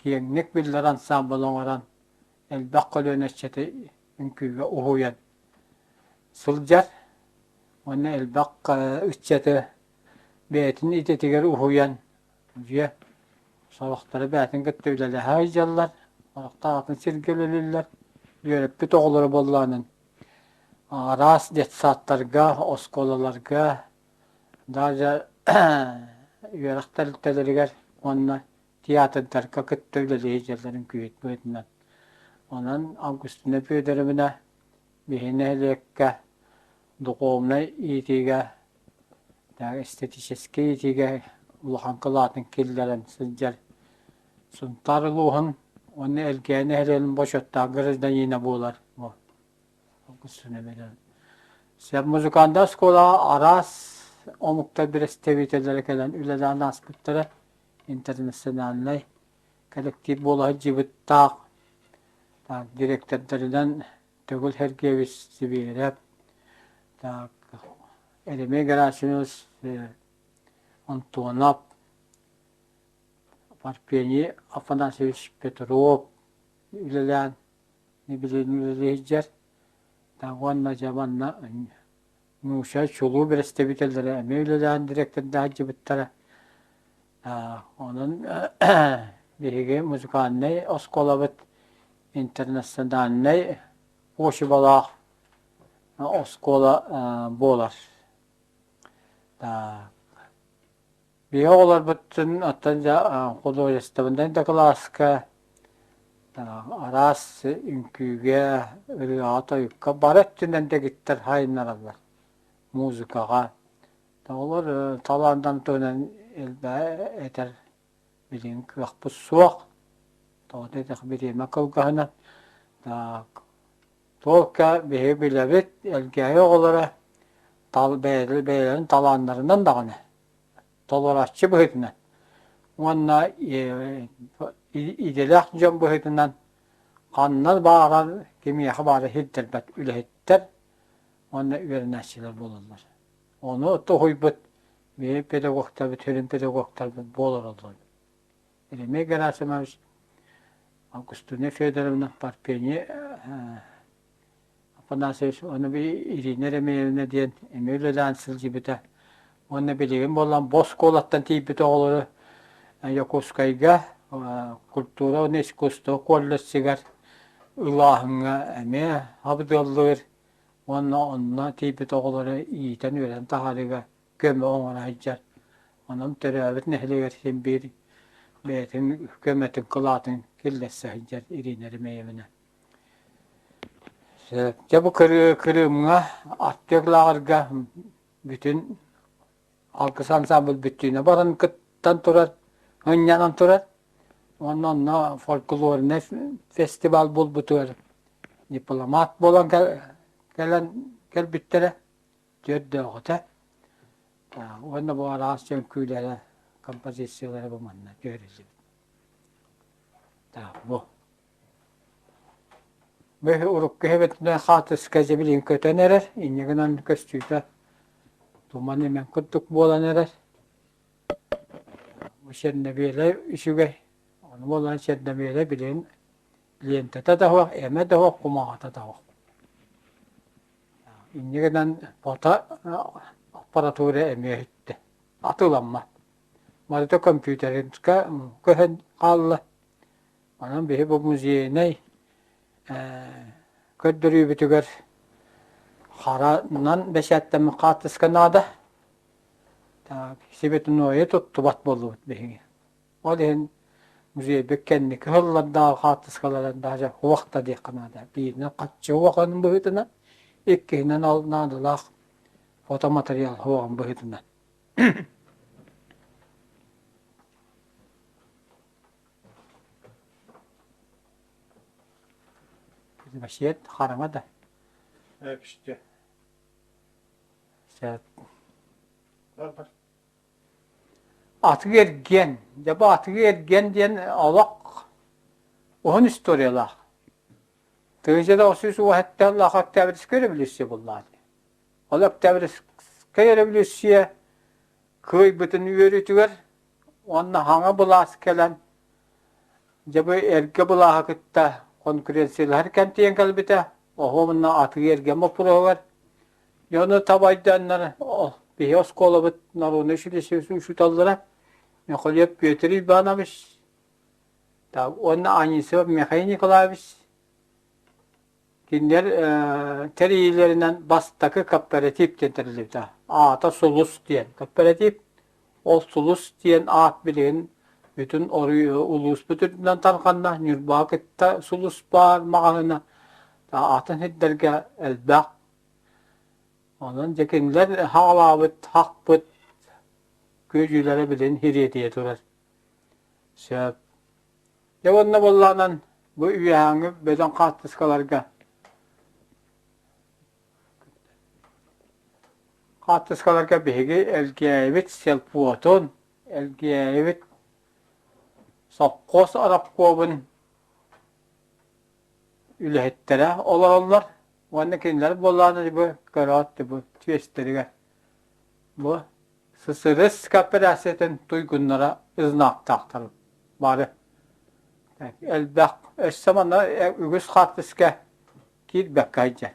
киэҥник биллэр ансаамбыл оҥорон элбэх көлүөнэ ыччаты үҥкүүгэ уһуйан сылдьар уонна элбэх ыччаты бэйэтин идэтигэр уһуйан дьиэ сорохторо бэйэтин кытта үлэлэһэ сылдьаллар, сорохтор атын сиргэ үлэлииллэр. Үөрэппит оҕолоро буоллаҕынан араас детсадтарга, оскуолаларга, даже үөрэх тэрилтэлэригэр уонна театрдарга кытта үлэлии сылдьалларын күүһүт быһыытынан. Онон Августина Федоровна биһи нэһилиэккэ духовнай иитиигэ, эстетическэй иитиигэ улахан кылаатын киллэрэн сылдьар Сунтаар улууһун уонна Элгээйи нэһилиэгин бочуоттаах гражданина буолар. Музыканнар оскуолаҕа араас омуктар бэрэстэбиитэллэрэ кэлэн үлэлээн ааспыттара интернациональнай коллектив буола сылдьыбыттаах директордарынан Төгүл Сергеевич Сибиэрэп, так, Еремей Герасимович Антонов, Парфений Афанасьевич Петров үлэлээн билигин үлэлии сылдьар. Уонна дьэ манна Нуша чулуу бэрэстэбиитэллэрэ эмиэ үлэлээн директордаах сылдьыбыттара. Онон биһиги музыкальнай оскуолабыт интернациональнай почвалаах оскуола буолар. Биһиги оҕолорбутун оттон дьэ художественнай да кылааска араас үҥкүүгэ, ырыаҕа-тойукка бары өттүнэн дэгиттэр сайыннараллар музыкаҕа. Оҕолор талааннарын туһунан элбэҕи этэр билигин кыахпыт суох. Тоҕо диэтэх бириэмэ кылгаһынан. Туолка биһиги билэбит, Элгээйи оҕолоро бэйэлэрин талааннарынан даҕаны толорооччу быһыытынан уонна идэлээх дьон быһыытынан ханна баҕарар кимиэхэ баҕарар сирдэрбэт үлэһиттэр уонна үөрэнээччилэр буолаллар. Ону тоһуйбут биһиги педагогтарбыт, сүрүн педагогтарбыт буолар Еремей Герасимович, Августина Федоровна Парфений Афанасьевич уонна Ирина Еремеевна диэн эмиэ үлэлээн сылдьыбыта. Уонна билигин буолан бу оскуолаттан тиийбит оҕолору Якутскайга культура уонна искусство колледжыгар ылааһыҥҥа эмиэ абыдыаллыыр уонна онно тиийбит оҕолору иитэн-үөрэтэн таһаарыыга көмө оҥоро сылдьар. Онон төрөөбүт нэһилиэгэр син биир бэйэтин көмөтүн кылаатын киллэрсэ сылдьар Ирина Еремеевна. Дьэ бу Кырыымҥа Аттык лааҕырга бүтүн Алгыс ансаамбыл бүттүүнэ баран кыттан турар, ынньанан турар. Уонна онно фольклорнай фестиваль буолбутугар дипломат буолан кэлэн кэлбиттэрэ түөрдөөҕүтэ. Уонна бу араас үҥкүүлэрэ, композициялара бу манна түһэриллибит. Бу Бу урукку эбэтинэн хаартыска дьэ билигин көтөн эрэр, инньэ гынан көстүүтэ туман имэн курдук буолан эрэр. Бу Чернобелай үчүгэй, ону буолан Чернобелай билигин лиэнтэтэ да суох, эмэ да суох, кумаҕата да суох. Инньэ гынан фото аппаратура эмиэ иһиттэ, атыыламмат. Барыта компьютерга көһөн хаалла. Онон биһи бу музейнай көрдөрүүбүтүгэр харанан бэчээттэммит хаартыска наада. Сибэтинойу туттубат буоллубут биһиги. Ол иһин музейбыт кэнники сыллардааҕы хаартыскаларын даже суох да диэххэ наада. Бииринэн хаччы уоҕун быһыытынан, иккиһинэн ол наадалаах фотоматериал суоҕун быһыытынан. Вообще хараҥа да. Ээ, піште. Сәт. Атыы-эргиэн. Дьэ бу атыы-эргиэн диэн олох уһун историялаах. 1937 сыллаах Октябрьскай революция буллаҕа дии. Ол Октябрьскай революция кыайбытын үөрүүтүгэр уонна хаҥа былаас кэлэн дьэ бу эргэ былааһы кытта конкуренциялаһар кэм тиийэн кэлбитэ. Оһуобунна атыы-эргиэн боппуруоһугар Дьону табайданнар биһи оскуолабыт народнай училище учууталлара Михалев Петр Иванович уонна Анисов Михаил Николаевич кинилэр тэрийиилэринэн бастакы кооператив диэн тэриллибитэ. Аата Сулус диэн кооператив. Ол Сулус диэн аат билигин бүтүн улууспут үрдүнэн тарҕанна. Ньурбаҕа кытта Сулус баар маҕаһыына атын сирдэргэ элбэх. Онон дьэ кинилэр хаалаабыт хахпыт күөдьүүлэрэ билин ириэтийэ турар. Сөп. Дьэ уонна буоллаҕынан бу үөһээҥҥи бөдөҥ хаартыскаларга хаартыскаларга биһиги Элгээйибит селпуотун, Элгээйибит сопхуос арапкуобун үлэһиттэрэ олороллор уонна кинилэр буоллаҕына бу көрөөт бу түөстэригэр бу ССРС кооперациятын туйгуннара знактаахтар бары элбэх өссө манна үгүс хаартыска киирбэккэ сылдьар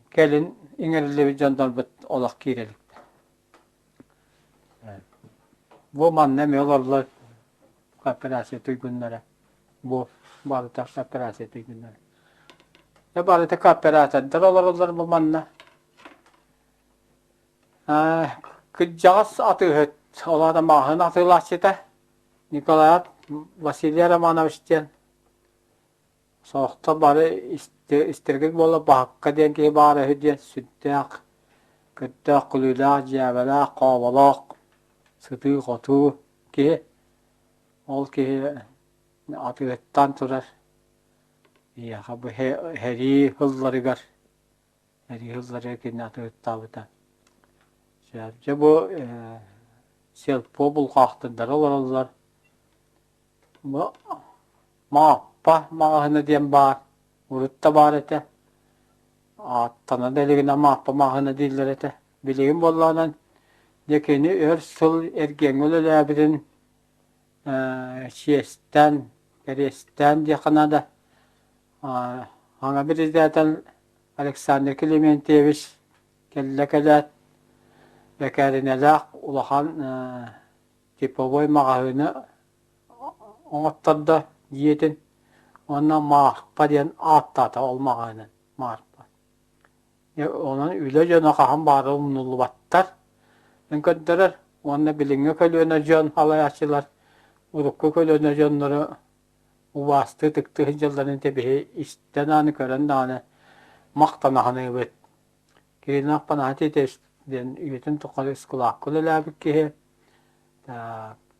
кэлин иҥэриллибит дьоннорбут олох киирэ иликтэр Бу манна эмиэ олорлор кооперация туйгуннара. Бу барыта кооперация туйгуннара. Дьэ барыта кооператордар олороллор бу манна. Кырдьаҕас атыыһыт, ол аата маҕаһыын атыылааччыта Николаев Василий Романович диэн Сорохтор бары истэргит буола Баһыкка диэн киһи баара үһү диэн сүрдээх көрдөөх, күлүүлээх, дьээбэлээх, хооболоох, сытыы-хотуу киһи. Ол киһи атыыһыттаан турар эйиэхэ бу сэрии сылларыгар сэрии сылларыгар кини атыыһыттаабыта. Дьэ бу сельпо булҕаахтырдара олороллор. Бу Мааппа маҕаһыына диэн баар, урут да баар этэ. Ааттана да илигинэ Мааппа маҕаһыына дииллэр этэ. Билигин буоллаҕынан дьэ кини өр сыл эргиэҥҥэ үлэлээбитин чиэстээн, кэриэстээн диэххэ наада. Саҥа председатель Александр Климентьевич кэллэ кэлээт, бэкээринэлээх улахан типовой маҕаһыыны оҥоттордо дьиэтин уонна Маарпа диэн ааттаата ол маҕаһыынын Маарпа. Онон үлэ дьоно хаһан баара умнуллубаттар көрдөрөр уонна билиҥҥи көлүөнэ дьон салайааччылар урукку көлүөнэ дьоннору убаастыы ытыктыы сылдьалларын тэбиһи истэн даҕаны көрөн даҕаны махтана саныыбыт. Кириллин Афанасьевич диэн үйэтин тухары ыскылаакка үлэлээбит киһи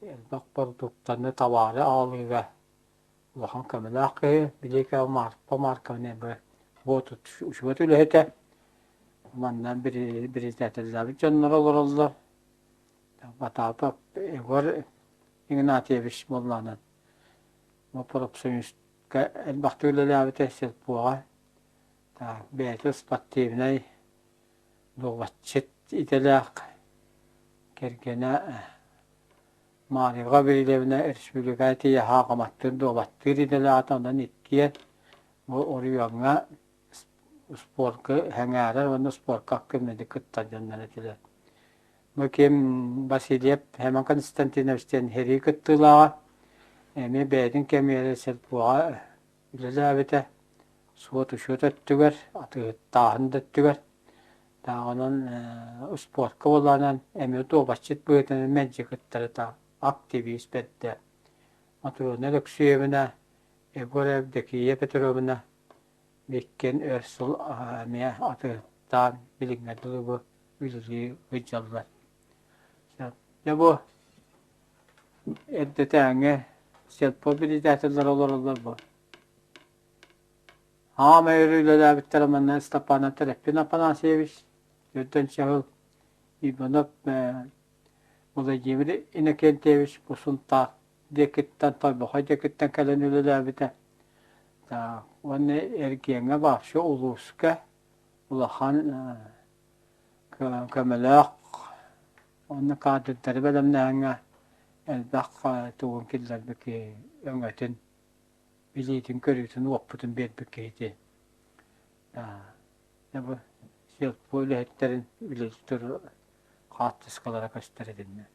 элбэх бородууктаны, табаары аҕалыыга улахан көмөлөөх киһи. Билиикэ Марпа Марковна бу учуот үлэһитэ. Манна председателлээбит дьоннор олороллор. Потапов Егор Игнатьевич буоллаҕынан бу профсоюзка элбэхтик үлэлээбитэ сельпоҕа бэйэтэ спортивнай дуобатчыт идэлээх кэргэнэ Марья Гаврильевна республикаҕа тиийэ хаакыматтыыр дуобаттыыр идэлээх онон иккиэн бу оройуоҥҥа спорка сэҥээрэр уонна спорка активнайдык кыттар дьоннор этилэр. Бу ким Васильев Хеман Константинович диэн сэрии кыттыылааҕа эмиэ бэйэтин кэмигэр сельпоҕа үлэлээбитэ суот-учуот өттүгэр, атыыһыттааһын да өттүгэр. Онон успуортка буоллаҕынан эмиэ дуобатчыт быһыытынан мэлдьи кыттарыта активист бэрдэ. Матрена Алексеевна, Егор Евдокия Петровна иккиэн өр сыл эмиэ атыыһыттаан билиҥҥэ дылы бу үлэлии сылдьаллар. Дьэ бу Эрдэтээҥҥи сельпо председателлэр олороллор бу. Аам өр үлэлээбиттэрэ манна Степанов Тэрэппин Афанасьевич, Үрдэн Чаһыл, Иванов Владимир Иннокентьевич бу Сунтаар диэкиттэн, Тойбохой диэкиттэн кэлэн үлэлээбитэ. Уонна эргиэҥҥэ вообще улууска улахан көмөлөөх уонна кадрдары бэлэмнээһиҥҥэ элбэх тугун киллэрбит киһи өҥөтүн, билиитин-көрүүтүн, уоппутун биэрбит киһити. Бу сельпо үлэһиттэрин үлэлиир хаартыскалара көстөр итиннэ.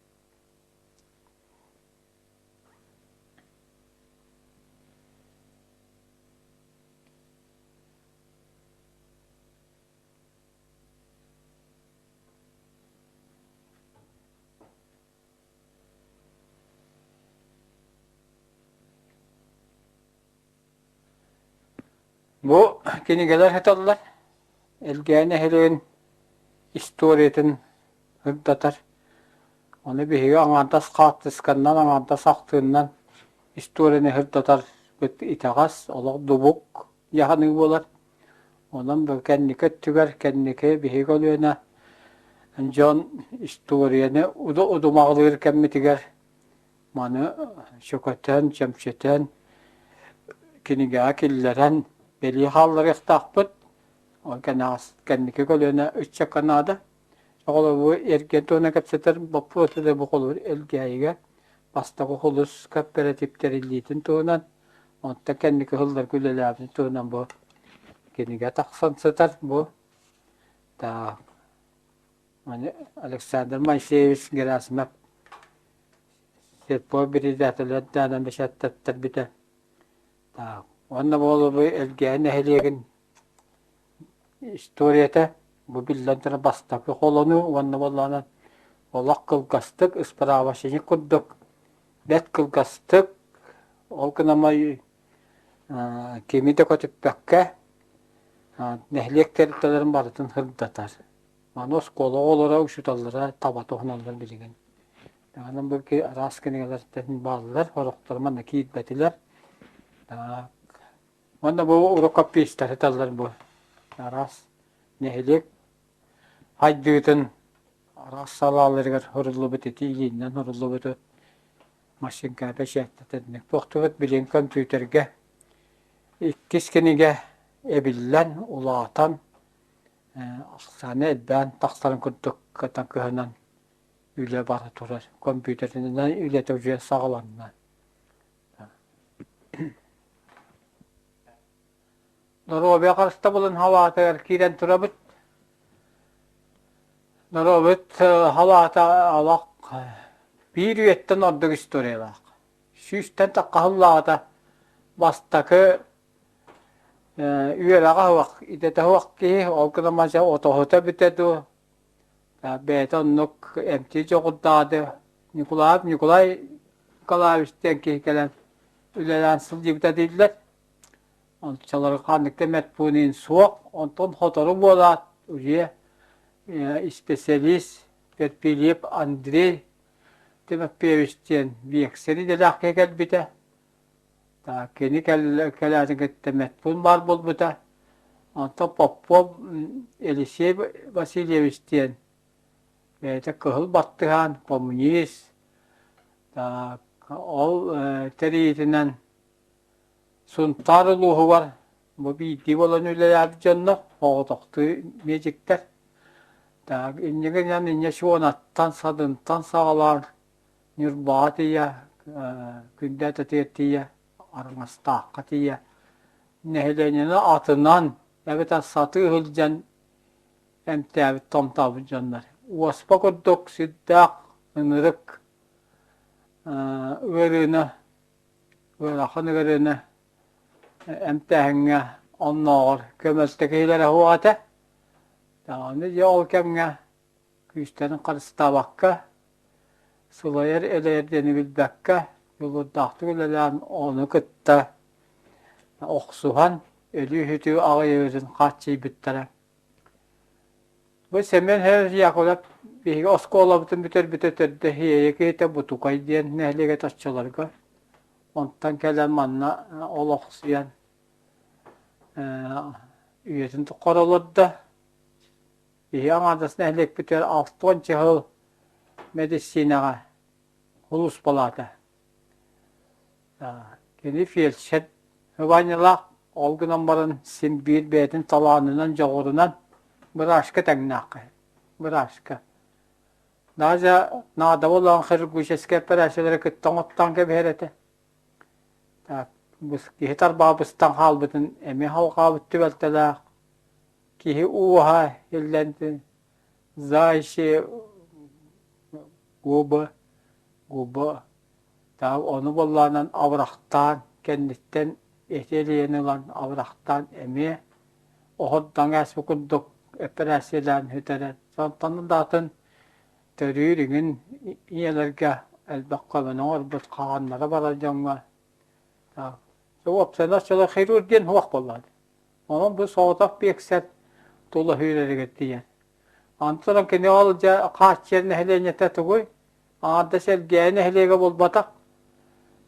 Бу кинигэлэр сыталлар, Элгээн нэһилиэгин историятын сырдатар. Ону биһиги аҥаардас хаартысканнан, аҥаардас ахтыыннан историяны сырдатарбыт итэҕэс, олох дубук дьаһаныы буолар. Онон бу кэнники өттүгэр, кэнники биһиги Өлүөнэ дьон историяны удумаҕалыыр кэммитигэр Маны чөкөтөн, чөмчөтөн, кинигэҕэ киллэрэн бэлиэ хаалларыахтаахпыт. Ол кэнэҕэс кэнники көлүөнэ ыччакка наада. Оҕолору эргиэн туһунан кэпсэтэр боппуруоса да бу холобур Элгээйигэ бастакы хулус кооператив тэриллиитин туһунан, онтон кэнники сылларга үлэлээбитин туһунан бу кинигэ тахсан сытар. Бу так Александр Моисеевич Герасимов сельпо председателэ бэчээттэрбитэ. Уонна буолубу Элгээйи нэһилиэгин историята бу биллэн турар бастакы холонуу уонна буоллаҕына олох кылгастык справочник курдук бэрт кылгастык ол гынан кими да көтүппэккэ нэһилиэк тэрилтэлэрин барытын сырдатар. Маны оскуола оҕолоро, учууталлара таба туһаналлар билигин. Даҕаны бу араас кинигэлэртэн бааллар, сорохторо манна киирбэтилэр. Уонна бу рукопистары таллар бу араас нэһилиэк хайдыытын араас салааларыгар суруллубут ити илиинэн суруллубуту машинка бэчээттэтинник туохтубут билигин компьютергэ иккис кинигэ эбиллэн улаатан Ахсаана элбээн тахсарын курдук кыһынан үлэ бара турар. Компьютерынан үлэтэ уже саҕаланна. Доруобуйа харыстабылын халаатыгар киирэн турабыт. Доруобуйа халаата олох биир үйэттэн ордук историялаах. Сүүстэн тахха сыллааҕыта бастакы Үөрэҕэ суох, идэтэ суох киһи, ол гынан баран отоһута бүтэ дуу, бэйэтэ оннук эмтии дьоҕурдаады. Ньукулаев Ньукулай Николаевич диэн киһи кэлэн үлэлээн сылдьыбыта дииллэр. Ончаларга ханнык да медпуун суох. Онтон сотору буолаат, уже исписэлиис Перпилиев Андрей Тимофеевич диэн биэксэр идэлээх киһи кэлбитэ. Кини кэлээтин кытта медпуун баар буолбута. Онтон Попов Елисей Васильевич диэн бэйэтэ кыһыл баттыһаан коммунист ол тэрийиитинэн Сунтаар улууһугар бу биирдии буолан үлэлээбит дьоннор соҕотохтуу медиктэр инньэ гынан инньэ Суонаттан, Садынтан саҕалаан Ньурбаҕа тиийэ, Күндээдэтигэр тиийэ, Араҥастаахха тиийэ нэһилиэнньэни атынан эбэтэр сатыы сылдьан эмтээбит, томтообут дьоннор. Уоспа курдук сүрдээх ынырык ыарыыны, ыарахан ыарыыны эмтээһиҥҥэ оннооҕор көмөлтө киһилэрэ суох этэ. Даҕаны дьэ ол кэмҥэ күүстэрин харыстаабакка, сылайар-элэйэр диэни билбэккэ, дьулуурдаахтык үлэлээн ону кытта охсуһан, өлүү-сүтүү аҕыйыырын хааччыйбыттара. Бу Семен Семенович Яковлев биһиги оскуолабытын бүтэрбитэ төрдө Иэйэ киһитэ Бутукай диэн нэһилиэгэ оччолорго. Онтон кэлэн манна олохсуйан үйэтин тухары олордо. Биһиги аҥаардас нэһилиэкпитигэр 60 сыл мэдиссиинэҕэ сулууспалаата. Кини фельдшер Ванялаах ол гынан баран син биир бэйэтин талаанынан, дьоҕурунан быраашка тэҥнээххэ быраашка. Даже наада буолан хирургическай операциялары кытта оҥоттоон кэбиһэр этэ. Так, киһи тарбаҕа быстан хаалбытын эмиэ халҕаабыт түбэлтэлээх. Киһи ууһа иллэнтин зающие губы губа Так ону буоллаҕынан абырахтаан кэнниттэн эти элийэн ылан абырахтаан эмиэ оһордоҥ ааспыт курдук эпэрээссийэлээн бүтэрэн онтон да атын төрүүр иҥин ийэлэргэ элбэх көмөнү оҥорбут хааннара барар дьоҥҥо уопсайынан оччолор хирург диэн суох буоллаҕа дии. Онон бу соҕотох биэксэр тула сүүрэригэр тиийэр. Онтон кини ол дьэ хааччыйар нэһилиэнньэтэ тугуй? Аҥаардас Элгээйи нэһилиэгэ буолбатах,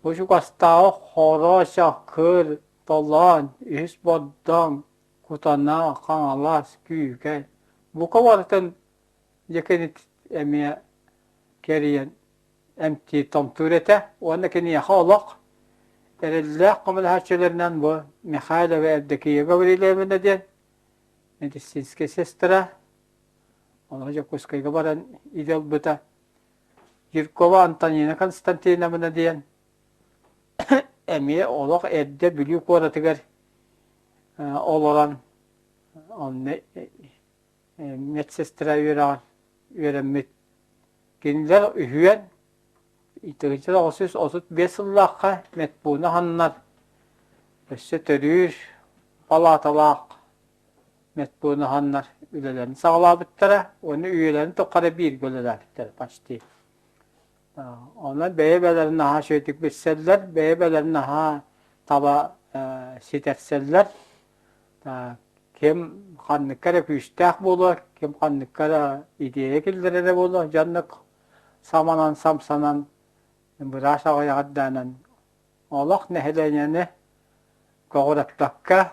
бу чугастааҕы Хоро, Чакыр, Толоон, Үһүс Бордоҥ, Кутана, Хаҥалас, Күүкэй бука барытын дьэ кини эмиэ кэрийэн эмтиир томтуур этэ уонна киниэхэ олох эрэллээх көмөлөһөөччүлэринэн бу Михайлова Евдокия Гаврильевна диэн медицинскэй сестра Ону Дьокуускайга баран идэ ылбыта. Жиркова Антонина Константиновна диэн эмиэ олох эрдэ Бүлүү куоратыгар олорон онно медсестра үөрэҕэр үөрэммит. Кинилэр үһүөн 1935 сыллаахха медпууну аһаннар өссө төрүүр палааталаах медпуунаһаннар үлэлэрин саҕалаабыттара уонна үйэлэрин тухары бииргэ үлэлээбиттэрэ почти. Онон бэйэ-бэйэлэрин наһаа үчүгэйдик билсэллэр, бэйэ-бэйэлэрин наһаа таба ситэрсэллэр. Ким ханныкка эрэ күүстээх буолуо, ким ханныкка эрэ идиэйэ киллэрэрэ буолуо, дьоннук саманан самсанан быраас аҕыйаҕырдаанан олох нэһилиэнньэни көҕүрэппэккэ,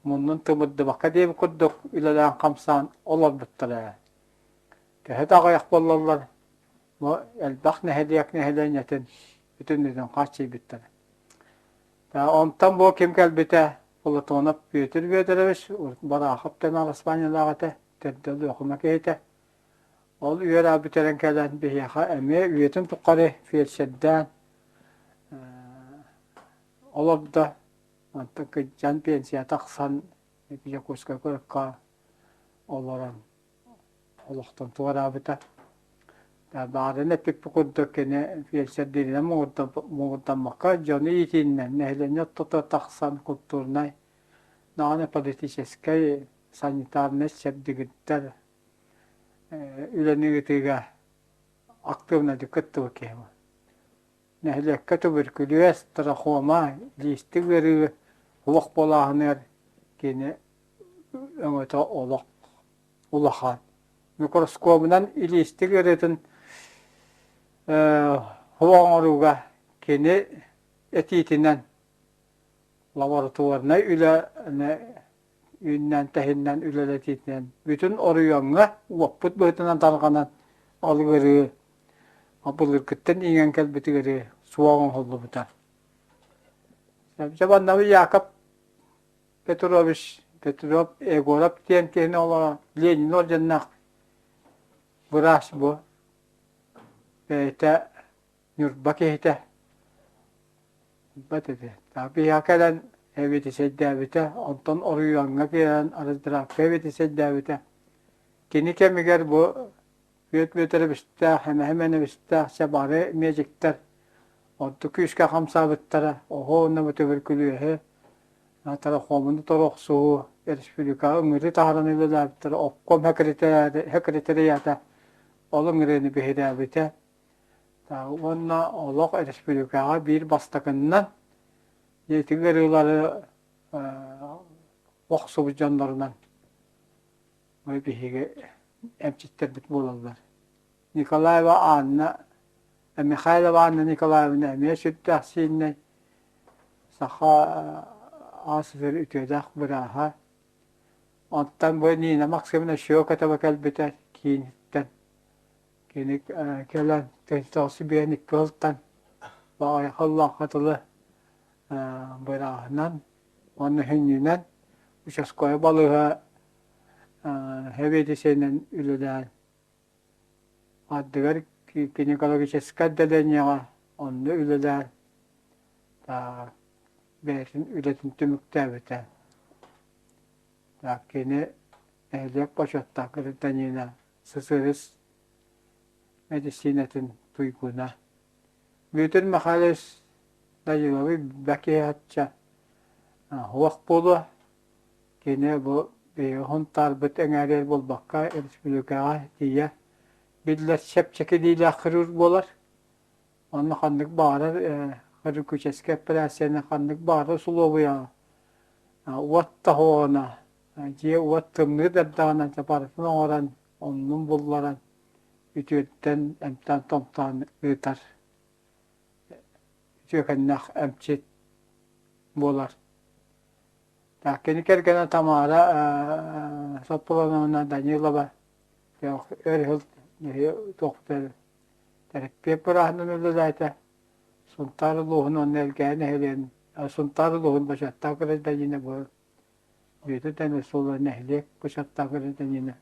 муннун тымырдыбакка диэбит курдук үлэлээн-хамсаан олорбуттара ээ. Төһө да аҕыйах буоллаллар, бу элбэх нэһилиэк нэһилиэнньэтин бүтүннүүтүн хааччыйбыттара. Онтон бу ким кэлбитэ Платонов Петр Федорович, Барахов диэн араспаанньалаах этэ, төрдө Өлүөхүмэ киһитэ. Ол үөрэх бүтэрэн кэлэн биһиэхэ эмиэ үйэтин тухары фельдшердээн олордо. Онтон кырдьан пенсия тахсан Якутскай куоракка олорон олохтон туораабыта. Баарын эппиппит курдук кини фельдшердииринэн муҥурдаммакка дьону иитииннэн нэһилиэнньэ ортото тахсан культурнай, даҕаны политическай, санитарнай чэбдигирдэр үлэни ыытыыга актыыбынайдык кыттыбыт киһи Нэһилиэккэ туберкулез, трахома, лиистик ыарыы олох буолааһыныгар кини өҥөтө олох улахан. Микроскобунан илиистик ыарыытын суох оҥорууга кини этиитинэн лабораторнай үлэни үүннээн-тэһиннээн үлэлэтиитинэн бүтүн оройуоҥҥа уоппут быһыытынан тарҕанан ол ыарыы былыргыттан иҥэн кэлбит ыарыы суох оҥоһуллубута. Дьэ манна Яков Петрович Петров Егоров диэн киһини олоро Ленин орденнаах быраас бу бэйэтэ Ньурба киһитэ Билбэт этэ. Биһиэхэ кэлэн эбиэтисэйдээбитэ, онтон оройуоҥҥа киирэн раздравка эбиэтисэйдээбитэ. Кини кэмигэр бу Бүөт Бүөтэрэбистээх, Эмэһэ Мэнэбистээх чэ бары медиктэр ордук күүскэ хамсаабыттара. Оһо уонна бу туберкулеһы, трахоманы торохсуһуу республикаҕа ыҥырыы таһааран үлэлээбиттэрэ. Обком секретариата ол ыҥырыыны биһирээбитэ. Уонна олох республикаҕа биир бастакыннан ити ыарыылары охсубут дьоннорунан биһиги эмчиттэрбит буолаллар. Николаева Анна, Михайлова Анна Николаевна эмиэ сүрдээх сииннэй саха ас үтүөлээх бырааһа. Онтон бу Нина Максимовна Щекотова кэлбитэ кииниттэн. Кини кэлэн 1952 сылтан баҕайы тылы бырааһынан уонна сүнньүнэн участковай балыыһа сэбиэдиссэйинэн үлэлээн ардыгар гинекологическай отделениеҕа онно үлэлээн бэйэтин үлэтин түмүктээбитэ. Кини нэһилиэк бочуоттаах гражданина СССР мэдиссиинэтин туйгуна. Бүөтүр Михайлович Даниловы бэкиһачча суох буолуо. Кини бу биһиги Сунтаарбыт эҥээригэр буолбакка, республикаҕа тиийэ биллэр чэпчэкилиилээх хирург буолар. Онно ханнык баҕарар хирургическай операцияны ханнык баҕарар усулуобуйаҕа уот тоһоҕоно, дьиэ-уот тымныы да эрдэҕинэ барытын оҥорон, оннун булларан, үтүөттэн эмтээн-томтоон ыытар үтүөкэннээх эмчит буолар. Так, кини кэргэнэ Тамара Соппулановна Данилова өр сыл тэрэппиэт бырааһынан үлэлээтэ. Сунтаар улууһун уонна Элгээйи нэһилиэгин Сунтаар улууһун бочуоттаах гражданина буолар. Бүөтүр Тэмир нэһилиэк бочуоттаах гражданина.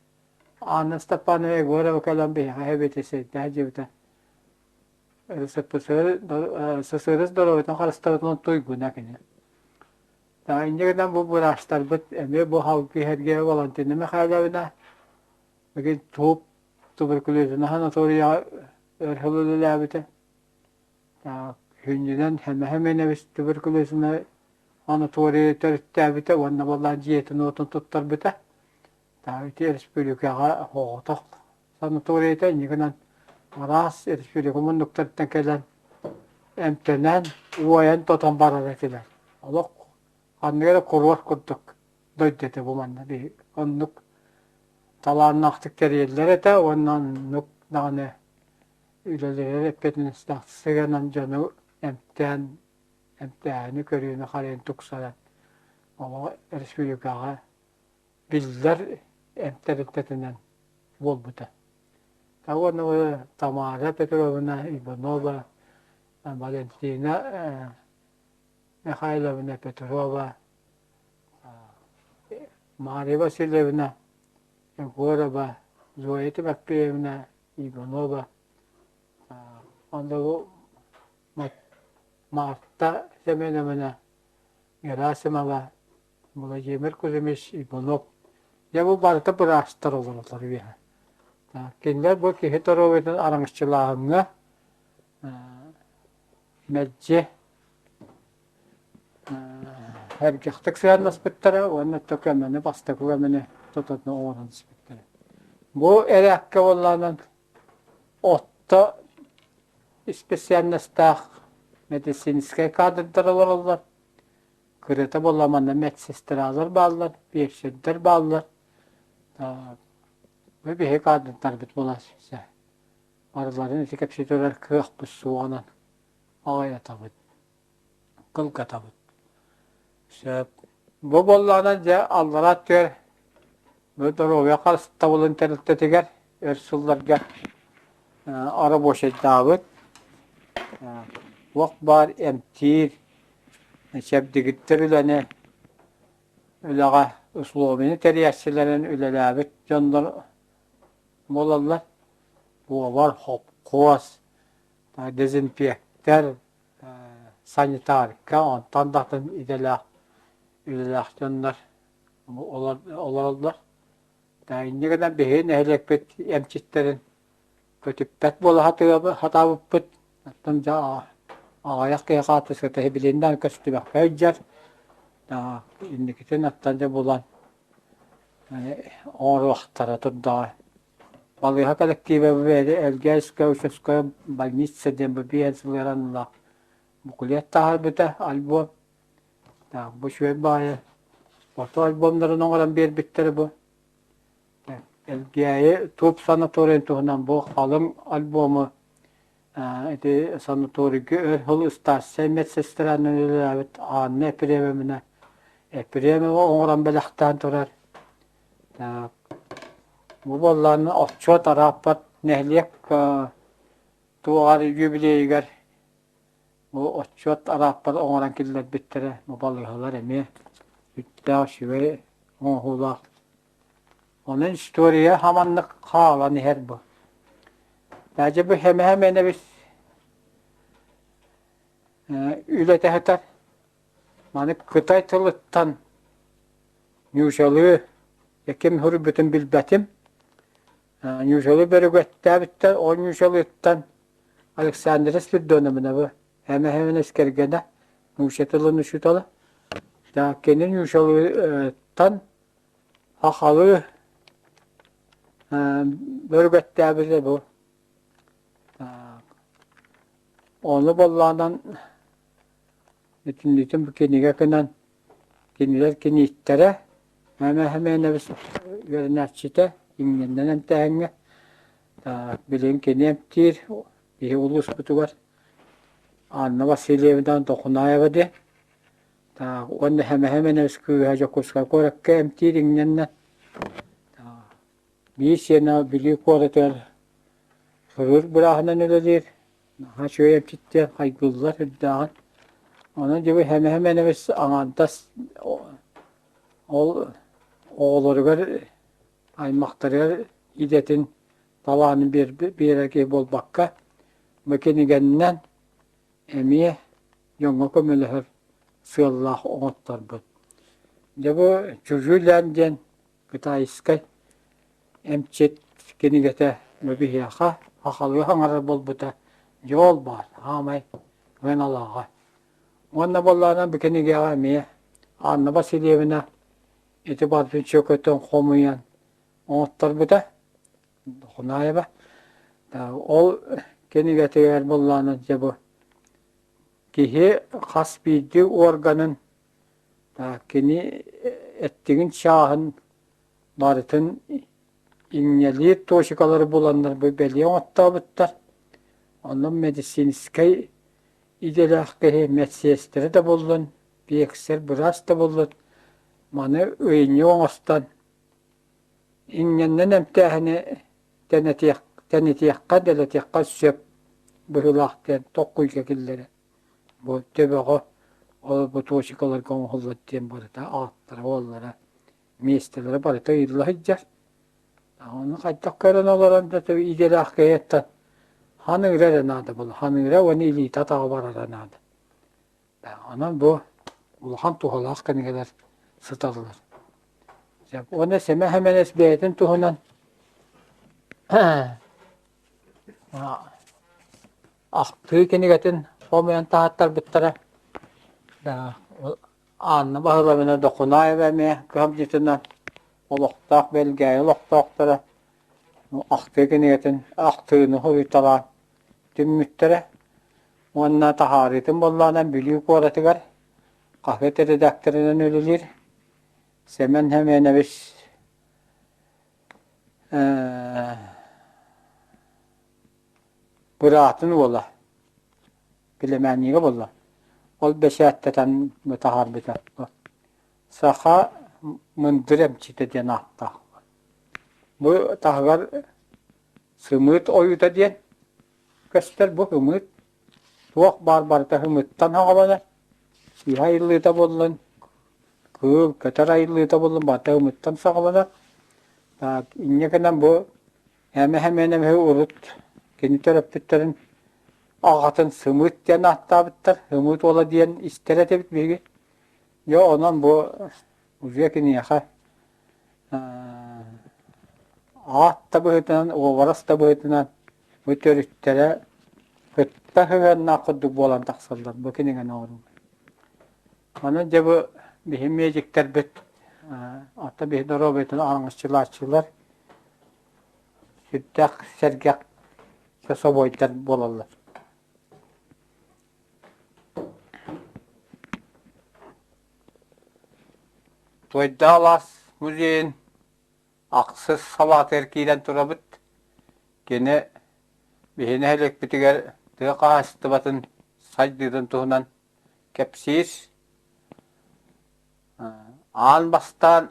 Анна Степанова Егорова кэлэн биһиэхэ эбиэтэсэйдээх дьиэбитэ. СССР здоровьетын харыстабытынан туйгуна кини. Инньэ гынан бу быраастарбыт эмиэ бу халгы иһэргэ Валентина Михайловна билигин туоп туберкулезына санаторияҕа өр сыл үлэлээбитэ. Сүнньүнэн Хэмэхэмэнэбис туберкулезына санаторийы төрүттээбитэ уонна буоллаан дьиэтин-уотун туттарбыта. Ити республикаҕа соҕотох санаторийта инньэ гынан араас республика муннуктарыттан кэлэн эмтэнэн, уойан-тотон барар этилэр. Олох ханнык эрэ курорт курдук дойду этэ бу манна биһи оннук талааннаахтык тэрийэллэр этэ уонна оннук даҕаны үлэлэригэр эппиэтинэстээх сыһыанан дьону эмтээн эмтээһини көрүүнү харайан тупсаран олоҕу республикаҕа биллэр эмп тэрилтэтинэн буолбута. Уонна Тамара Петровна Иванова, Валентина Михайловна Петрова, Мария Васильевна Егорова, Зоя Тимофеевна Иванова, онно Марта Семеновна Герасимова, Владимир Кузьмич Иванов. Дьэ бу барыта быраастар олороллор үөһэ. Кинилэр бу киһи доруобуйатын араҥаччылааһыҥҥа мэлдьи эргэхтик сыһыаннаспыттара уонна көмөнү бастакы көмөнү тутатына оҥорон испиттэрэ. Бу эрээккэ буоллаҕынан отто специальностаах медицинскэй кадрдар олороллор. Кырата буолла манна медсестралар бааллар, фельдшердэр бааллар. Бу биһиги кадрдарбыт буолан барыларын ити кэпсэтэр кыахпыт суоҕунан аҕыйатабыт, кылгатабыт. Сөп. Бу буоллаҕына дьэ аллараа өттүгэр бу доруобуйа харыстабылын тэрилтэтигэр өр сылларга рабочайдаабыт, туох баар эмтиир, чэбдигирдэр үлэни үлэҕэ условияны тэрийээччилэрин үлэлээбит дьоннор буолаллар. Буолар хопкуос, дезинфектор, санитарка, онтон да атын идэлээх үлэлээх дьоннор олороллор. Инньэ гынан биһиги нэһилиэкпит эмчиттэрин көтүппэт буола сатаабыппыт. Оттон дьэ аҕыйах киһи хаартыската билигин даҕаны көстүбэккэ сылдьар. Инникитин оттон дьэ булан оҥоруохтара турдаҕа. Балыыһа коллектива Элгээйская участковая больница диэн бу биэс сылыаранылаах буклет таһаарбыта альбом. Бу үчүгэй баҕайы фото альбомнарын оҥорон биэрбиттэрэ бу. Элгээйи туоп санаторийын туһунан бу халыҥ альбому ити санаторийга өр сыл ыстаарсай медсестранан үлэлээбит Анна Епремовна Епремова оҥорон бэлэхтээн турар. Так, бу буоллаҕына отчуот арааппат нэһилиэк туоҕар юбилейыгар бу отчуот арааппар оҥорон киллэрбиттэрэ бу балыыһалар эмиэ сүрдээх үчүгэй оҥоһуулаах. Онон история хаманнык хаалан иһэр бу. Даже бу хэмэһэ-мэнэбис үлэтэ сытар. Маны кытай тылыттан ньуучалыы ким суруйбутун билбэтим. Ньуучалыы бөрүгэттээбиттэр, ол ньуучалыыттан Александра Спиридоновнабы эмэ-эмэ кэргэнэ нууча тылын учуутала. Кини ньуучалыыттан сахалыы бөрүгэттээбитэ бу. Ону боллоонон Итиннитин бу кинигэ гынан кинилэр кинииттэрэ Мээмэһэмиэнэбис үөрэнээччитэ иҥнэннэн эмтээһиҥҥэ билигин кини эмтиир биһи улууспутугар Анна Васильевна Дохунаева диэн уонна Хэмэһэмиэнэбис кыыһа Дьокуускай куоракка эмтиир иҥнэннэ биир сиэнэ Бүлүү куоратыгар хирург бырааһынан үлэлиир Наһаа үчүгэй эмчиттэр хайгыыллар үрдээҕин. Онон дьэ бу хэмэһэ-мэнэбис аҥаардас ол оҕолоругар, аймахтарыгар идэтин талаанын биэрэр киһи буолбакка, бу кинигэннэн эмиэ дьоҥҥо көмөлөһөр сыаллаах оҥотторбут. Дьэ бу Чужулян диэн китайскай эмчит кинигэтэ бу биһиэхэ сахалыы саҥарар буолбута дьол баар хаамай ыаналааҕа. Уонна буоллаҕына бу кинигэҕэ эмиэ Анна Васильевна ити барытын чөкөтөн хомуйан оҥотторбута Дохунаева. Ол кинигэтигэр буоллаҕына дьэ бу киһи хас биирдии органын Кини эттигин чааһын барытын иҥнэлиир точкалары буланнар бу бэлиэ оҥоттообуттар. Онон медицинскэй идэлээх киһи медсиэстэрэ да буоллун, биэксэр быраас да буоллун маны ыйынньык оҥостон иҥнэннэн эмтээһини тэнитиэххэ, дэлэтиэххэ сөп быһыылаах диэн толкуйга киллэрэр. Бу төбөҕө ол бу точкаларга оҥоһуллар диэн барыта ааттара уоллара миэстэлэрэ барыта ыйылла сылдьар. Ону хайдах көрөн олорон да идэлээх киһиттэн ханыыра эрэ наада буолла. Ханыыра уонна илиитэ атаҕа барара наада. Онон бу улахан туһалаах кинигэлэр сыталлар. Уонна Сэмэ Сэмэнэс бэйэтин туһунан Ахтыы кинигэтин хомуйан таһааттарбыттара. Анна Баһыловна Дохунаева эмиэ кыһамньытынан олохтоох Бэлгээйи олохтоохторо ахтыы кинигэтин ахтыыны суруйталаан түммүттэрэ уонна таһаарыытын буоллаҕына Бүлүү куоратыгар хаһыат эрэдээктэринэн үлэлиир Сэмэн Сэмэнэбис Быраатын уола племяннига буолла. Ол бэчээттэтэн таһаарбыта. Саха мындыр эмчитэ диэн ааттаах. Бу таһыгар сымыыт ойуута диэн көстөр бу ымыыт. Туох баар барыта ымыттан саҕаланар. Сыыһа айыллыыта буоллун, кыыл, көтөр айыллыыта буоллун барыта ымыттан саҕаланар. Так, инньэ гынан бу Эмэһэ-мэнэмэһи урут кини төрөппүттэрин аҕатын Сымыыт диэн ааттаабыттар, Сымыыт уола диэн истэр этибит биһиги. Дьэ онон бу уже киниэхэ аат да быһыытынан, уобарас да быһыытынан бу төрүттэрэ кытта сыһыаннаах курдук буолан тахсаллар бу кинигэни оҥорууга. Онон дьэ бу биһи медиктэрбит, оттон биһи доруобуйатын араҥаччылааччылар Сүрдээх сэргэх часовойдар буолаллар. Туойдаах алаас музейын ахсыс салаатыгар киирэн турабыт. Кини биһи нэһилиэкпитигэр тыа хаһаайыстыбатын сайдыытын туһунан кэпсиир. Аан бастаан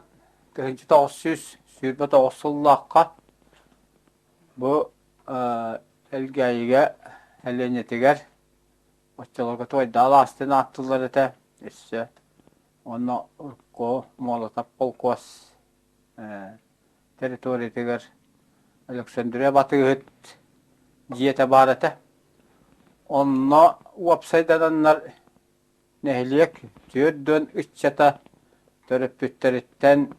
1900. 29 сыллаахха бу Элгээйигэ сэлиэнньэтигэр оччолорго Туойдаал Аастын ааттыыллар этэ өссө уонна урукку Молотов холкуос территориятыгар Александрия Батыыһыт дьиэтэ баар этэ. Онно уопсайдананнар нэһилиэк 40 ыччата төрөппүттэриттэн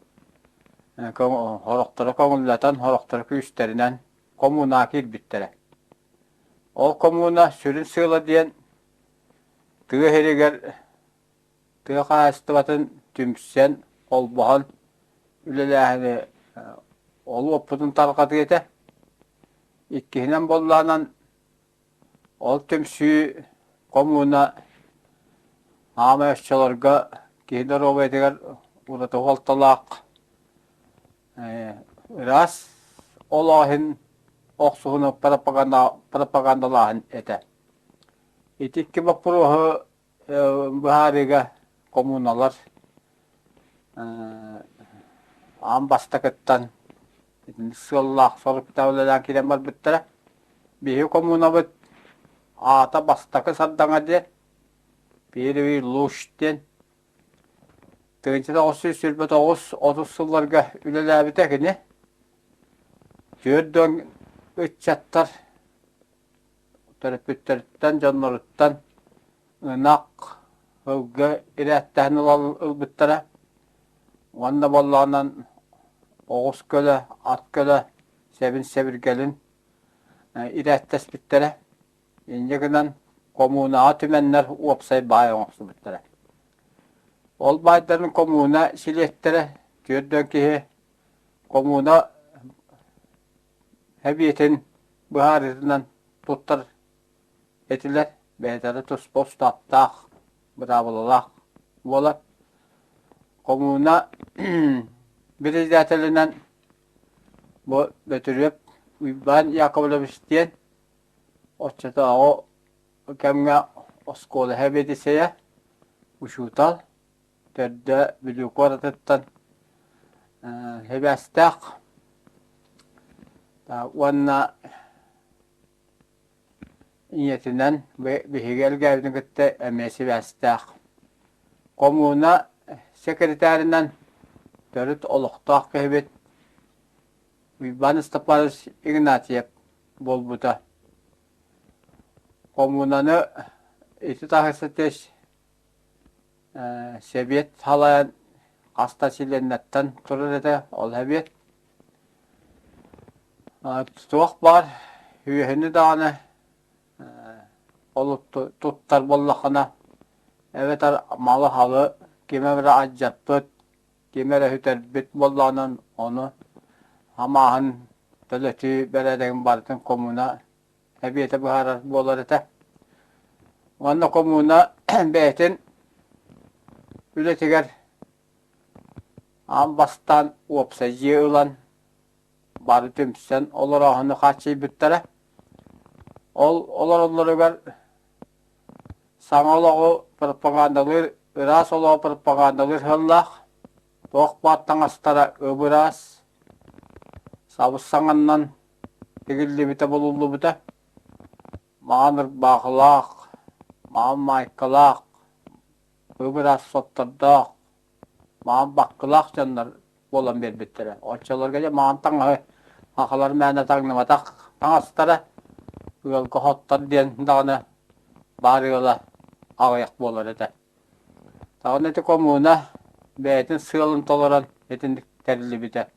сорохторо көҥүллэтэн, сорохторо күүстэринэн коммунаҕа киирбиттэрэ. Ол коммуна сүрүн сыала диэн тыа сиригэр тыа хаһаайыстыбатын түмсэн, холбоһон үлэлээһини ол уоппутун тарҕатыы этэ. Иккиһинэн буоллаҕынан ол түмсүү коммуна аамай оччолорго киһи доруобуйатыгар ураты суолталаах ыраас олооһун охсуһууну пропагандалааһын этэ. Ити икки боппуруоһу быһаарыыга коммуналар аан бастакыттан итинник сыаллаах соруктаах үлэлээн киирэн барбыттара. Биһиги коммунабыт аата Бастакы Сардаҥа диэн, Первый Луч диэн 1929-30 сылларга үлэлээбитэ кини. 40 ыччаттар төрөппүттэриттэн, дьонноруттан ынах, сылгы ирээттэһэн ылбыттара уонна буоллаҕынан оҕус көлө, ат көлө сэбин-сэбиргэлин ирээттэспиттэрэ. Инньэ гынан коммунаҕа түмэннэр уопсай баай оҥостубуттара. Ол баайдарын коммуна силиэттэрэ 40 киһи коммуна эбиэтин быһаарыытынан туттар этилэр, бэйэлэрэ туспа устааптаах, быраабылалаах буолар. Коммуна председателинэн бу Бөтүрүөп Уйбаан Яковлевич диэн оччотооҕу кэмҥэ оскуола сэбиэдиссэйэ, учуутал, төрдө Бүлүү куоратыттан сибээстээх уонна ийэтинэн биһиги Элгээбитин кытта эмиэ сибээстээх. Коммуна секретарынан төрүт олохтоох киһибит Уйбаан Степанович Игнатьев буолбута. Коммунаны ити таһысытыш Сэбиэт салайан хас да чилиэннэртэн турар этэ, ол сэбиэт. Туох баар үөһүнү даҕаны ол туттар буоллаххына эбэтэр малы-халы ким эрэ алдьаппыт, ким эрэ сүтэрбит буоллаҕынан ону хамааһын төлөтүү бэрээдэгин барытын коммуна эбиэтэ быһаарар буолар этэ. Уонна коммуна бэйэтин үлэтигэр аан бастаан уопсай дьиэ ылан бары түмсэн олорооһуну хааччыйбыттара. Ол олороллоругар саҥа олоҕу пропагандалыыр, ыраас олоҕу пропагандалыыр сыаллаах туох баар таҥастара ып-ыраас, сабыс-саҥаннан тигиллибитэ булуллубута. Маҥан ырбаахылаах, маҥан маайкалаах, ып-ыраас соттордоох, маҥан баккылаах дьоннор буолан биэрбиттэрэ. Оччолорго дьэ маҥан таҥаһы сахалар мээнэ таҥныбатах таҥастара, ыалга хоттор диэн даҕаны баар ыала аҕыйах буолар этэ. Даҕаны ити коммуна бэйэтин сыалын толорон итинник тэриллибитэ.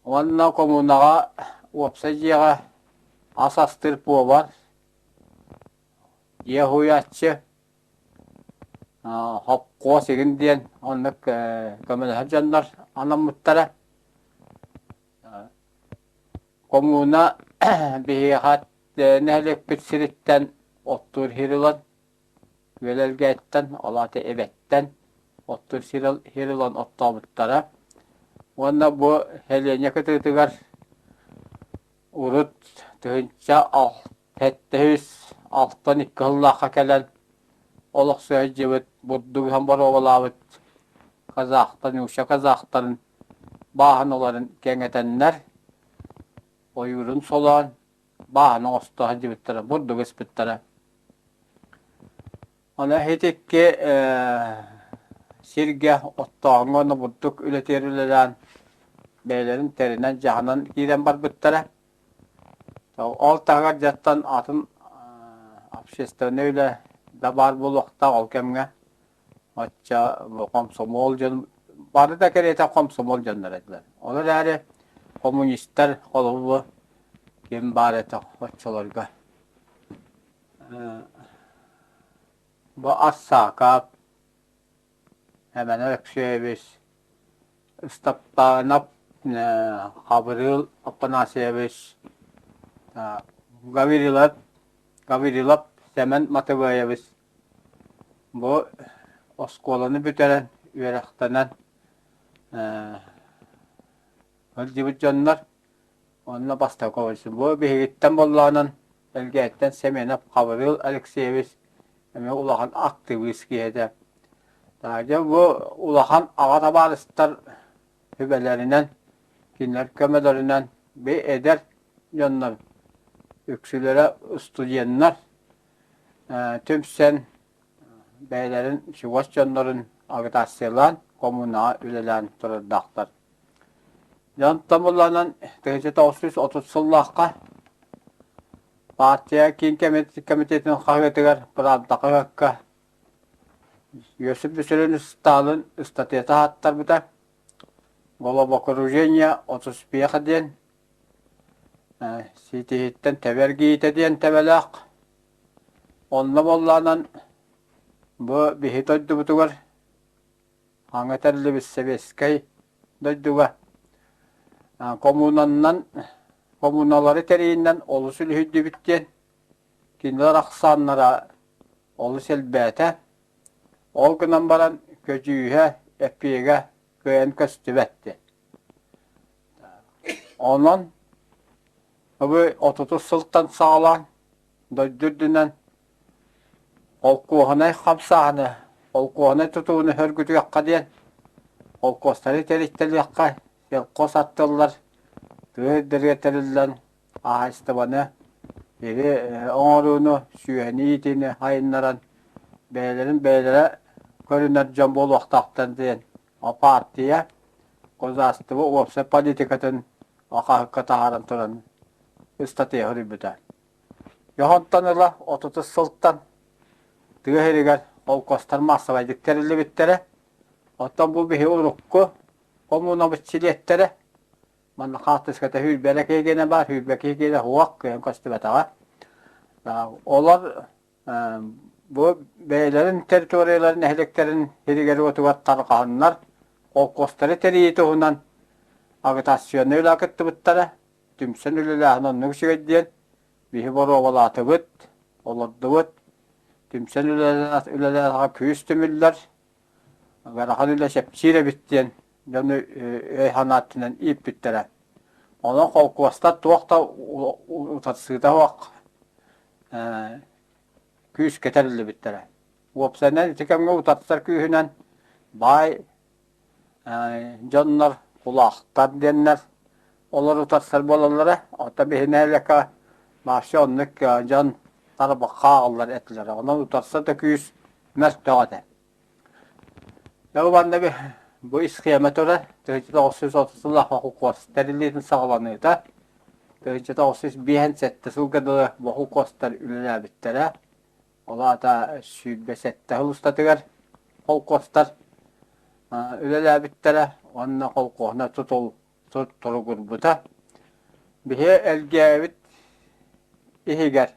Уонна коммунаҕа уопсай дьиэҕэ ас астыыр повар, дьиэ уһуйааччы, хопкуос игин диэн оннук көмөлөһөр дьоннор анаммыттара. Коммуна биһиэхэ нэһилиэкпит сириттэн оттуур сир ылан Үөлэлгээттэн, ол аата Эбэттэн оттуур сир ылан оттообуттара. Уонна бу сэлиэнньэ кытыытыгар урут 1762 сыллаахха кэлэн олохсуйа сылдьыбыт, бурдук ыһан боруобалаабыт казахтар, нуучча казахтарын бааһыналарын кэҥэтэннэр, ойуурун солоон, бааһына оҥосто сылдьыбыттара, бурдук ыспыттара. Ону ити сиргэ оттооһуҥҥа уонна бурдук үлэтигэр үлэлээн бэйэлэрин тэринэн дьаһанан киирэн барбыттара. Ол таһыгар дьаттан атын общественнай үлэ да баар буолуохтаах ол кэмҥэ. Оччо хомсомуол дьон бары да кэриэтэ хомсомуол дьоннор этилэр. Ол эрээри коммунистар холобур ким баар этэ оччолорго Бу Ассаакап, Эмэн Алексеевич, Ыстаппаанап Хабырыыл Афанасьевич, Гаврилов, Гаврилов Сэмэн Матыбыаевич бу оскуоланы бүтэрэн, үөрэхтэнэн сылдьыбыт дьоннор. Онно бастакы бу биһигиттэн буоллаҕынан Элгээттэн Семенов Хабырыыл Алексеевич эмиэ улахан актыбыыс киһи этэ. Дьэ бу улахан аҕа табаарыстар сүбэлэринэн, кинилэр көмөлөрүнэн би эдэр дьоннор үксүлэрэ студеннар түмсэн бэйэлэрин чугас дьоннорун агитациялаан коммунаҕа үлэлээн турардаахтар. Дьон тобулланан 1930 сыллаахха партия киин комитетин хаһыатыгар «Правда» хаһыакка Иосиф Виссарионович Сталин ыстатыйата ааттарбыта «Головокружение от успеха» диэн ситиһиттэн тэбэ эргийиитэ диэн тэбэлээх. Онно буоллаҕынан бу биһи дойдубутугар Аҥа этиллибит сэбиэскэй дойдуга коммунаннан коммуналары тэрийинэн олус үлүһүйдүбүт диэн кинилэр ахсааннара олус элбээтэ. Ол гынан баран көдьүүһэ, эппиэгэ кыайан көстүбэт диэн. Онон бу отутус сылтан саҕалаан дойду үрдүнэн Холкуоһунай хамсааһыны, холкуоһунай тутууну сөргүтүөххэ диэн холкуостары тэрилтэлиэххэ, сельхоз аттыллар, тыа сирдэригэр тэриллэн хаһаайыстыбаны, сири оҥорууну, сүөһүнү иитиини сайыннаран бэйэлэрин бэйэлэрэ көрүнэр дьон буолуохтаахтар диэн партия государство уопсай политикатын хаһыкка таһааран туран ыстатыйа суруйбута. Дьоһунтан ыла отутус сылтан тыа сиригэр холкуостар маассабайдык тэриллибиттэрэ. Оттон бу биһи урукку хомуунабыт чилиэттэрэ манна хаартыската сүүрбэ киһи гинэ баар, сүүрбэ киһи гинэ суох кыайан көстүбэтэҕэ. Олор бу бэйэлэрин территорияларын нэһилиэктэрин сиригэр-уотугар тарҕаһаннар холкуостары тэрийии туһунан агитационнай үлэ кыттыбыттара. Түмсэн үлэлээһин оннук үчүгэй диэн биһи боруобалаатыбыт, олордубут. Түмсэн үлэлээтэххэ күүс түмүллэр, ыарахан үлэ чэпчиир эбит диэн дьону өй-санаа өттүнэн ииппиттэрэ. Онон холкуостар туох да утарсыыта суох күүскэ тэриллибиттэрэ. Уопсайынан ити кэмҥэ утарсар күүһүнэн баай дьоннор кулаахтар диэннэр олор утарсар буолаллара. Оттон биһи нэһилиэккэ вообще оннук дьон тарбахха ааҕыллар этилэрэ. Онон утарса да күүс мөлтөх этэ. Дьэ манна бу исхиэмэ турар 1930 сыллаах холкуос тэриллиитин саҕаланыыта 1957 сылга дылы бу холкуостар үлэлээбиттэрэ. Ол аата 27 сыл устатыгар холкуостар үлэлээбиттэрэ уонна холкуоһуна тутул туругурбута. Биһи Элгээбит иһигэр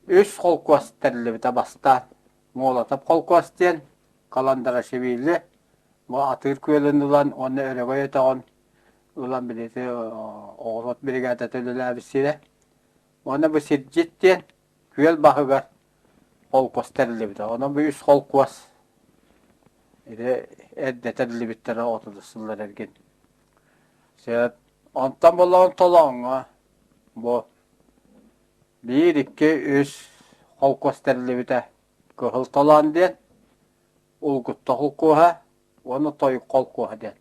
үс холкуос тэриллибитэ бастаан. Молотов холкуос диэн Каландарашвили бу Атыыр күөлүн ылан уонна Өрөгөй өтөҕүн ылан билити оҕуруот биригээдэтэ үлэлээбит сирэ. Уонна бу сирдьит диэн күөл баһыгар холкуос тэриллибитэ. Онон бу үс холкуос ити эрдэ тэриллибиттэрэ отут сыллар эргин. Сөп. Онтон буллаҕын Толооҥҥо бу биир, икки, үс холкуос тэриллибитэ. Кыһыл Толоон диэн, Улгутта холкуоһа уонна Тойук холкуоһа диэн.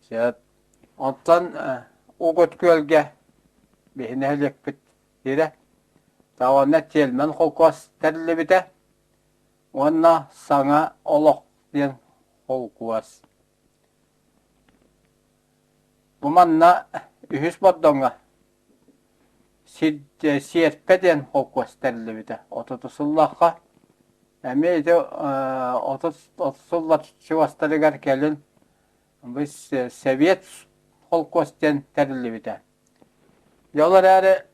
Сөп. Онтон Угут Күөлгэ биһи нэһилиэкпит сирэ. Онно Тельман холкуос тэриллибитэ уонна Саҥа олох диэн холкуос. Бу манна үһүс Бордоҥҥо Сиэрпэ диэн холкуос тэриллибитэ. 30 сыллаахха эмиэ ити 30 сыллар чугастарыгар кэлин бу Сэбиэт холкуос диэн тэриллибитэ. Дьэ ол эрээри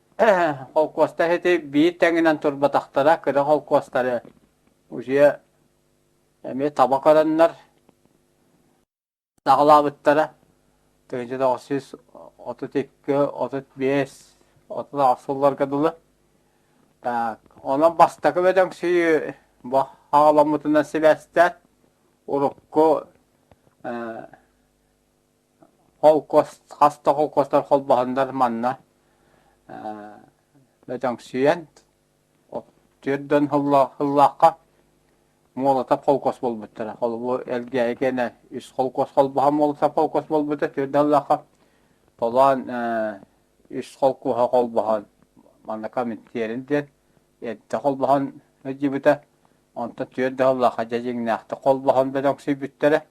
холкуостар ити биир тэҥинэн турбатахтара, кыра холкуостары уже эмиэ таба көрөннөр саҕалаабыттара. 1932, 35, 38 сылларга дылы. Так, онон бастакы бөдөҥсүйүү бу хаҕаламмытынан сибээстээн урукку холкуос хас да холкуостар холбоһоннор манна бөдөҥсүйэн 4 сыллаахха Молотов холкуос буолбуттара. Холобур, Элгээйи кэнэ үс холкуос холбоһон Молотов холкуос буолбута 4 сыллаахха Толоон үс холкуоһа холбоһон манна Коминтерн диэн эрдэ холбоһон сылдьыбыта. Онтон 4 сыллаахха дьэ дьиҥнээхтик холбоһон бөдөҥсүйбүттэрэ.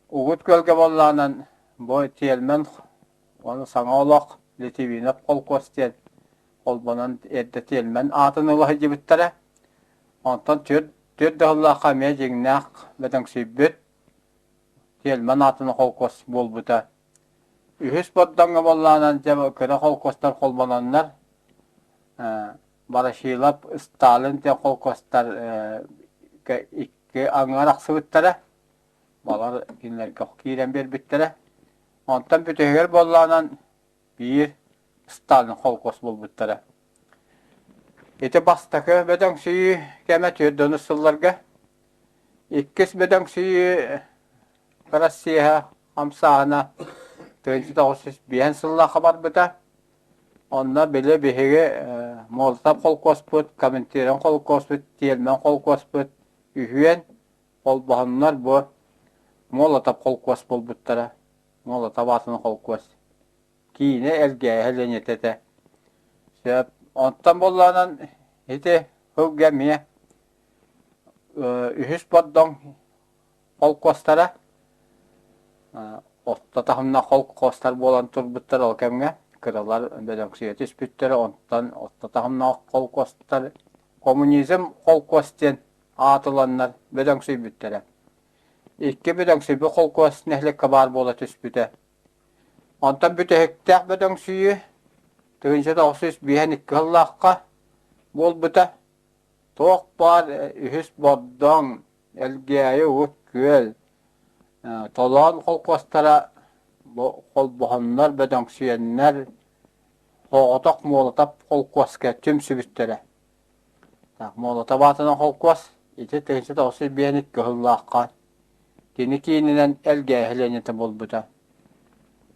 Угут Күөлгэ буоллаҕынан бу Тельман уонна Саҥа олох Литвинов холкуос диэн холбонон эрдэ Тельман аатын ыла сылдьыбыттара. Онтон 4 да сыллаахха эмиэ дьиҥнээх бөдөҥсүйбүт Тельман аатын холкуос буолбута. Үһүс Бордоҥҥо буоллаҕынан дьэ кыра холкуостар холбононнор Ворошилов, Сталин диэн холкуостар икки аҥы арахсыбыттара. Балар кинилэргэ киирэн биэрбиттэрэ. Онтон бүтэһигэр буоллаҕынан биир Сталин холкуос буолбуттара. Ити бастакы бөдөҥсүйүү кэмэ 40 сылларга. Иккис бөдөҥсүйүү Россия хамсааһына 1905 сыллаахха барбыта. Онно били биһиги Молотов холкуоспут, Коминтерн холкуоспут, Тельман холкуоспут үһүөн холбоһоннор бу Молотов холкуос буолбуттара. Молотов аатын холкуос. Киинэ Элгээһи Ленитэ этэ. Сөп. Онтон буоллаҕынан ити сылга эмиэ үһүс Бордоҥ холкуостара орто таһымнаах холкуостар буолан турбуттар ол кэмҥэ кыралар бөдөҥсүйэ түспүттэрэ онтон орто таһымнаах холкуостар коммунизм холкуос диэн аатыланнар бөдөҥсүйбүттэрэ. Икки бөдөҥсүйбүт холкуос нэһилиэккэ баар буола түспүтэ. Онтон бүтэһиктээх бөдөҥсүйүү 1952 сыллаахха буолбута. Туох баар үһүс Бордоҥ, Элгээйи, Уут Күөл, Толоон холкуостара бу холбоһоннор, бөдөҥсүйэннэр соҕотох Молотов холкуоска түмсүбүттэрэ. Молотов аатынан холкуос ити 1952 сыллаахха кини киининэн Элгээйи сэлиэнньэтэ буолбута.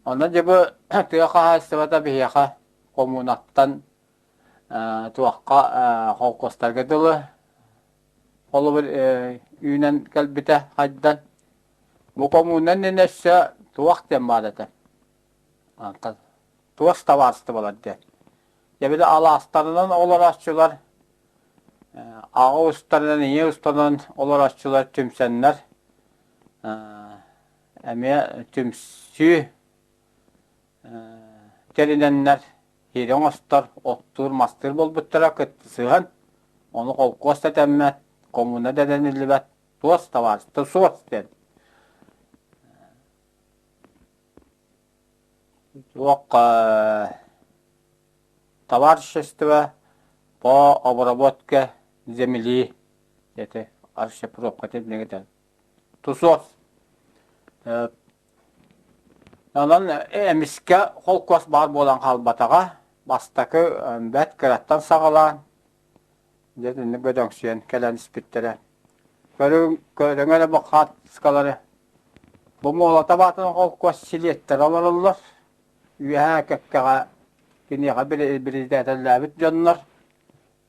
Онон дьэ бу тыа хаһаайыстыбата биһиэхэ коммунаттан туохха холкуостарга дылы холобур үүнэн кэлбитэ хайдан. Бу коммуна иннинэ өссө туох диэн баар этэ. Туос табаарыстыбалар диэн. Дьэ били алаастарынан олорооччулар аҕа устарынан, ийэ устарынан олорооччулар түмсэннэр эмиэ түмсүү тэринэннэр Сири оҥостор, оттуур, мастыыр буолбуттара кыттысыһан, ону холкуос да тэммэт, коммуна да дэниллибэт, туос табаарыстар суос диэн. Туох товарищество по обработке земли это расшифровка этэн тусуос Онон эмискэ холкуос баар буолан хаалбатаҕа. Бастакы бэрт кыраттан саҕалаан, дьэ итинник бөдөҥсүйэн кэлэн испиттэрэ. Көрүҥ, көрүҥ эрэ бу хаартыскалары. Бу Молотов аатынан холкуос силиэттэрэ олороллор. Үөһээ кэккэҕэ киниэхэ биридэтэллээбит дьоннор.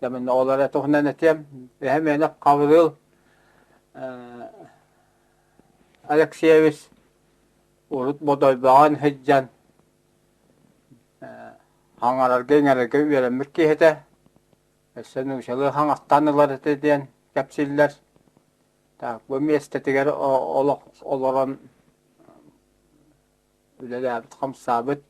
Дьэ мин ол эрэ туһунан этиэм. Эһэм Энэх Хабырыыл Алексеевич. Урут Бодойбоҕон сылдьан хаҥарарга-иҥэрэргэ үөрэммит киһи этэ. Өссө нууччалыы хаҥастаан ылар этэ диэн кэпсииллэр. Так, бу миэстэтигэр олох олорон үлэлээбит-хамсаабыт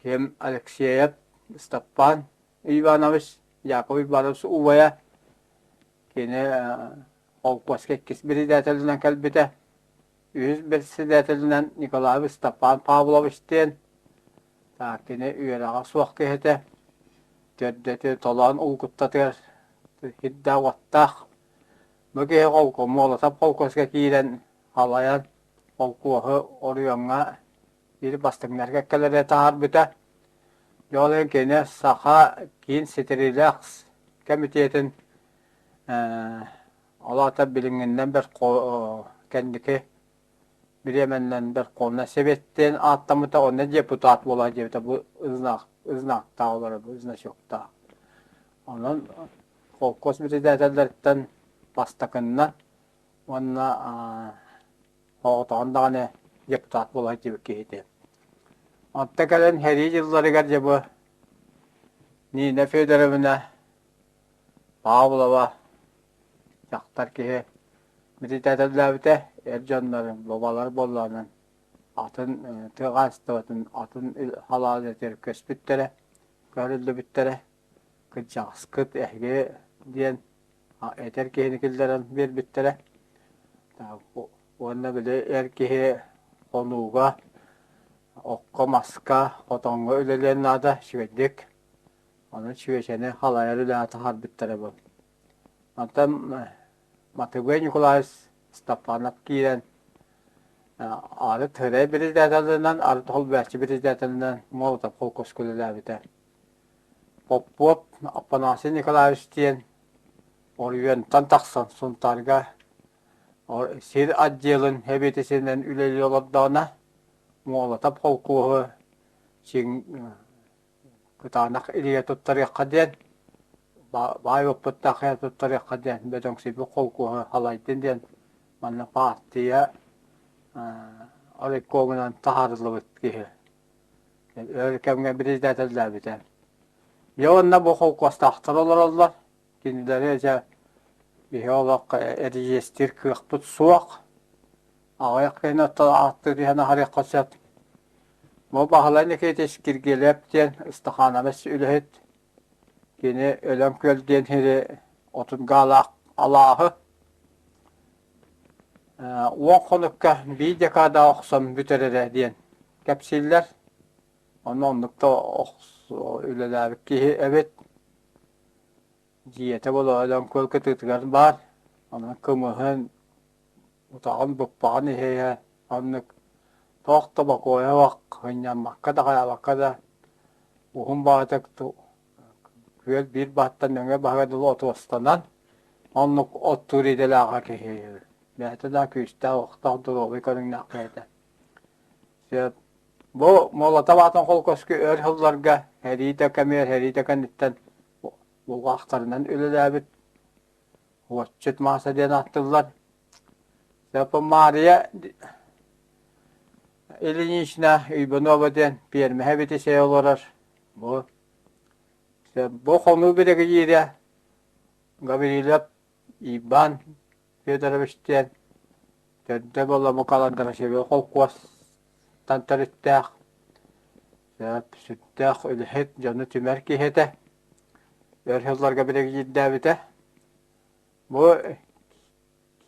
ким Алексеев Степан Иванович, Яков Иванович убайа кини холкуоска иккис председателинэн кэлбитэ. Үһүс председателинэн Николаев Степан Павлович диэн так, кини үөрэҕэ суох киһи этэ. Төрдөтү толоон улгуттатыгар сирдээх-уоттаах. Бу киһи холку Молотов холкуоска киирэн халайан холкуоһу оройуоҥҥа биир бастыҥнарга кэлэрэ таһаарбыта. Дьэ ол иһин кини Саха киин ситириилээх кэмитиэтин ол аата билиҥҥиннэн бэрт кэнники бириэмэннэн Верховнай Сэбиэттэн ааттаммыта, онно депутат буола диэбитэ бу знак, знактаах олорор, бу значоктаах. Онон холкуос председателлэриттэн бастакыннан уонна оҕотоҕун даҕаны депутат буола сылдьыбыт киһи Онто кэлэн сэрии дьылларыгар дьэ бу Нина Федоровна Павлова дьахтар киһи председателлээбитэ, эр дьоннорун, бабалар буоллаҕынан атын тыа хаһаайыстыбатын атын халаанатыгар көспүттэрэ, көһөрүллүбүттэрэ. Кырдьаҕаскыт эһиги диэн этэр киһини киллэрэн биэрбиттэрэ. Уонна били эр киһи хонууга, окко-маска, хотоҥҥо үлэлиэн наада үчүгэйдик. Онон чүөчэни халайар үлэҕэ таһаарбыттара бу. Онтон Матыбыай Ньукулаайыс Степанов киирэн арыт Һырай председателинэн, арыт Холбооччу председателинэн Молотов холкуоска үлэлээбитэ. Поппуоп Афанасий Николаевич диэн оройуонтан тахсан Сунтаарга сир отделын сэбиэдиссэйинэн үлэлии олордоҕуна Молотов холкуоһу чиҥ кытаанах илиигэ туттарыахха диэн, баай оппуттаах туттарыахха диэн, бөдөҥсүйбүт холкуоһу халайдын диэн манна партия райкомунан таһаарыллыбыт киһи. Өр кэмҥэ председателлээбитэ. Дьэ уонна бу холкуостаахтар олороллор. Кинилэри дьэ биһи олох эрийиэстиир кыахпыт суох. Аҕыйах киһини ааттыы түһэн аһарыахха сөп. Бу Баһылай Никитич Киргиэлэп диэн ыстахаанабыс үлэһит. Кини Өлөм Күөл диэн сири отут гаалаах алааһы 10 хонукка биир декада охсон бүтэрэрэ диэн кэпсииллэр. Онно оннук да үлэлээбит киһи эбит. Дьиэтэ буола Өлөм Күөл кытыытыгар баар. Онон кымыһын утаҕын буппаҕын иһэ оннук туох да бокуойа суох ынньаммакка да хайаабакка да уһун баҕатык күөл биир баһыттан нөҥүө баһыгар дылы отуостанан оннук оттуур идэлээҕэ киһи бэйэтэ да күүстээх охтоох доруобай көрүҥнээх киһи этэ. Сөп. Бу Молотов аатын холкуоска өр сылларга сэрии да кэмигэр сэрии да кэнниттэн булҕаахтарынан үлэлээбит Уотчут Мааса диэн ааттыыллар. Сөп Маарыйа Ильинична Иванова диэн пиэрмэһэ эбитисэй олорор. Бу бу хонуу биригэдьиирэ Гаврилов Иван Федорович диэн төрдө буолла бу Каландарашевы холкуостан төрүттээх сүрдээх үлэһит дьону түмэр киһи этэ. Өр сылларга биригэдьиирдээбитэ. Бу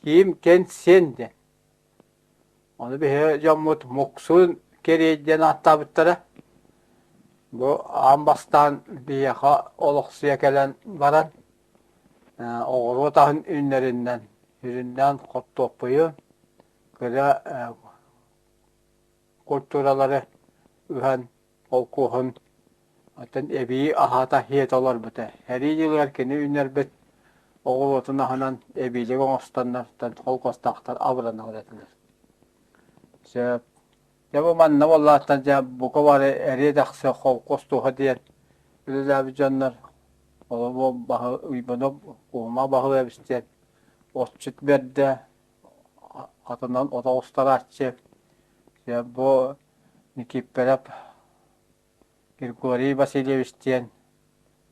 Ким Кен Сен диэн. Ону биһиги дьоммут Муксун Кэриэй диэн ааттаабыттара. Бу аан бастаан биһиэхэ олохсуйа кэлэн баран оҕуруот аһын үүннэринэн, сүрүннээн хортуоппуйу, кыра культуралары ыһан холкуоһун оттон эбии аһата сиэтэ олорбута. Сэрии дьылыгар кини үүннэрбит оҕуруотун аһынан эбиилик оҥостоннор холкуостаахтар абыраналар этилэр. Сөп. Дьэ бу манна буоллааттан дьэ бука бары эриэ-дэхси холкуос туһа диэн үлэлээбит дьоннор олобу баһы Уйбанов Куома Баһылайабыс диэн отчут бэрдэ атынан от оҕустарааччы. Дьэ бу Никифоров Григорий Васильевич диэн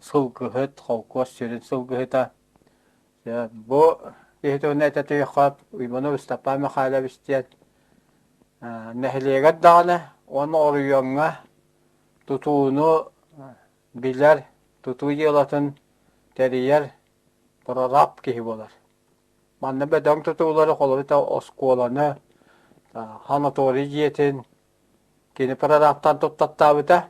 сылгыһыт, холкуос сүрүн сылгыһыта. Дьэ бу киһи туһунан этэ түһүөххэ Уйбанов Ыстапаан Михайлович диэн нэһилиэгэр даҕаны уонна оройуоҥҥа тутууну билэр, тутуу дьыалатын тэрийэр прораб киһи буолар. Манна бөдөҥ тутуулары холобур оскуоланы, санаторий дьиэтин кини прорабтан туттаттаабыта.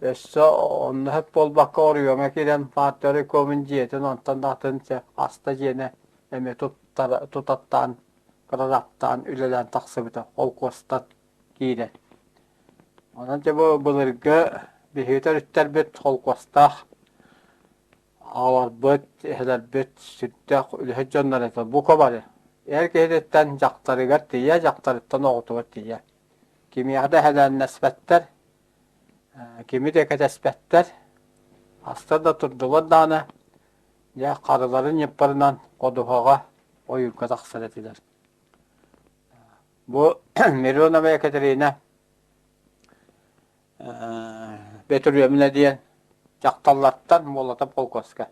Өссө онно сөп буолбакка оройуоҥҥа киирэн партия райкомун дьиэтин онтон да атын хаста дьиэни эмиэ тутаттаан, прорабтаан үлэлээн тахсыбыта холкуостан киирэн. Онон дьэ бу былыргы биһиги төрүттэрбит холкуостаах аҕаларбыт, эһэлэрбит сүрдээх үлэһит дьоннор этэ. Бука бары. Эр киһититтэн дьахтарыгар тиийэ, дьахтарыттан оҕотугар тиийэ. Кимиэхэ да эһэлээннэспэттэр, кими да кэтэспэттэр. Астар да турдулар даҕаны, дьэ харыларын ньыппарынан ходуһаҕа, ойуурга тахсар этилэр. Бу Миронова Екатерина Бөтүрүөбүнэ диэн дьахталлартан Молотов холкуоска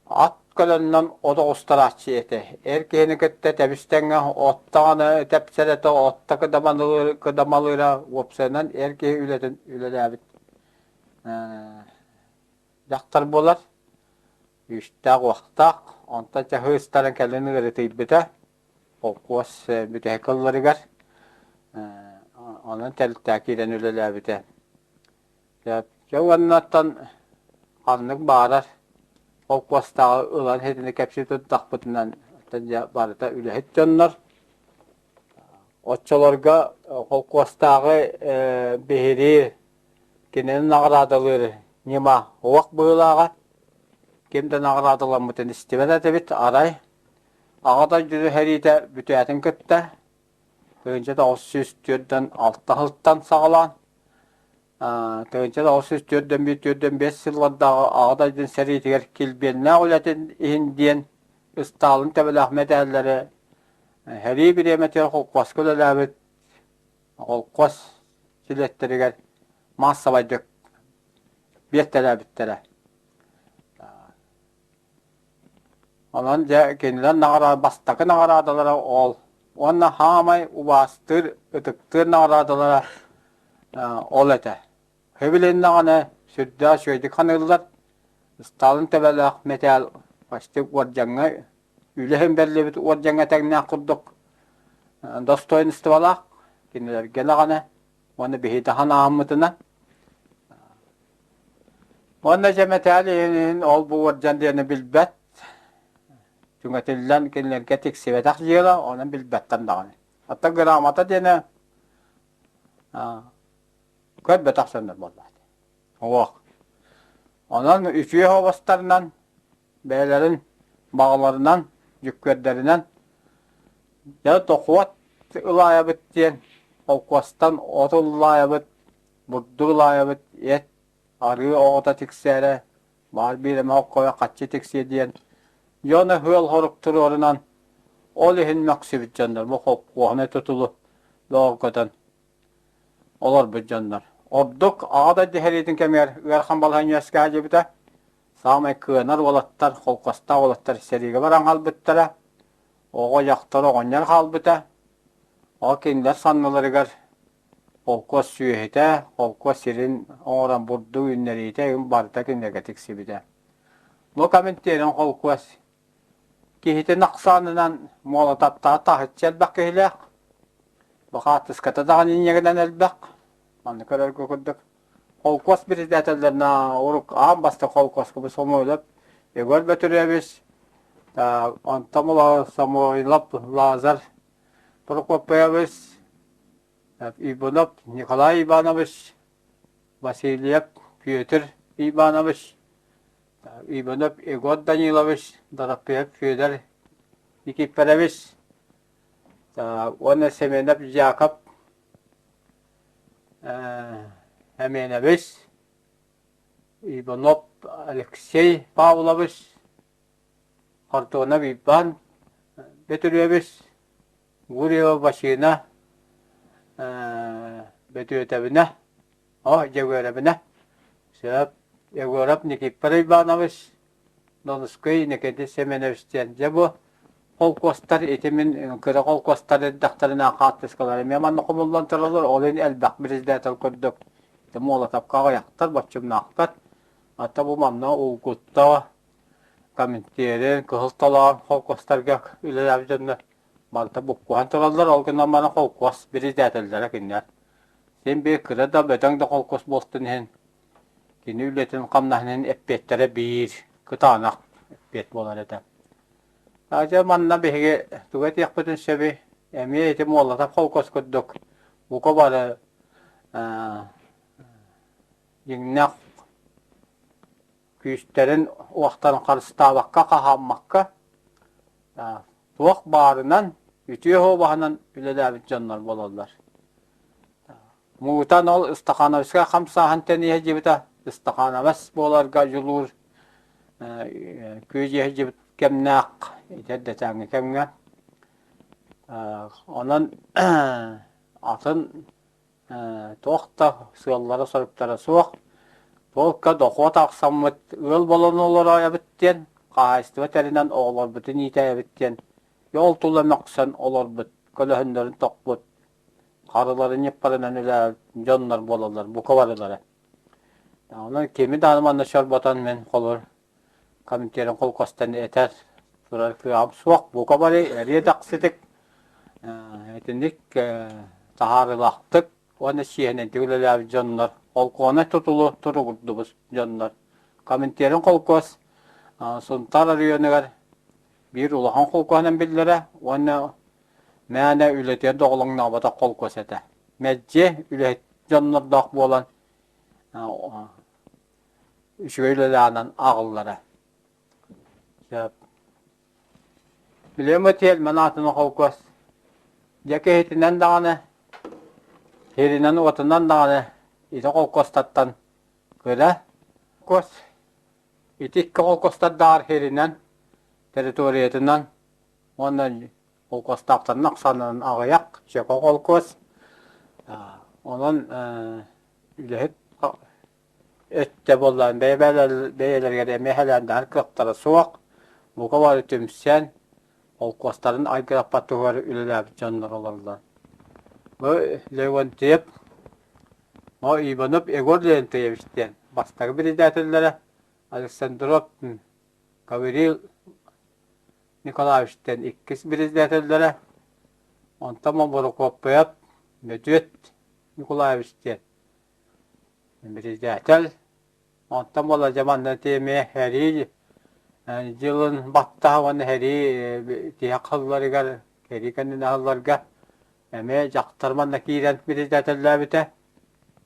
ат көлөннөн от оҕустарааччы этэ. Эр киһини кытта тэбис-тэҥҥэ от даҕаны тэпсэр этэ, от да кыдамалыыра, уопсайынан эр киһи үлэтин үлэлээбит дьахтар буолар. Күүстээх-уохтаах, онтон чаһыы ыстаран кэлин ыарытыйбыта. Холкуос бүтэһик ылларыгар онон тэрилтэ киирэн үлэлээбитэ. Дьэ уоннаттан ханнык баарар холкуостааҕы ылан итини кэпсии турдахпытынан дьэ барыта үлэһит дьоннор. Оччолорго холкуостааҕы биһирии кинини наҕараадалыыр ньыма уох быһыылааҕа. Ким да наҕараадаламмытын истибэт этибит, арай Аҕа дойду сэриитэ бүтээтин кытта 1946 сылтан саҕалаан 1941-45 сыллардааҕы Аҕа дойду сэриитигэр килбиэннээх үлэтин иһин диэн Ыстаалын төбөлөөх мэтээллэри сэрии бириэмэтигэр холкуоска үлэлээбит холкуос чилиэттэригэр маассабайдык биэртэлээбиттэрэ. Онон дьэ кинилэр наҕара бастакы наҕараадалара ол уонна хаамай убаастыыр, ытыктыыр наҕараадалара ол этэ. Сөбүлэннэҕинэ сүрдээх үчүгэйдик ханыыллар. Сталин төбөлөөх мэтээл почти уордьаҥҥа үлэһин бэриллибит уордьаҥҥа тэҥнээх курдук достоинстволаах кинилэргэ даҕаны уонна биһиги таһан ааһыммытынан Уонна дьэ мэтээл иһин ол-бу уордьан диэни билбэт, түҥэтиллэн кинилэргэ тиксибэтэх дьыала, онон билбэттэр даҕаны. Оттон грамота диэни көрбөтөх дьоннор буоллаҕа. Уох. Онон үтүө оҕустарынан, бэйэлэрин баҕаларынан, дьүккүөрдэринэн дьэ дохуот ылаайабыт диэн холкуостан от ыллаайабыт, бурдук ылаайабыт, эт арыы оҕото тиксээрэ, баар биир эмэ хоккойо хаччы тиксиэ диэн дьон ыал хорук туруорунан ол иһин мөхсүбүт дьоннор бу холкуоһунай тутулу бөҕөргөтөн олорбут дьоннор. Ордук Аҕа дойду сэриитин кэмигэр ыарахан балаһыанньа үөскээдьибитэ. Саамай кыанар уолаттар, холкуостаах уолаттар сэриигэ баран хаалбыттара. Оҕо-дьахтар оҕонньор хаалбыта. Ол кинилэр санныларыгар Холкуос сүөһүтэ, холкуос сирин оҥорон бурдук үүннэриитэ барыта кинилэргэ тиксибитэ. Бу Коминтерн холкуос киһитин ахсаанынан Молотовтаах таһыччы элбэх киһилээх, бу хаартыската даҕаны инньэгинэн элбэх. Манна көрөргө курдук холкуос председателлэрин урук аан бастакы холкуоска бу Самойлов Егор Бөтүрүөбүс, онтон Самойлов Лазарь Прокопьевич, Иванов Николай Иванович, Васильев Петр Иванович, Иванов Егор Данилович, Дорофеев Федор Никифорович уонна Семенов Яков Эмиэнэбис, Иванов Алексей Павлович, Хортуонап Иван Бөтүрүөбүс, Гурьева Васина. Бөтүөтэбинэ, о Дьөгүөрэбинэ, сөп, Егоров Никифор Иванович, Донускай Никитич Семенович диэн. Дьэ бу холкуостар ити мин кыра холкуостар эрдэхтэринэ хаартыскалар эмиэ манна хомуллан тураллар, ол иһин элбэх председатель курдук Молотовка аҕыйахтар, боччумнаахтар. Ата бу манна Улгутта, Коминтерин, Кыһыл Толоон холкуостарга үлэлээбит дьоннор барыта буккуһан тураллар, ол гынан баран холкуос председателлэрэ кинилэр. Син биир кыра да бөдөҥ да холкуос буолтун иһин кини үлэтин хамнаһын эппиэттэрэ биир кытаанах эппиэт буолар этэ. Дьэ манна биһиги тугу этиэхпитин сөбүй? Эмиэ ити Молотов холкуос курдук бука бары дьиҥнээх күүстэрин уохтарын харыстаабакка, хаһааммакка, туох баарынан, үтүө суобаһынан үлэлээбит дьоннор буолаллар. Муҥутаан ол Стахановскай хамсааһын тэнийэ сылдьыбыта, Стахановец буоларга дьулуур күөдьүйэ сылдьыбыт кэмнээх ити эрдэтээҥҥи кэмҥэ. Онон атын туох да сыаллара-соруктара суох, туолка дохуот ахсаммыт ыал буолан олороойобут диэн, хаһаайыстыба тэринэн оҕолорбутун иитээбит диэн, ол тула мөхсөн олорбут, көлөһүннэрин тохпут харыларын ньыппарынан үлэлээбит дьоннор буолаллар бука барылара. Онон кими даҕаны манна чорботон мин холур комитетын холкостон этэр турар кыаҕым суох. Бука бары эриэ-дэхситик итинник таһаарыылаахтык уонна чиэһинэйдик үлэлээбит дьоннор холкуонай тутулу туругурдубут дьоннор. Коминтерн холкуос Сунтаар оройуонугар биир улахан холкуоһунан биллэрэ уонна Мээнэ үлэтигэр доҕолоҥнооботох холкуос этэ. Мэлдьи үлэһит дьоннордоох буолан үчүгэй үлэлээҕинэн ааҕыллара. Сөп. Билиэм Тельман аатынан холкуос дьэ киһитинэн даҕаны, сиринэн-уотунан даҕаны ити холкуостартан кыра. Холкуос ити икки холкуостардааҕар сиринэн, территориятынан уонна холкуостаахтарын ахсаанынан аҕыйах чөкө холкуос. Онон үлэһит өттө буоллаҕына бэйэлэригэр эмиэ хэлээндэһэр кыахтара суох. Бука бары түмсэн, холкуостарын айгыраппат туһугар үлэлээбит дьоннор олороллор. Бу Леонтьев, Иванов Егор Леонтьевич диэн бастакы председателлэрэ Александров Гаврил Николаевичтан иккис председателлэрэ, онтон Борокуоппайап Мөтүөт Николаевич диэн председатель, онтон буола дьэ манна эмиэ сэрии дьылын баттаһа уонна сэрии тиһэх сылларыгар, сэрии кэннинэ сылларга эмиэ дьахтар манна киирэн председателлээбитэ.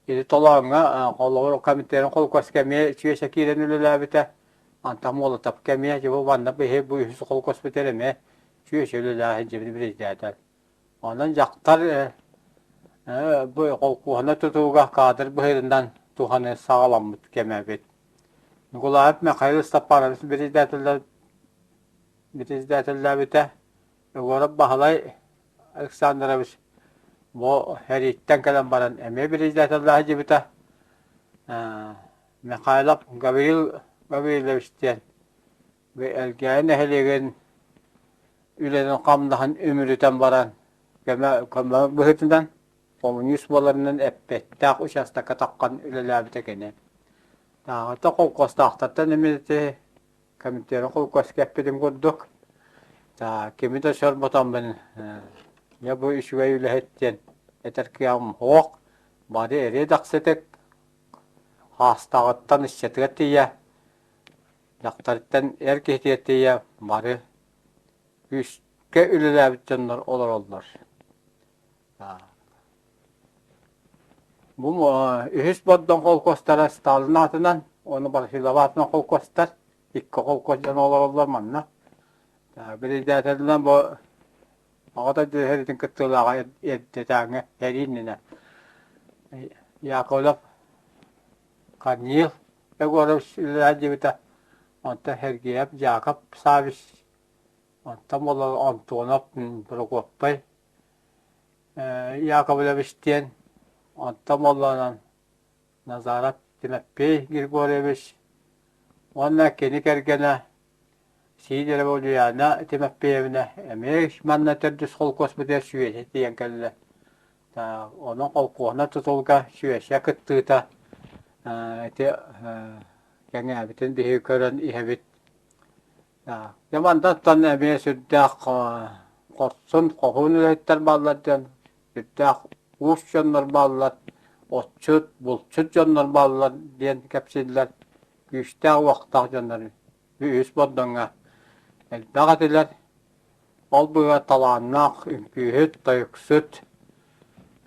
Ити толооҥҥо холобур комитетын холкуоска эмиэ чүөчэ киирэн үлэлээбитэ. Антон Молотовка эмиэ дьэ бу манна биһи бу үһүс холкуоспутугар эмиэ чүөчэ үлэлээһин дьэбин председатель. Онон дьахтар бу холкуоһуна тутууга кадр быһыытынан туһаны саҕаламмыт кэмэ эбит. Николаев Михаил Степанович председателлээбитэ. Егоров Баһылай Александрович бу сэрииттэн кэлэн баран эмиэ председателлээх дьибитэ. Михайлов Гаврил Гаврильевич диэн Элгээйи нэһилиэгин үлэтин-хамнаһын үмүрүтэн баран көмө, көмө быһыытынан коммунист буоларынан эппиэттээх учаастакка таххан үлэлээбитэ кини. Тааҕыта холкуостаахтартан эмиэ комитетын холкуоска эппитим курдук кими да сорботоммун дьэ бу үчүгэй үлэһит диэн этэр кыаҕым суох бары эриэ-дэхситик хаастааҕыттан ыччатыгар тиийэ дьахтарыттан эр киһитигэр тиийэ бары күүскэ үлэлээбит дьоннор олороллор. Бу үһүс Бордоҥ холкуостара Сталин аатынан уонна Ворошилов аатынан холкуостар икки холкуос дьоно олороллор манна. Председателинэн бу Аҕа дойду сэриитин кыттыылааҕа эрдэтээҥҥи сэрии иннинэ Яковлев Корнил Егорович үлэлээн диэбитэ, онтон Сергеев Яков Савич, онтон буолар Антонов Прокоппай. Яковлевич диэн, онтон буоллаҕынан Назаров Тимофей Григорьевич уонна кини кэргэнэ Сидорова Ульяна Тимофеевна эмиэ манна төрдүс холкуоспутугар сүөһү тиийэн кэллэ. Онон холкуоһунан тутулга сүөсэ кыттыыта ити кэҥээбитин биһиги көрөн иһэбит. Дьэ мантан эмиэ сүрдээх хорсун, хоһуун үлэһиттэр бааллар диэн сүрдээх уус дьоннор бааллар, отчут, булчут дьоннор бааллар диэн кэпсииллэр. Күүстээх-уохтаах дьоннор үһүс Бордоҥҥо элбэх этилэр. Ол быыһа талааннаах үҥкүүһүт, тойуксут,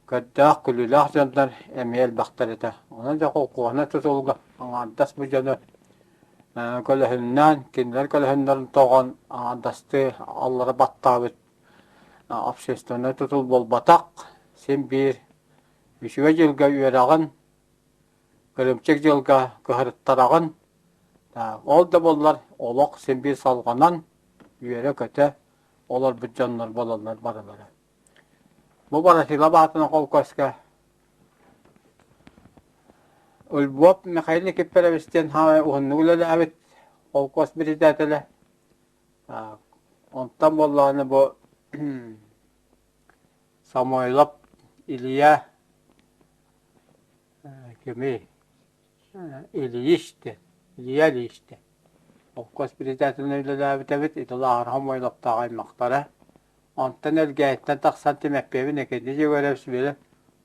көрдөөх, күлүүлээх дьоннор эмиэ элбэхтэр этэ. Онон дьэ холкуоһунай тутулга аҥаардас бу дьону көлөһүннээн, кинилэр көлөһүннэрин тоҕон аҥаардастыы аллара баттаабыт общественнай тутул буолбатах, син биир үчүгэй дьылга үөрэҕин, кырыымчык дьылга кыһарыттараҕын. Ол да буоллар олох син биир салҕанан, үөрэ-көтө олорбут дьоннор буолаллар барылара. Бу Ворошилов аатынан холкуоска Львов Михаил Никифорович диэн хаамай уһуннук үлэлээбит холкуос председателэ. Онтон буоллаҕына бу Самойлов Илья кимий Ильич диэн Илья Ильич диэн холкуос председателинэн үлэлээбит эбит ити Лааҕыр Самойловтаах аймахтара. Онтон Элгээйиттэн тахсан Тимэппиэбин Экэнди Дьөгүөрэбис били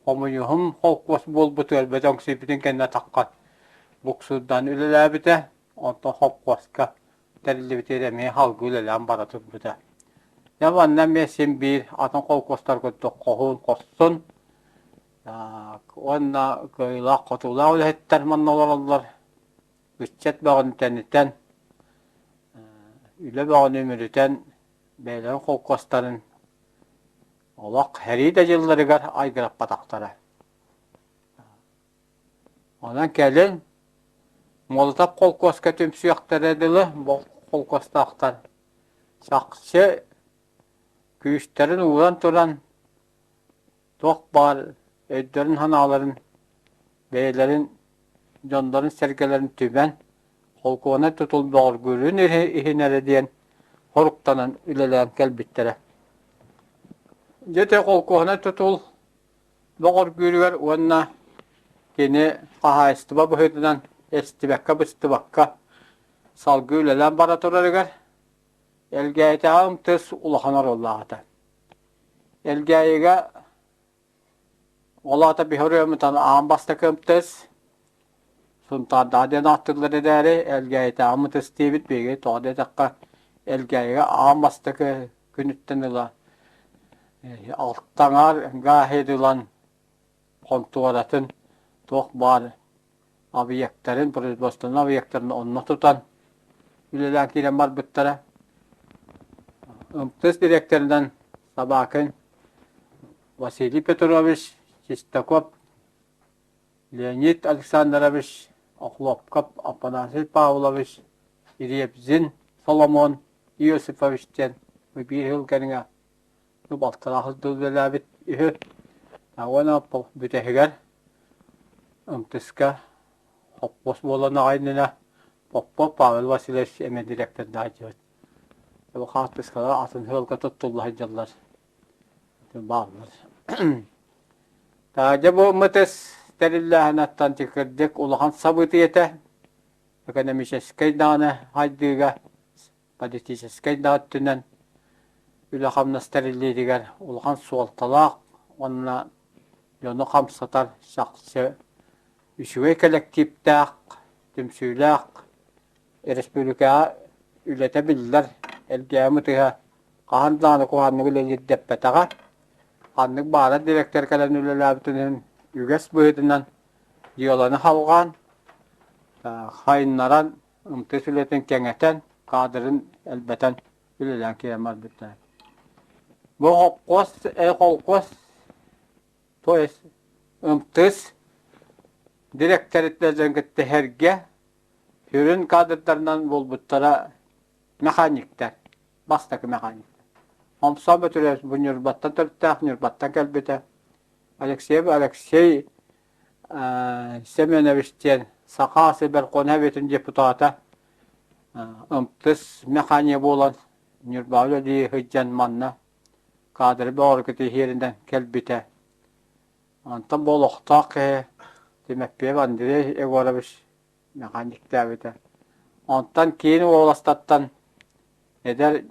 хомуньуһум холкуос буолбутугар бөдөҥсүйбүтүн кэннэ таххан буксуурдаан үлэлээбитэ. Онтон холкуоска тэриллибитигэр эмиэ салгыы үлэлээн бара турбута. Дьэ манна эмиэ син биир атын холкуостар курдук хоһуун хорсун уонна кыайыылаах-хотуулаах үлэһиттэр манна олороллор. Ыччат бөҕөнү тэнитэн, үлэ бөҕөнү үмүрүтэн бэйэлэрин холкуостарын олох сэрии да дьылларыгар айгыраппатахтара. Онон кэлин Молотов холкуоска түмсүөхтэрэ дылы бу холкуостаахтар чахчы күүстэрин ууран туран туох баар өйдөрүн-санааларын бэйэлэрин дьоннорун-сэргэлэрин түмэн холкуонай тутул бөҕөргүүрүн иһин эрэ диэн хоруктанан үлэлээн кэлбиттэрэ. Дьэ ити холкуонай тутул бөҕөргүүрүгэр уонна кини хаһаайыстыба быһыытынан эстибэккэ-быстыбакка салгыы үлэлээн бара турарыгар Элгээйитээҕи МТС улахан оруоллаах этэ. Элгээйигэ ол аата биһи аан бастакы МТС Сунтаардаах диэн ааттыыллар эрээри Элгээйитээҕи МТС диэбит биһиги тоҕо диэтэххэ Элгээйигэ аан бастакы күнүттэн ыла алтаҥар гааһы ылан хонтуоратын туох баар объектарын, производственнай объектарын онно тутан үлэлээн киирэн барбыттара. МТС дириэктэринэн Собакин Василий Петрович Чистяков, Леонид Александрович Охлопков, Афанасий Павлович Репзин Соломон Иосифович диэн биир сыл кэриҥэ балтараахы сыл үлэлээбит үһү. Уонна бүтэһигэр МТС-ка хоппуос буолан аҕай иннинэ Попов Павел Васильевич эмиэ дириэктэрдээх дьиэбит. Бу хаартыскалар атын сыалга туттулла сылдьаллар. Бааллар. Дьэ бу МТС тэриллээһинэттэн кырдьык улахан событие этэ. Экономическай даҕаны хайдыыга, политическай да өттүнэн үлэ-хамнас тэриллиитигэр улахан суолталаах уонна дьону хамсатар чахчы үчүгэй кэлэктииптээх, түмсүүлээх республикаҕа үлэтэ биллэр, Элгээйим ытыһа хаһан даҕаны куһаҕаннык үлэлиирдэппэтэҕэ. Ханнык баҕарар дириэктэр кэлэн үлэлээбитин иһин үгэс быһыытынан дьыаланы халҕаан, хайыннаран, МТС үлэтин кэҥэтэн, каадырын элбэтэн үлэлээн киирэн барбыттара. Бу холкуос, холкуос, то есть МТС дириэктэриттэн кытта сэргэ сүрүн кадрдарынан буолбуттара механиктар, бастакы механиктар. Омсоо Бөтүрүөп бу Ньурбаттан төрүттээх, Ньурбаттан кэлбитэ. Алексеев Алексей Семенович диэн Саха Сибэрхуона эбэтин депутата МТС механия буолан Ньурбаҕа үлэлии сылдьан манна кадры бөҕөргөтүү иһиэринэн кэлбитэ. Онтон бу олохтоох киһи Тимофеев Андрей Егорович механиктаабыта. Онтон киин уоластартан эдэр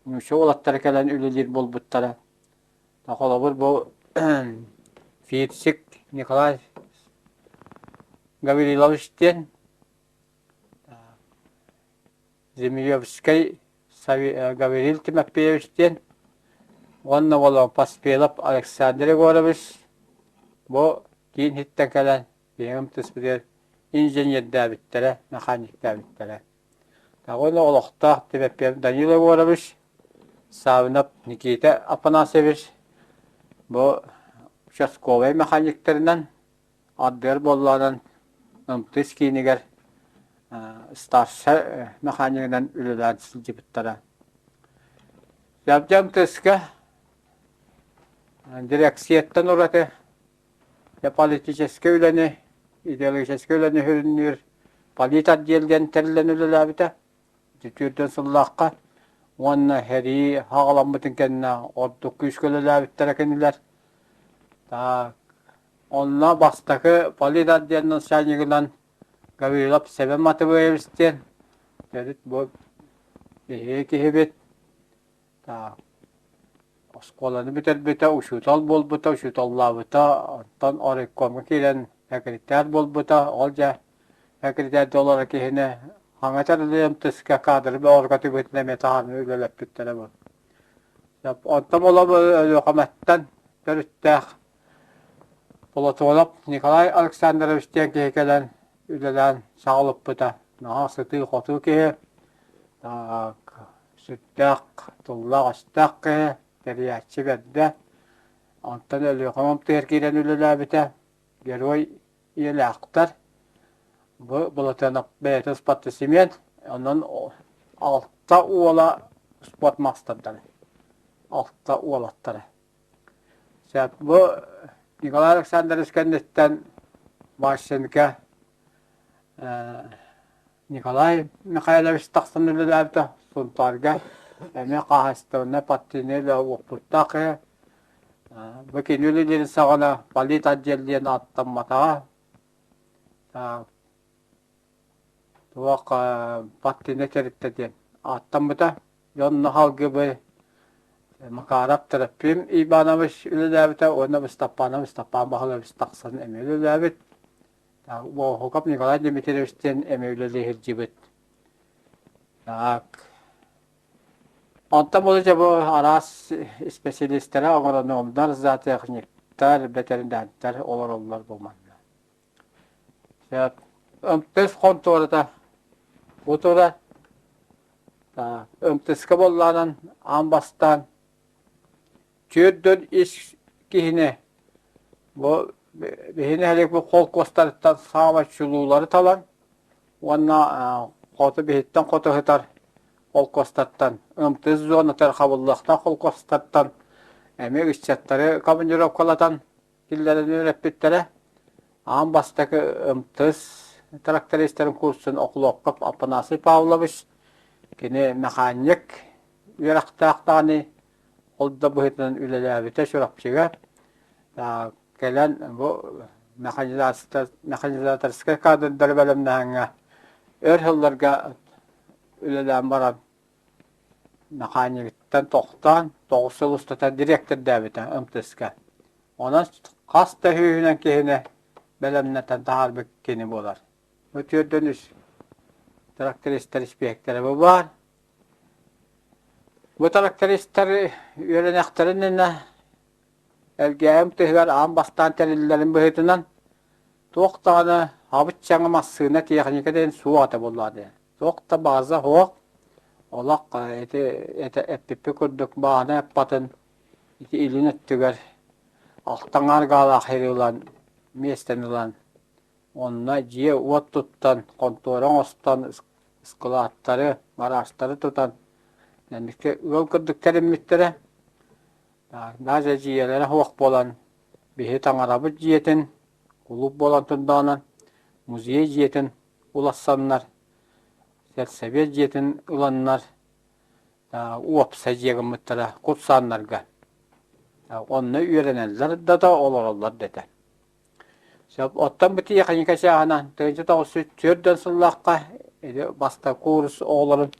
нуучча уолаттара кэлэн үлэлиир буолбуттара. Холобур, бу Фирсик Николай Гаврилович диэн Зимиревскэй Гаврил Тимофеевич диэн уонна уола Поспелов Александр Егорович бу киин иһиттэн кэлэн биһигим түспүтүгэр инженердээбиттэрэ, механиктаабыттара. Уонна олохтоох Тимофеев Данил Егорович, Саввинов Никита Афанасьевич бу участковай механиктарынан ардыгар буоллаҕынан МТС киинигэр старшай механигынан үлэлээн сылдьыбыттара. Дьабдьа МТС-ка дирекцияттан ураты политическай үлэни, идеологическай үлэни сүрүннүүр политотдел диэн тэриллэн үлэлээбитэ. Түөртүөн сыллаахха уонна сэрии хаҕаламмытын кэннэ ордук күүскэ үлэлээбиттэрэ кинилэр. Так, онно бастакы политотдел начальнигынан Гаврилов Сэмэн Матвеевич диэн төрүт бу биһиги киһибит. Так, оскуоланы бүтэрбитэ, учуутал буолбута, учууталлаабыта, онтон оройкуомҥа киирэн сэкиритээр буолбута. Ол дьэ сэкиритээр олорор киһини хаҥа тэрилиэм тыска кадры бөҕөргөтүбүтүн эмиэ таһааран үлэлэппиттэрэ бу. Онтон олом Өлүөхүмэттэн төрүттээх Платонов Николай Александрович диэн киһи кэлэн үлэлээн саҕалыппыта. Наһаа сытыы-хотуу киһи. Так, сүрдээх тыллаах-өстөөх киһи, тэрийээччи бэрдэ. Онтон Өлүөхүмэ МТР киирэн үлэлээбитэ. Герой ийэлээхтэр. Бу Былатыанап бэйэтэ спортсмен, онон алта уола спорт маастардара. Алта уолаттара. Сөп. Бу Николай Александрович кэнниттэн Ващенко Николай Михайлович тахсан үлэлээбитэ Сунтаарга эмиэ хаһаайыстыбаннай партийнай үлэ уопуттаах киһи. Бу кини үлэлиирин саҕана политотдел диэн ааттамматаҕа. Туох партийнай тэрилтэ диэн ааттаммыта. Дьонно халгыбы Макаров Трофим Иванович үлэлээбитэ уонна Ыстаппанов Ыстапаан Баһылайабыс тахсан эмиэ үлэлээбит. Воһуков Николай Дмитриевич диэн эмиэ үлэлии сылдьыбыт. Так. Онтон бу дьэ бу араас испэсэлиистэрэ, агрономнар, зоотехниктар, бэтэринээрдэр олороллор бу манна. Сөп. МТС хонтуората бу тура. МТС-ка буоллаҕынан аан бастаан 4 ис киһини бу биһи нэһилиэк бу холкуостарыттан саамай чулуулары талан уонна хоту биһиттэн хоту сытар холкуостартан МТС зонатыгар хабыллыахтаах холкуостартан эмиэ ыччаттары командировкалатан киллэрэн үөрэппиттэрэ. Аан бастакы МТС трактористарын курсун Охлопков Афанасий Павлович, кини механик үөрэхтээх даҕаны ол да быһыытынан үлэлээбитэ Чурапчыга. Кэлэн бу механизаторскай кадрдары бэлэмнээһиҥҥэ өр сылларга үлэлээн баран механикыттан тохтоон 9 сыл устата дириэктэрдээбитэ МТС-ка. Онон хас да сүүһүнэн киһини бэлэмнэтэн таһаарбыт кини буолар. Бу түөртэн үс трактористар испиэктэрэ бу баар. Бу трактористар үөрэнэхтэрин иннинэ Элгээйим тыһыгар аан бастаан тэриллэрин быһыытынан туох даҕаны хабыт-чаҥы массыына, техника диэн суох этэ буоллаҕа дии. Туох да база суох, олох ити эппиппит курдук баҕана аппатын ити илин өттүгэр алта аҥаар гаалаах сири ылан, миэстэни ылан, онно дьиэ-уот туттан, хонтуора оҥостон, ыскылааттары, гаражтары тутан. Инникки ыал курдук тэриммиттэрэ. Даже дьиэлэрэ суох буолан, биһи таҥарабыт дьиэтин, кулууп буолан турдаҕына, музей дьиэтин улассаннар, сельсовет дьиэтин ыланнар, уопсай дьиэ гыммыттара курсааннарга. Онно үөрэнэллэр да олороллор да этэ. Сөп. Оттон бу тиэхиньикэ чааһынан 1940 сыллаахха или бастакы куурус оҕолорун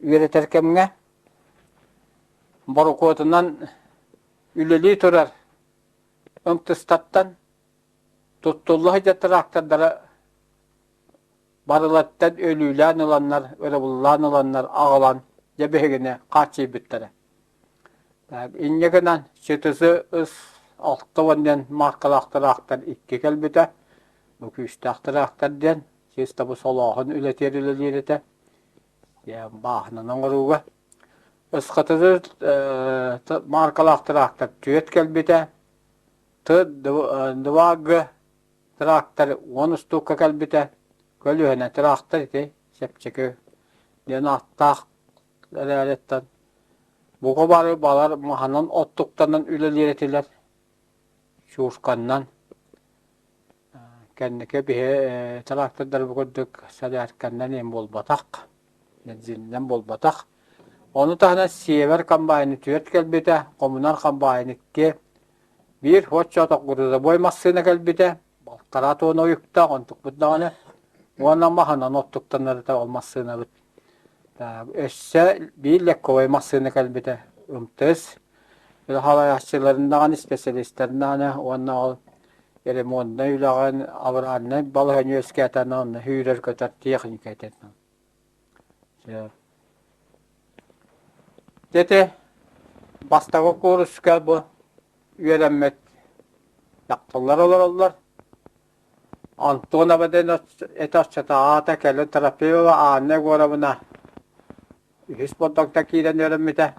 үөрэтэр кэмҥэ борокуотунан үлэлии турар ымтыстаттан туттулла сылдьар трактордара барыларыттан өлүүлээн ыланнар, ырыбыллаан ыланнар аҕалан дьэ биһигини хааччыйбыттара. Инньэ гынан ЧТЗ-ыс 60 диэн мааркалаах тыраахтар икки кэлбитэ. Бу күүстээх тыраахтар диэн чисто бу солооһун үлэтигэр үлэлиир этэ. Бааһынан оҥорууга. СХТЗ мааркалаах тыраахтар түөрт кэлбитэ. Т-2Г Трактор 10 устуукка кэлбитэ, көлүөһэнэ тыраахтар ити чэпчэки диэн ааттаах эрээриттэн бука бары балар маһынан оттуктанан үлэлиир этилэр, чуушканнан. Кэнники биһи трактордар бу курдук сэлээркэннэн иһин буолбатах, бензининэн буолбатах. Ону таһынан Север комбайны түөрт кэлбитэ, Коммунар комбайн икки, Биир оччотох грузовой массыына кэлбитэ, балтараа туона уйуктаах, онтукпут даҕаны уонна маһынан оттуктанарыта ол массыынабыт. Өссө биир легковой массыына кэлбитэ, МТС салайааччыларын даҕаны, специалистарын даҕаны уонна ол ремонтнай үлэҕин, авральнай балаһыанньа үөскээтэ онно сүүрэр-көтөр техника этэ. Ити бастакы кууруска бу үөрэммит дьахталлар олороллор. Антонова диэн этэ оччотооҕута кэлин Трофимова Анна Егоровна үһүс болдьохто киирэн үөрэммитэ.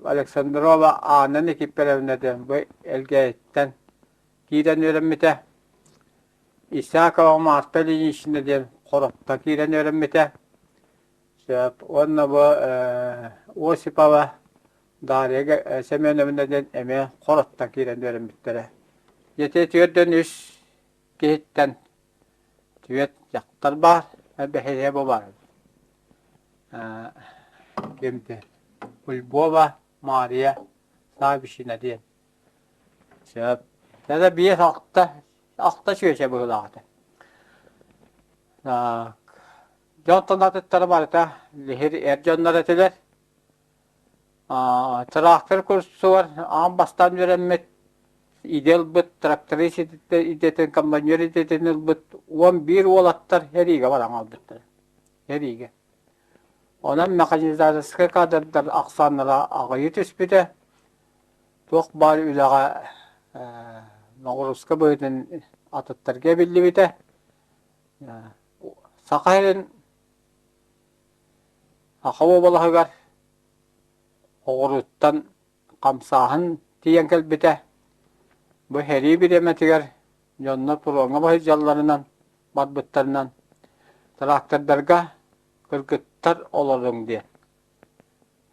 Александрова Анна Никифоровна диэн бу Элгээйиттэн киирэн үөрэммитэ. Исакова Марта Ильинична диэн Хоропто киирэн үөрэммитэ. Сөп. Уонна бу Осипова Дарья Семеновна диэн эмиэ Хороттон киирэн үөрэммиттэрэ. Ити түөртэн үс киһиттэн түөрт дьахтар баар, бэһиэ бу баар. Кимти? Кульбова Мария Савишина диэн. Сөп. Тэдэ биэс алта алта чүөчэ быһыылаах этэ. Так. Дьонтон атыттара барыта лиһир эр дьоннор этилэр. Тыраахтыр курсугар аан бастаан үөрэммит идэ ылбыт, тракторист идэтин, комбайнер идэтин ылбыт 11 уолаттар сэриигэ баран хаалбыттара. Сэриигэ. Онон механизаторскай кадрдар ахсааннара аҕыйыы түспүтэ. Туох баар үлэҕэ ноҕурууска быһыытынан атыттарга эбиллибитэ. Саха сирин Саха уобалаһыгар оҕуруоттан хамсааһын тиийэн кэлбитэ. Бу сэрии бириэмэтигэр дьоннор фроҥҥа баһыйдьалларынан барбыттарынан трактордарга кыргыттар олоруҥ диэн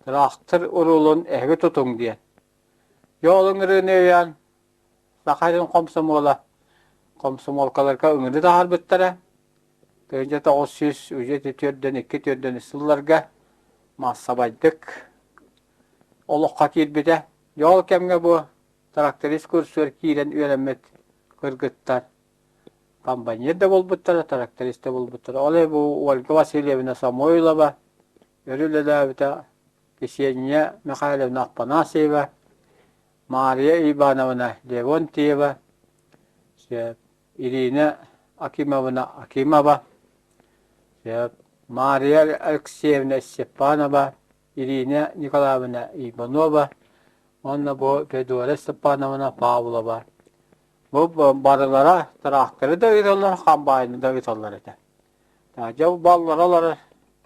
Тыраахтыр уруулун эһиги тутуҥ диэн. Дьэ ол ыҥырыыны өйөөн Саха сирин хомсомуола комсомолкаларга ыҥырыы таһаарбыттара. 1994 2 сылларга маассабайдык олоххо киирбитэ. Дьэ ол кэмҥэ бу тракторист курсугар киирэн үөрэммит кыргыттар комбайнер да буолбуттара, тракторист да буолбуттара. Ол иһин бу Ольга Васильевна Самойлова Өр үлэлээбитэ Ксения Михайловна Афанасьева, Мария Ивановна Леонтьева, Ирина Акимовна Акимова, Мария Алексеевна Степанова, Ирина Николаевна Иванова уонна бу Федора Степановна Павлова. Бу барылара тыраахтары да ыыталлар, хамбаайыны да ыыталлар этэ. Дьэ баллара олорор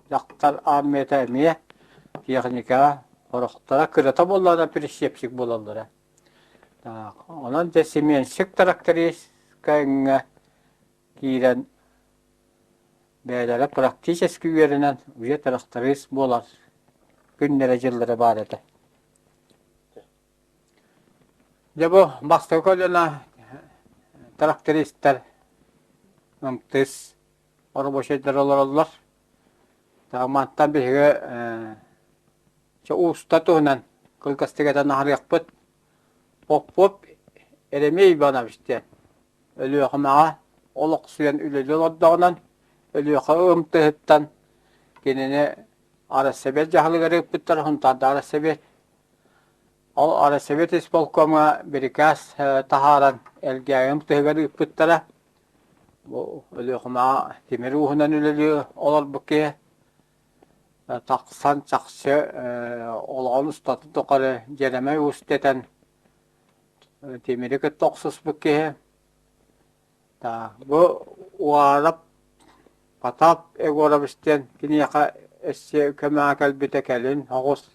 дьахтар армията эмиэ техникаҕа сорохторо кырата буоллаҕына прищепщик буолаллара. Онон дьэ семенщик трактористка киирэн бэйэлэрэ практически үөрэнэн уже тракторист буолар. күннэрэ-дьыллара баар этэ. Дьэ бу бастакы көлүөнэ трактористар МТС оробуочайдар олороллор. Мантан биһиги чэ ууста туһунан кылгастык этэн аһарыахпыт. Попов Еремей Иванович диэн Өлүөхүмэҕэ олохсуйан үлэлии олордоҕунан Өлүөхүмэ ымтыһыттан кинини Арассэбиэт дьаһалыгар ыыппыттар, Сунтаардаах Арассэбиэт. Ол Арассэбиэт исполкомҥа бирикээс таһааран Элгээйи ымтыһыгар ыыппыттара. Бу Өлүөхүмэҕэ тимир ууһунан үлэлии олорбут киһи тахсан чахчы олоҕун устатын тухары Дьэрэмэй уус дэтэн тимири кытта охсуспут киһи. Бу Уарап Потап Егорович диэн киниэхэ өссө көмөҕө кэлбитэ кэлин оҕус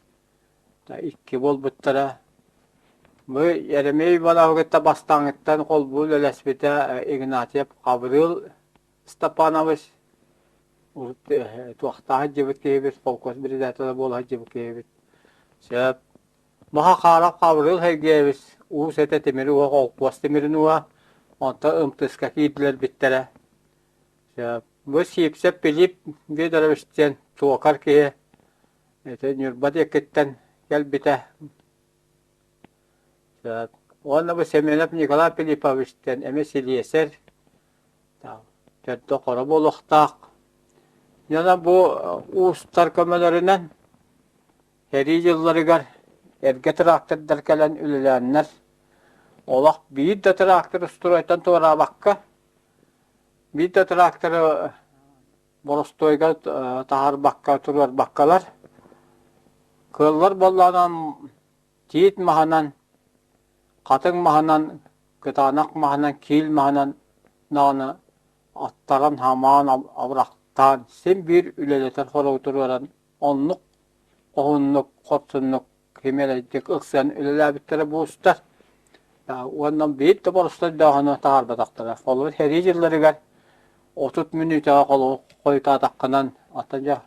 икки буолбуттара. Бу Еремей Ивановы кытта бастааҥҥыттан холбуу үлэлэспитэ Игнатьев Хабырыыл Степанович урут туохтаах сылдьыбыт киһибит, холкуос председателэ буола сылдьыбыт киһибит. Сөп. Маха Хаарап Хабырыыл Сергеевич уус этэ тимир уоҕа холкуос тимирин уоҕа, онтон ымтыска киирдилэр биттэрэ. Сөп. Бу Сиипсэп Пилип Федорович диэн туокар киһи ити Ньурба диэкиттэн кэлбитэ. Сөп. Уонна бу Семенов Николай Филиппович диэн эмиэ силиэсэр Төрдө хоро буолуохтаах. Дьоно бу уустар көмөлөрүнэн сэрии дьылларыгар эргэ трактордар кэлэн үлэлээннэр, олох биир да трактор устуруойтан туораабакка, биир да тракторы боростуойга таһаарбакка туруорбаккалар, кыаллар буоллаҕынан тиит маһынан, хатыҥ маһынан, кытаанах маһынан, киил маһынан даҕаны аттаран, хамаан, абырахтаан син биир үлэлэтэр хоругу туруоран оннук хоһууннук, хорсуннук, кимиэлэйдик ыксыан үлэлээбиттэрэ буустар. Уонна биир да боростуойдааҕыны таһаарбатахтара. Холобур, сэрии дьылларыгар 30 мүнүүтэҕэ хойутаатаххынан, ата дьэ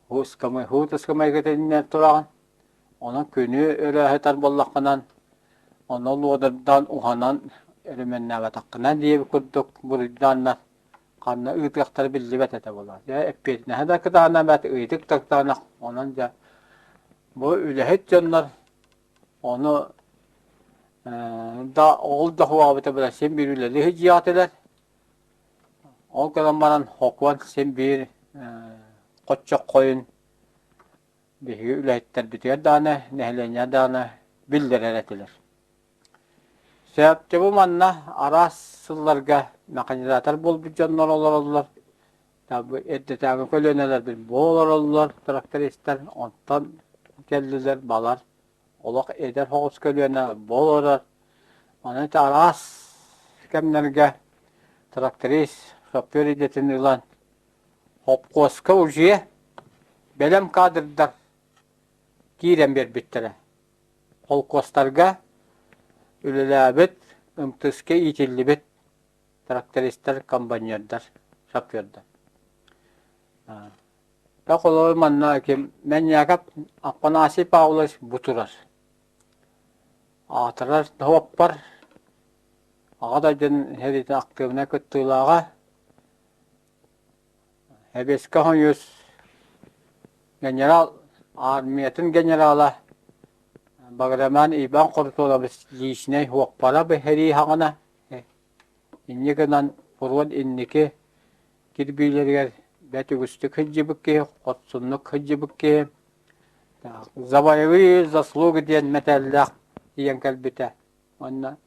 һуут ыскамайга тэннэр тураҕын. Онон күнү өрөөһүтэр буоллаххынан, ону луодардаан уһанан өрөмүөннээбэтэххинэ диэбит курдук буруйдааннар ханна ыытыахтара биллибэт этэ буолар. Дьэ эппиэтинэһэ да кытаанах эбээт, ыйытык да кытаанах. Онон дьэ бу үлэһит дьоннор ону да ол да хуаабыта бile син биир үлэлии сылдьыах этилэр. Ол гынан баран хокуон син биир хоччоххойун Биһиги үлэһиттэрбитигэр даҕаны, нэһилиэнньэҕэ даҕаны биллэрэр этилэр. Сөптөбү манна араас сылларга механизатор буолбут дьоннор олороллор. Эрдэтээҥи көлүөнэлэрбит бу олороллор, трактористар, онтон кэллилэр балар. Олох эдэр соҕус көлүөнэ бу олорор. Аны ити араас кэмнэргэ тракторист, шофер идэтин ылан Хопхуоска уже бэлэм кадрдар киирэн биэрбиттэрэ. Холкуостарга үлэлээбит, МТС-ка иитиллибит трактористар, комбайнердар, шофердар. Так холобур манна ким Мэнньэкэп Афанасий Павлович бу турар. Аатырар суоппар, Аҕа дойдун сэриитин актыыбынай кыттыылааҕа, Эбиэскэ хойус генерал армиятын генерала Баграмян Иван Хорутунович личнэй уоппара сэрии саҕана инньэ гынан фронт инники кирбиилэригэр бэрт үгүстүк сылдьыбыт киһи, хорсуннук сылдьыбыт киһи «За боевые заслуги» диэн мэтээллээх тиийэн кэлбитэ уонна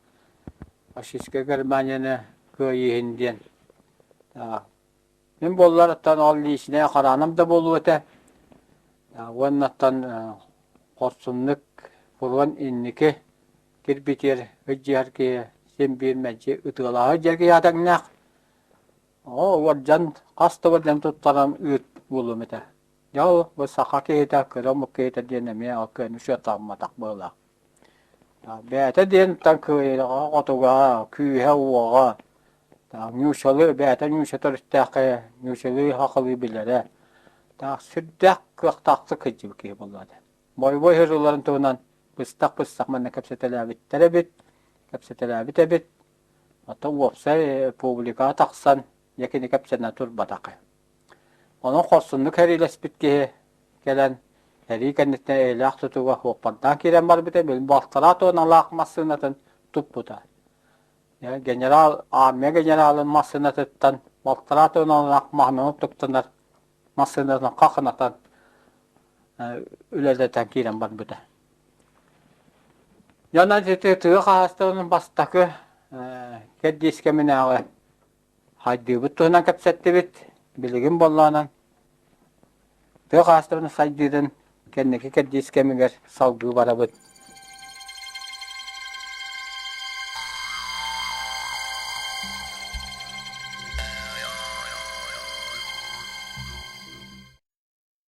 фашистскай Германияны кыайыыһын диэн Мин буоллар оттон ол лиисинэй хараанам да буолуо этэ уонна оттон хорсуннук фронт инники кирбитиэр сылдьыһар киһи син биир мэлдьи ытыалааһы дьэрги тэҥнээх. Оо уордьан хас да уордьан туттаран ыыт буолуом этэ. Дьэ ол бу саха киһитэ, кыра омук киһитэ диэн эмиэ ол кыайан учуоттамматах быһыылаах. Бэйэтэ диэн кыайыыга-хотуга, күүһэ-уоҕа, ньуучалыы бэйэтэ ньууча төрүттээххэ ньуучалыы сахалыы билэрэ, таах сүрдээх кыахтаахтык сылдьыбыт киһи буолла этэ. Бойобуой сырыыларын туһунан быстах-быстах манна кэпсэтэлээбиттэр эбит, кэпсэтэлээбит эбит. Оттон уопсай публикаҕа тахсан дьэ кини кэпсэнэ турбатах. Онон хорсуннук сэриилэспит киһи кэлэн сэрии кэнниттэн эйэлээх тутууга суоппардаан киирэн барбыта, били балтараа туоналаах массыынатын туппута. Генерал, армия генералын массыынатыттан балтараа туоналаах маһынан туттанар массыынатын хахынатан үлэлэтэн киирэн барбыта. Дьон ити тыа хаһаайыстыбатын бастакы кэрдиис кэминээҕи хайдыыбыт туһунан кэпсэттибит. Билигин буоллаҕынан тыа хаһаайыстыбатын сайдыытын кэнники кэрдиис кэмигэр салгыы барабыт.